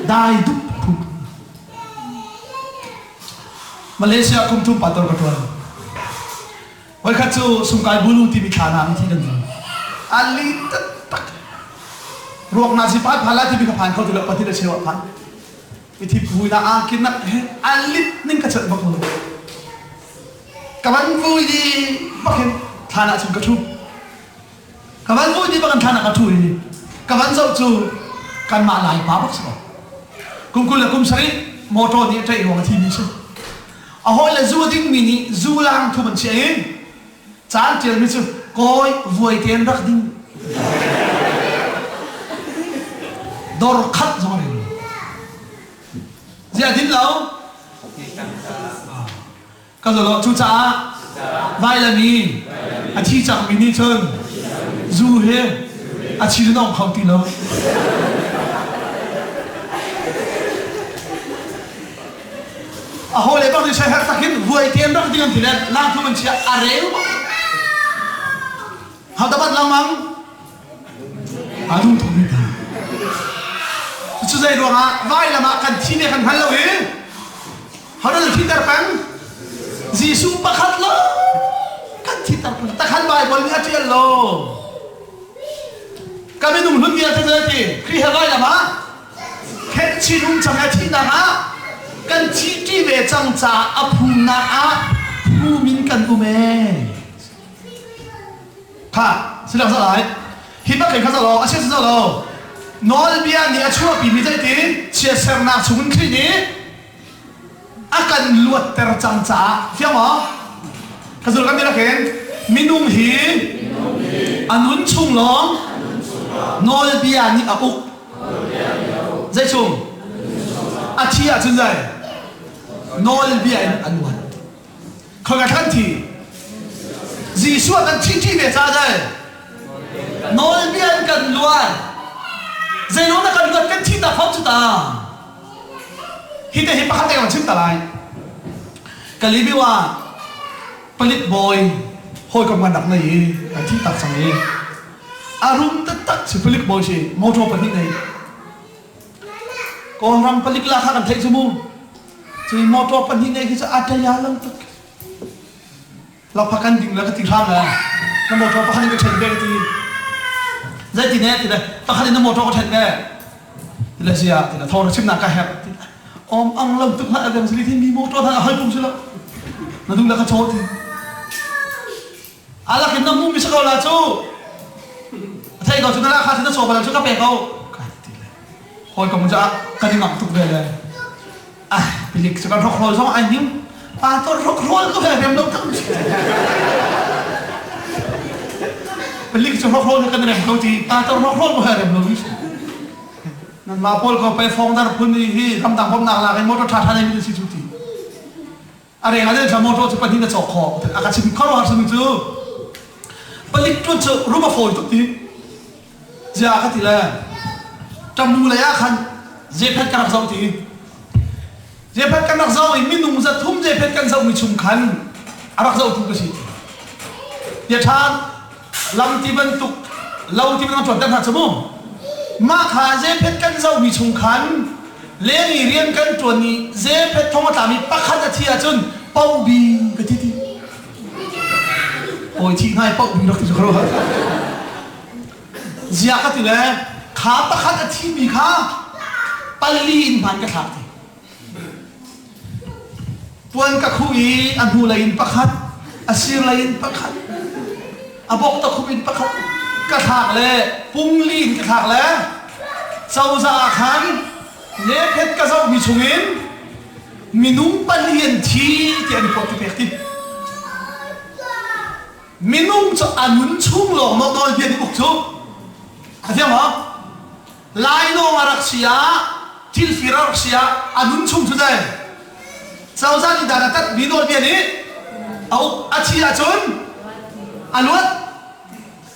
Dai dup phung. Malaysia kum thum pastor ka tuan. Voikhat cu Sungkai Bulu timi thlan ah mithi kan um. Ali taktak. Ruak na si phan phan la timi ka phan kho ti lo pati le cheu ah phan. Mithi pui na angkin nak he alit ning ka chelh bak lo. Ka van vui di bakin thlan ah cun ka thu. Ka van vui ti bak an thlan ah ka ṭhu i ka van zoh cu kanmah Lai pa bak si ko. Kum 20 le kum 70 motor nih a ṭaih ruang a thimi si. A hawile zu a dingmi nih zu lang thum an chiah i caan ṭialmi cu kawi vuai tein rak ding. Dor khat zong a rel lo. Ziah din lo? Ka zolo cucaah vailam i a thi cangmi nih cun zu hi a chi in a um kho ti lo. A hawile bak nih herh tak hin vuai te an rak ding an ti le langthum an chia a reu bak. Hau dapat langmang a lung thum mi hna. Cu zei ruangah vailam ah kan thi ne kan hngal lo i Hodah thiter peng? Jesuh pakhat lo kan thiter peng. Takhan Bible nih a ṭial lo. Ka minung hlun vialte cu ti Khrih he vailam ah khen chin um cang a thihnak ah kan thi ṭi ve cang caah a phumnak ah phum in kan um ee. Kha silang sa lai. Hi bak kha lo a sia lo. Nawlbia nih a chuahpi mi zeitin chiatsernak chungin Khrih nih a kan luatter cang caah fiang maw ka zul kan ti khin minung hi a nun chung lawng nawlbia nih a uk zei chung a thi ahcun zei nawlbia in a luat khoi kan thi Jesuh kan thi ṭi ve ca zei nawlbia in kan luat zei lawng na kan luat kan thi ta khom cu ta Hi te hi pakhat te ka chim ta lai. Kalibiu ah palik bawi hawikom kan rak nei i kan thih tak cang i a rum taktak si palik bawi si motor pahnih nei. Kawlram palik la kha kan theih cu mu. Cui motor pahnih nei khi cu a taya lang tuk. Lakphak kan ding le ka ti hram le na motor pakhat in ka ṭhen ve ka ti. Zeiti ne ti le pakhat in na motor ka ṭhen ve. Ti le sia ti le thawng na chimnak ka herh ti le om ang lo tuk hlah adem sili thi mi motor than a hoi pum si lo. Na duh le ka chaw ti. Alak in na mu mi si ko la cu. A thei ko cu na la kha na chaw bal cu ka pe ko. Ka ti le. Hawi kom ca kan i ngamh tuk ve le. Ah, pilik cu kan hrokhrawl zong ai ning. Pa to hrokhrawl ko he rem lo tak. Pilik cu hrokhrawl kan rem ko ti. Pa to hrokhrawl ko he rem lo mi. Nan ma pawl ko pe phong dar phun ni hi ramdang bawmnak lak in motor tha tha nei mi si cu ti. A reng a thla motor cu pahnih na cawk kho. A ka chim khoro har sunu cu. Palik tu cu rum a fawi tuk ti. Zia ka ti le ṭamu lei ah khan zephet ka rak zoh ti. Zephet kan rak zoh i minung 300 zephet kan zohmi chung khan a rak zohtu ka si ti. Bia ṭhan lam ti bantuk lo ti bantuk ṭuan hna cu mu. Mah kha zephet kan zohmi chung khan leng i rian kan ṭuan i zephet thong a tlami pakhat a thi ahcun pobi ka ti ti. Pawi thi hngai poh rak ti cu ka ruah. Zia ka ti le kha pakhat a thimi kha pali in hman ka thlak ti. Puan ka khuh i a hnu lei in pakhat, a sir lei in pakhat. A bok takhup in pakhat ka thlak le pungli in ka thlak le cozah ah khan nephet ka zohmi chungin minung pali an thi tiah report ka pek ti. Minung cu a nun chung lawng maw nawlbia nih uk cu? A fiang maw? Lainawng a rak si ah, thilfir a rak si ah, a nun chung cu zei? Cozah nih dan a tatmi nawlbia nih a uk a thi ahcun a luat.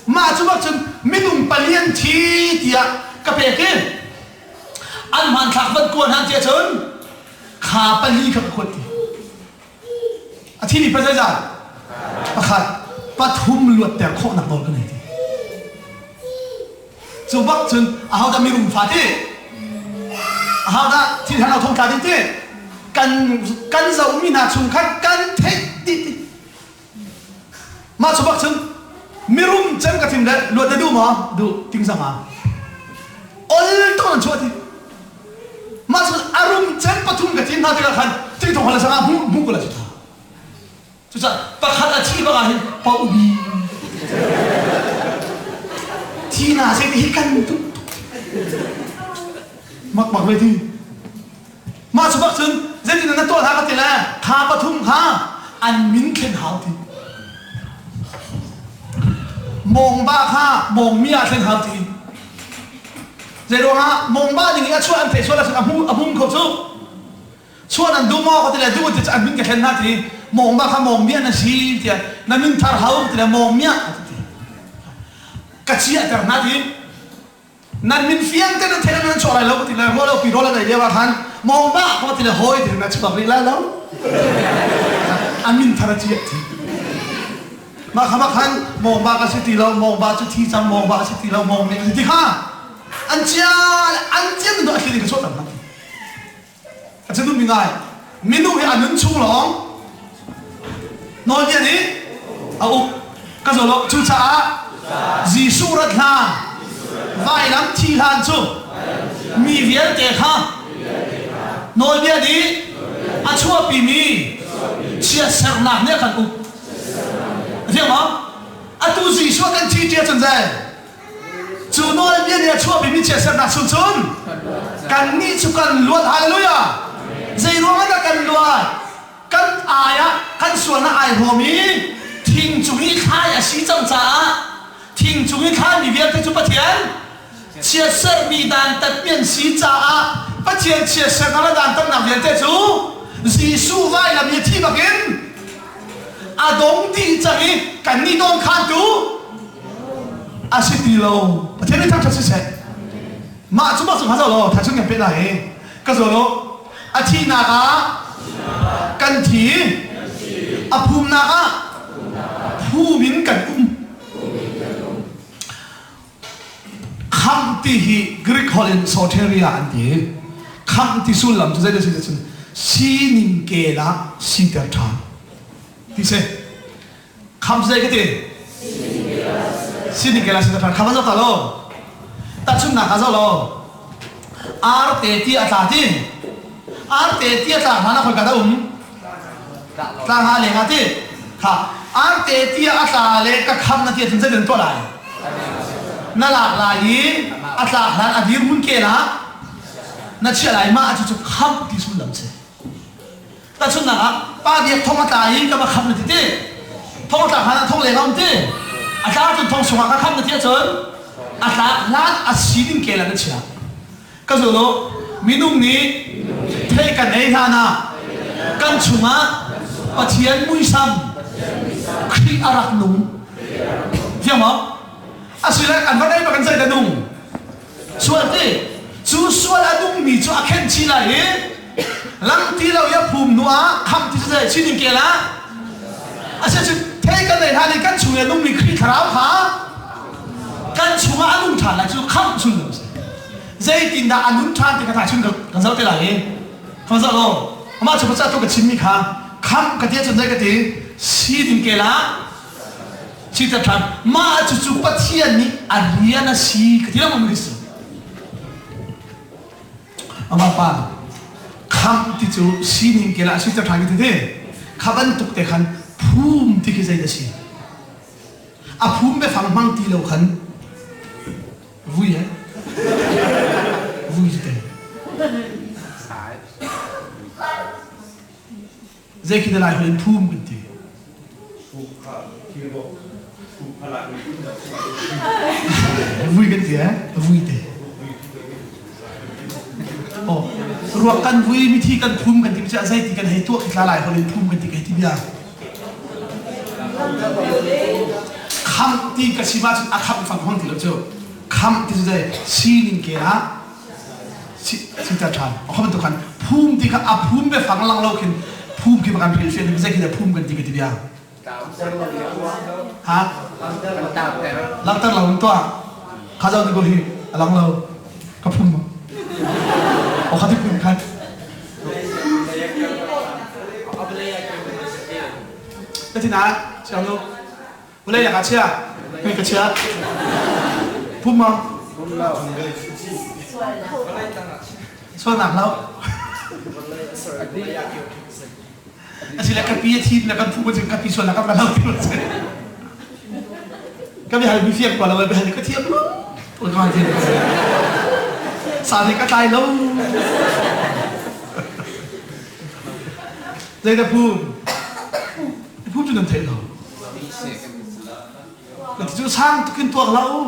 Mah cu bak cun minung pali an thi tiah ka pek i an hmanthlak van kuan han tiah cun kha pali kha ka kuat ti. A thimi pa zeizat? Pakhat. Pathum luatter khawhnak nawl ka nei ti. Cu bak cun ahodah mirum fa ti? Ahodah thil han thong tla ding ti? Kan kan zohmi hna chung khan kan theih dih ti. Mah cu bak cun mirum cem ka thim le luat na duh maw? Duh ting zanga. Ol tuk an chuah ti. Mah cu a rum cem pathum ka thim hna tikah khan ting thong hal sangah hmu hmu ko la cu tha. Cucaah pakhat a thi bak ah hin paubi thi na se ti hi kan tuk mak bak ve ti. Mah cu bak cun zeitin na tuah hna ka ti le kha pathum kha an min thlen hau ti. Mawngba kha mawngmi ah thlen hau ti. Zei ruangah mawngba ning i a chuah an theih sual ahcun a hmu a hmum kho cu. Chuah nan duh maw ka ti le duh ti an min ka thlen hna ti. Mawngba kha mawngmiah na si tiah na min thar hau ti le mawngmiah ti. Ka chiahter hna ti. Nan min fiang te nan theih nan chuah lai lo ti le ruah lo pi rawl an ei lio ah khan mawngba ko ti le hawi ti na chuak rih lai lo. A min thar a ciah ti. Mah kha mah khan mawngba ka si ti lo mawngba cu thi cang mawngba si ti lo mawng nih ti kha an cia an cian do a thli ka chuah tam A cu duhmi ngai. Minung hi a nun chung lawng nawlbia nih a uk. Ka zaw lo. Cucaah Jesuh rat hlan, vailam thi hlan cu mi vialte kha nawlbia nih a chuahpimi chiatsernak nih a kan uk. A fiang maw? Atu Jesuh a kan thi ṭia cun zei? Cu nawlbia nih a chuahpimi chiatsernak chung cun kannih cu kan luat. Hallelujah! Zei ruangah dah kan luat? Kan ai ah kan sualnak ai huam i thing cung i thlai a si cang caah thing cung i thlaimi vialte cu Pathian chiatserhmi dantatmi an si caah Pathian chiatserhnak le dantatnak vialte cu Jesuh vailam i a thi bakin a dong dih cang i kannih dawnkhantu a si ti lo. Pathian nih thangṭhat siseh. Mah cu bak cu kha lo tha chung kan peh lai i ka zaw lo a thihnak ah kan thi a phumnak ah phum in kan um. Khamh ti hi Greek holh in soteria an ti. Khamh ti sullam cu zeidah si cun sining kel ah siter ṭhan ti si. Khamh zei ka ti? Sining kel ah siter ṭhan. Khamh a zoh ta lo. Tahchunhnak ah zoh lo. Arte ti a tla ti. Arte ti a tlak hlan ah khoika dah um? Tlang ha leng ah ti. Kha arte tia a tla le ka kham na ti ahcun zeitin tuah lai? Na lak lai i a tlak hlan a dir hmun kel ah na chiah lai mah cu cu kham ti sullam si. Tahchunhnak ah pa biak thong a tla i ka va kham na ti ti. Thong a tlak hlan ah thong leng a um ti. A tla cun thong sungah ka kham na ti ahcun a tlak hlan a sining kel ah na chiah. Ka zul u, minung nih thei kan ei hlan ah kan chungah Pathian muisam Khrih a rak nung. Fiang maw? Asile an van ei bak in zei dah nung? Sual ti. Cu sual a nungmi cu a khenh chih lai i lam ti lo i a phum hnu ah kham ti cu zei chin in kel ah Asicun thei kan ei hlan i kan chung i a nungmi Khrih thlarau kha kan chungah a nung ṭhan lai cu khamh sullam a si. Zeitindah a nun ṭhan ti kha thaicun kan zoh te lai i kan zoh lo. Amah cu ka tu ka chimmi kha khamh ka ti ahcun zei ka ti sining kel ah siter ṭhan. Mah cucu Pathian nih a rian a si ka ti lengmang mi si. Amah pa khamh ti cu sining kel ah siter ṭhan ka ti ti. Kha bantuk te khan phum ti khi zei dah si? A phum biafang hmang ti lo khan vui he vui cu te. Zei khi lai holh in phum kan ti. Vui kan ti eh? Vui te. Oh, ruak kan vui mithi kan phum kan ti cu zei ti kan hei tuah khi tla lai holh in phum kan ti kai ti bia. Khamh ti ka si ma cun a khamh fang hong ti lo cu. Khamh ti cu zei sining ke ah si ta ṭhan. A bantuk khan phum ti kha a phum biafang lang lo khin phum khi kan hril fian zei khi dah phum kan ti ka ti bia. Ha? Langter lo in tuah. Kha zau ni ko hi a lang lo. Ka phum ma. O kha ti phum khan. Ka tin ah chiang lo. Vulei lakah chia. Hei ka chia. Phum ma. Sualnak lo. Asile ka pi a thi na kan phu ka pi sualnak kan lo ti si. Ka bihal mi fiang ko lo bihal ka thiam lo. Ka thiam. Sa ka tlai lo. Zeidah phum? Phum cu nan theih lo. Na ti cu sang tukin tuak hlah u.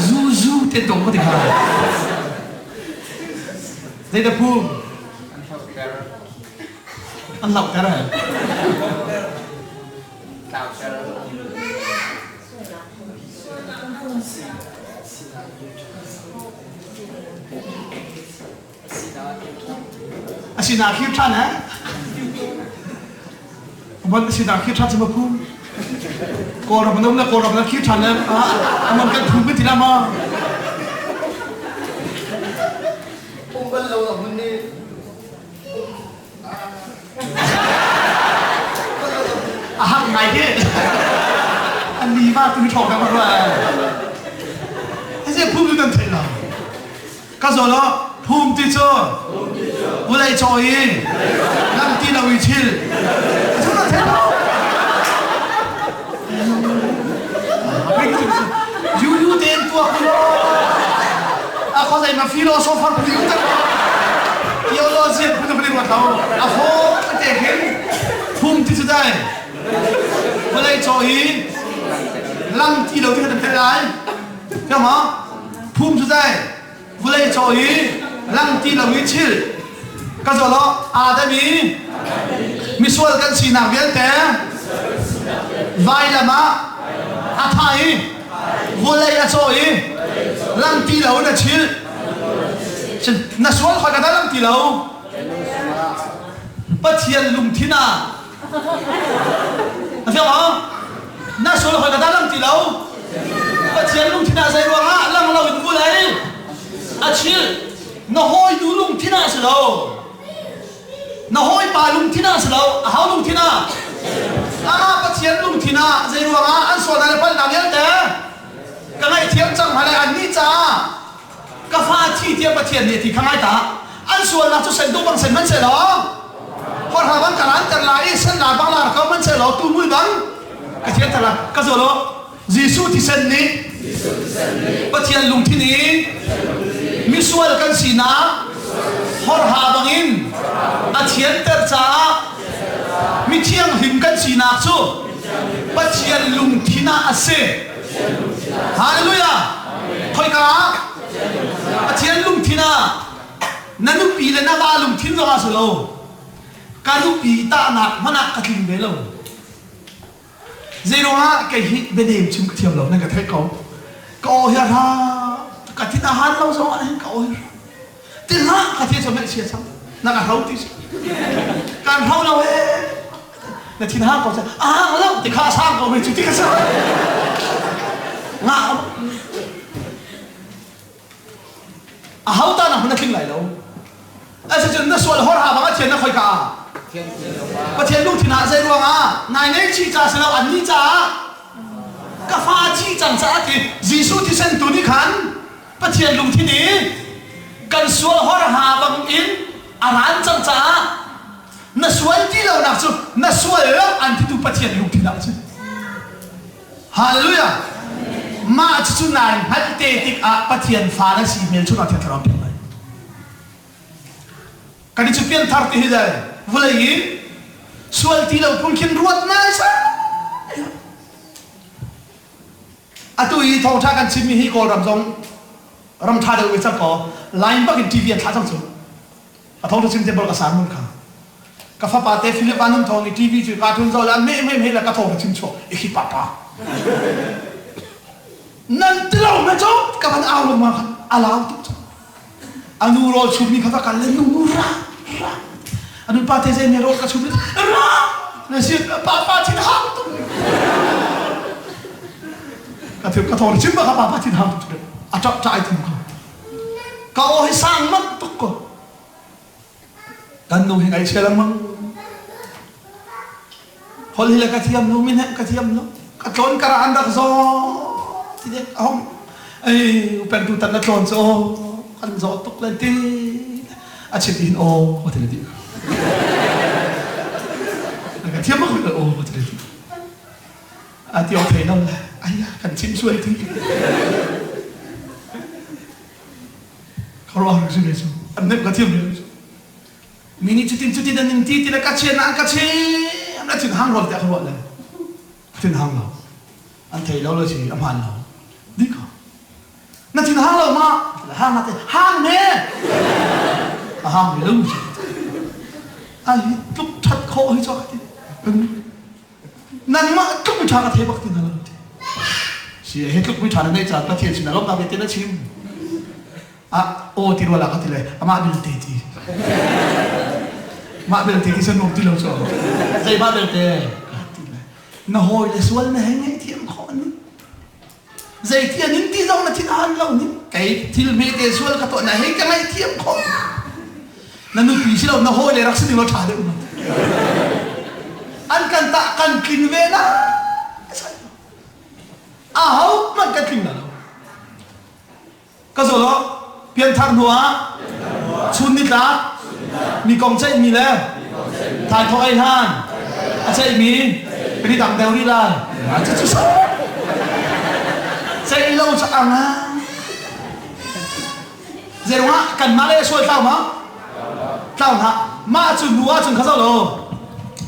Zu zu te dong ka ti kha. Zeidah phum? An hlauhter. An hlauhter. A sinah khir ṭhan eh? Amon a sinah khir ṭhan cu ma phu? Kawlram an um le Kawlram na khir ṭhan le amon kan phu kan ti la ma? Um bal lo a hun nih A hak ngai hi. An ni ma tu ṭhawng ka ruah. Hei phu cu kan theih lo. Ka zawl ah phum ti cu vulei caw i lam ti lo i thil cu na thei lo. Yu yu tein tuak lo. A kho zei ma philosopher phu tak theologian phu tak ruat lo. A ho te hin phum ti cu dai vulei caw i lam ti lo ti kha kan theih lai. Kama phum cu dai vulei caw i lang ti lo i thil ka zawl Adam i misual kan sinak vialte vailam ah a tha i vulei a caw i lang ti lo na thil na sual khoi ka dah lang ti lo Pathian lungthin ah A fiang maw? Na sual hoi ka dah lang ti lo. Pathian lungthin ah zei ruangah lang lo in vulei a chil. Na hawi nu lungthin ah si lo. Na hawipa lungthin ah si lo. A hau lungthin ah. Amah Pathian lungthin ah zei ruangah an sualnak le palhnak vialte ka ngaihthiam cang hna le annih caah ka fa thi tiah Pathian nih a ti kha ngai ta an sualnak cu sen duk bang sen hmanh sehlaw horha bang ka ran ter lai i sen lar bang lar ko hmanh sehlaw tu mui bang ka thian ter lai ka zawl Jesuh thisen nih Pathian lungthin i misual kan sinak horha bangin a thianter caah mithianghlim kan sinak cu Pathian lungthin ah a si. Hallelujah! Khoika ah? Pathian lungthin ah na nupi le na va lungthin zong ah si lo. Ka nupi tahnak hmanh ah ka tling ve lo. Zeiruangah kei hi bianem chim ka thiam lo nan ka theih ko. Ka aw hi a hra ka thin a han lo zong ah hin ka aw hi ti hlah ka thi chom chia chang na ka hro ti kan hro lo he na thin hang ko cha a hang lo ti kha sang ko me chu ti ka sa nga a hau ta na hun na tling lai lo asicun na sual hor ha bang a thian na khoi ka Pathian lungthin ah zei ruangah nai nei chi ca si lo an ni caah ka fa thi cang caah ti Jesuh thisen tu nih khan Pathian lungthin i kan sual hor ha bang in a ran cang caah na sual ti lonak cu na sual lo an titu Pathian lungthin ah cun. Hallelujah! Mah cucu nai hngalh te tikah Pathian fa na si hmelchunh ah Thiang Thlarau an pek lai. Kan i cu pianthar ti hi le vawlei i sual ti lo phun khin ruat nai sai. Atu i thawngṭha kan chimmi hi Kawlram zong ram ṭha deuh ve cang kaw line bak in TV an thlah cang cu. A thawngṭha chim te bal ka san mun kha. Ka fapa te Philip Van Hum Thawng i TV cu cartoon zoh le an meh meh meh le ka thawngṭha chim chuak i khi papa. Nan tilo me cu ka van au lengmang khan a lau tuk cu. A nu rawl chummi kha va kal le nu ra ra. A nu pa te zei me rawl ka chum ra na si pa pa thin hang tuk. Ka thil ka thawng chim ba ka pa pa thin hang tuk. A ṭap ṭai thum kha. Ka aw hi sang mak tuk ko. Kan nu hi ngaihchia lengmang. Hol hi le ka thiam lo, min ka thiam lo. Ka tlawn kar ah an rak zaw. Ti dek a hong. Ei, upeng tu tan na tlawn cu aw, kan zaw tuk len ti. A chim in aw, ti le ti. Ka thiam bak le aw, ti le ti. A ti awk thei lo le, ai kan chim sual ti. Khuaruahhar si ve cu. An nek ka thiam ve cu. Mi nih cutin cutin an in ti ti le ka chian an ka chim le thin hang rual tiah ka ruah le thin hang lo. An thei lo le si a hmaan lo. Di ko. Na thin hang lo ma? Hang na te hang ne. A hang ve lo si. Ai tluk that khawh hi cho ka ti. Nangmah tluk mi ṭha ka thei bak ti hna lo ti. Si hi tluk mi ṭha na neih caan Pathian sin ah lawmhnak vialte na chim. Ah aw ti rual ah ka ti le amah belte ti. Mah belte ti san nuam ti lo cu. Zei mah belte ka ti le na hawi le sual na hei ngaihthiam khawh ni. Zei ti an in ti zong na thin a han lo ni. Kei thil hmete sual ka tuah na hei ka ngaihthiam khawh. Na nupi si lo na hawi le rak si ding lo ṭha deuh ma. An kan tah kan tlin ve na. Aho hmanh kan tling na lo. Ka zaw lo. Pianthar hnu ah chun nitlak mi kong ceihmi le thaithawh ei hlan a ceihmi kan i dang deuh rih lai. Cucu ceih lo cu a nga. Zeiruangah kanmah le sual tlau ma? Tlau hlah. Mah cu hnu ah cun kha zoh lo.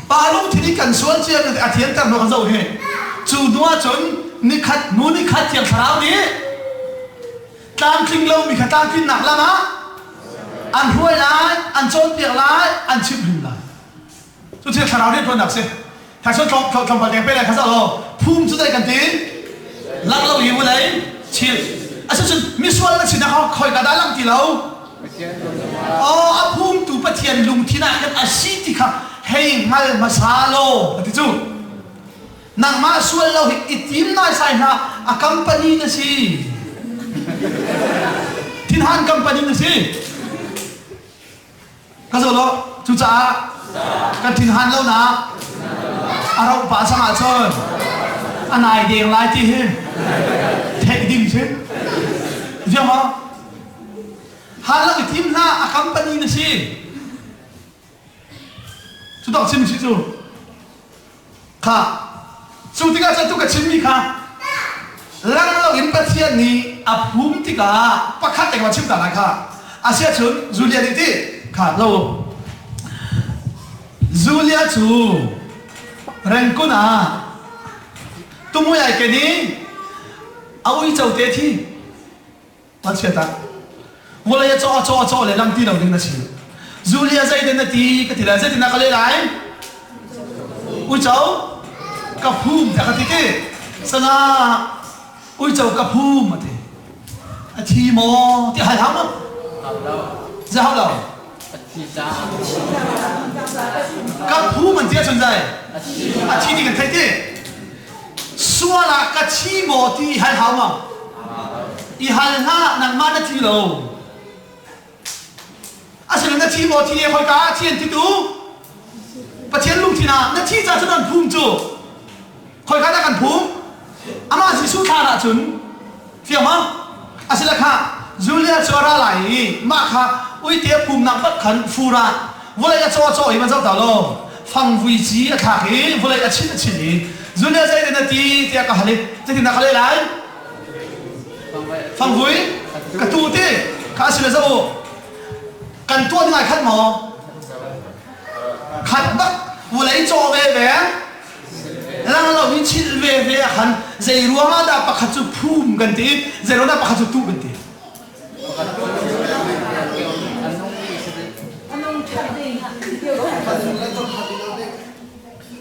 Pa lungthin i kan sual cia a thianter hnu kan zoh hi. Cu hnu ah cun nikhat hnu nikhat Thiang Thlarau nih tlamtling lomi kha tlamtlinnak lam ah an hruai lai, an cawnpiak lai, an chimhhrin lai. Cu Thiang Thlarau rianṭuannak si. Thaisun tlawmpal deng pe lai kha zoh law phum cu zei kan ti? Lang lo i vawlei chil. Asicun misual na sinak khoi ka dah lang ti lo? Oh, a phumtu Pathian lungthin ah khan a si ti kha hei hngal hmasa law a ti cu. Nangmah sual lo hi i tim naisai hna a company na si. Thinhan company na si. Ka zo lo cucaah kan thinhan lo nak a rauh pah cang ahcun a nai deng lai ti hi theih ding si. Ziang maw? Hal lo i tim hlah a company na si. Cu dok chim si cu. Kha cu tikah cun tu ka chimmi kha lang loin Pathian nih a phum tikah pakhat te ka chim ta lai kha. Asiahcun Julia nih ti kha lo Julia cu Rangoon ah tumui ai ken i a uico te thi Vanchiat ah vawlei a cawh a cawh a cawh le lam ti lo ding na si. Julia zeitin na ti ka ti lai zeitin na ka leh lai? Uico ka phum tiah ka ti ti. Sanga uico ka phum a ti. A thi maw ti hal hau maw? Zei hau lo? Ka phum an ti ahcun zai? A thi ti kan theih ti. Sual ah ka thi maw ti i hal hau ma? I hal hlah nangmah na thi lo. Asinain na thi maw thi e khoi ka ah thi an ti tu? Pathian lungthin ah na thi ca cun an phum cu. Khoi ka dah kan phum? Amah Jesuh thlan ah cun fiang ma? Asile kha Julia cu a ra lai i mah kha uite a phumnak bak khan fur ah vawlei a caw a caw i van zoh ta law. Fangvui ci a thlak i vawlei a chinh a chinh i Julia zeitin na ti tiah ka hal i zeitin dah ka leh lai? Fangvui ka tu ti kha a si le zoh u. Kan tuah ding ai khat maw? Khat bak vawlei cawh ve ve lang lo i chilh ve ve ah khan zei ruang ah dah pakhat cu phum kan ti zei ruang dah pakhat cu tuh kan ti?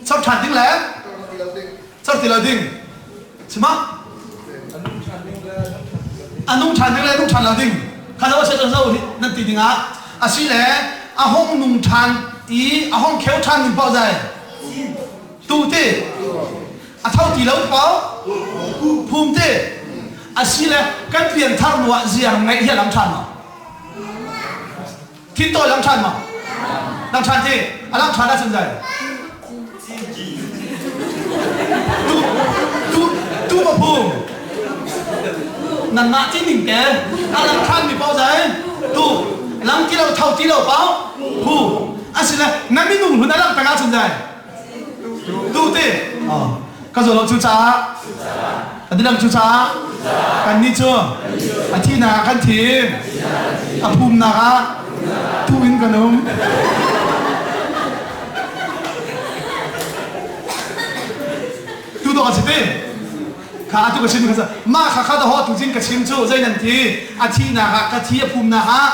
Chap ṭhan ding le chap ti lo ding sima a nung ṭhan ding le nung ṭhan lo ding kha lo se zo nan ti ding ah asi le a hong nung ṭhan i a hong kheu ṭhan ning paoh zai tu ti a tho ti lo pau phum te asi le kan pian thar nu ah ziar ngeih hi a lang ṭhan ma thin tawi lang ṭhan ma lang ṭhan ti a lang ṭhan ahcun zai tu tu tu ma phum nanmah ti ning te a lang ṭhan mi pau zai tu lang ti lo tho ti lo pau phu asile na minung hun a lang peng ahcun zai Tu ti. Ka zaw lo cu caah. Ka dilam cu caah. Kan nih cu a thihnak ah kan thi. A phumnak ah tu in kan um. Tu dawh a si ti. Kha atu ka chim ka mah kha kha daho tu cin ka chim cu zei nan ti a thihnak ah ka thi a phumnak ah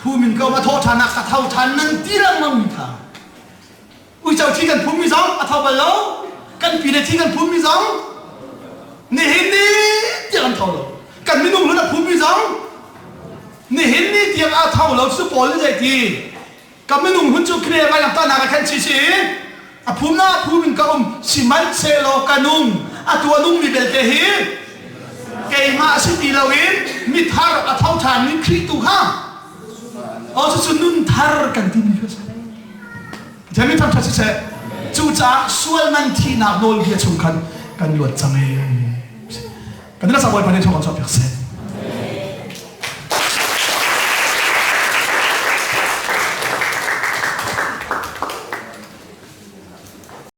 phum in ka um a thawh ṭhan ah ka tho ṭhan nan ti lengmang mi kha Uico thi kan phummi zong a tho bal lo. Kan pi le thi kan phummi zong nihin ni tiang an tho lo. Kan minung hlun a phummi zong nihin ni tiang a tho lo cu Paul nih zei ti ka minung hun cu Khrih ngai lang nak khan chi si a phum na phum in ka um sihmanhsehlaw ka nung atu a nung mi belte hi keimah si ti loin mithar a tho ṭhan mi Khrih tu kha Oh cucu nun thar kan timi kha si. Pathian min thangṭhat siseh. Cucaah sual man thihnak nawlbia chung khan kan luat cang ee. Kan ila sa Bawipa nih thawng kan chuahpiak seh.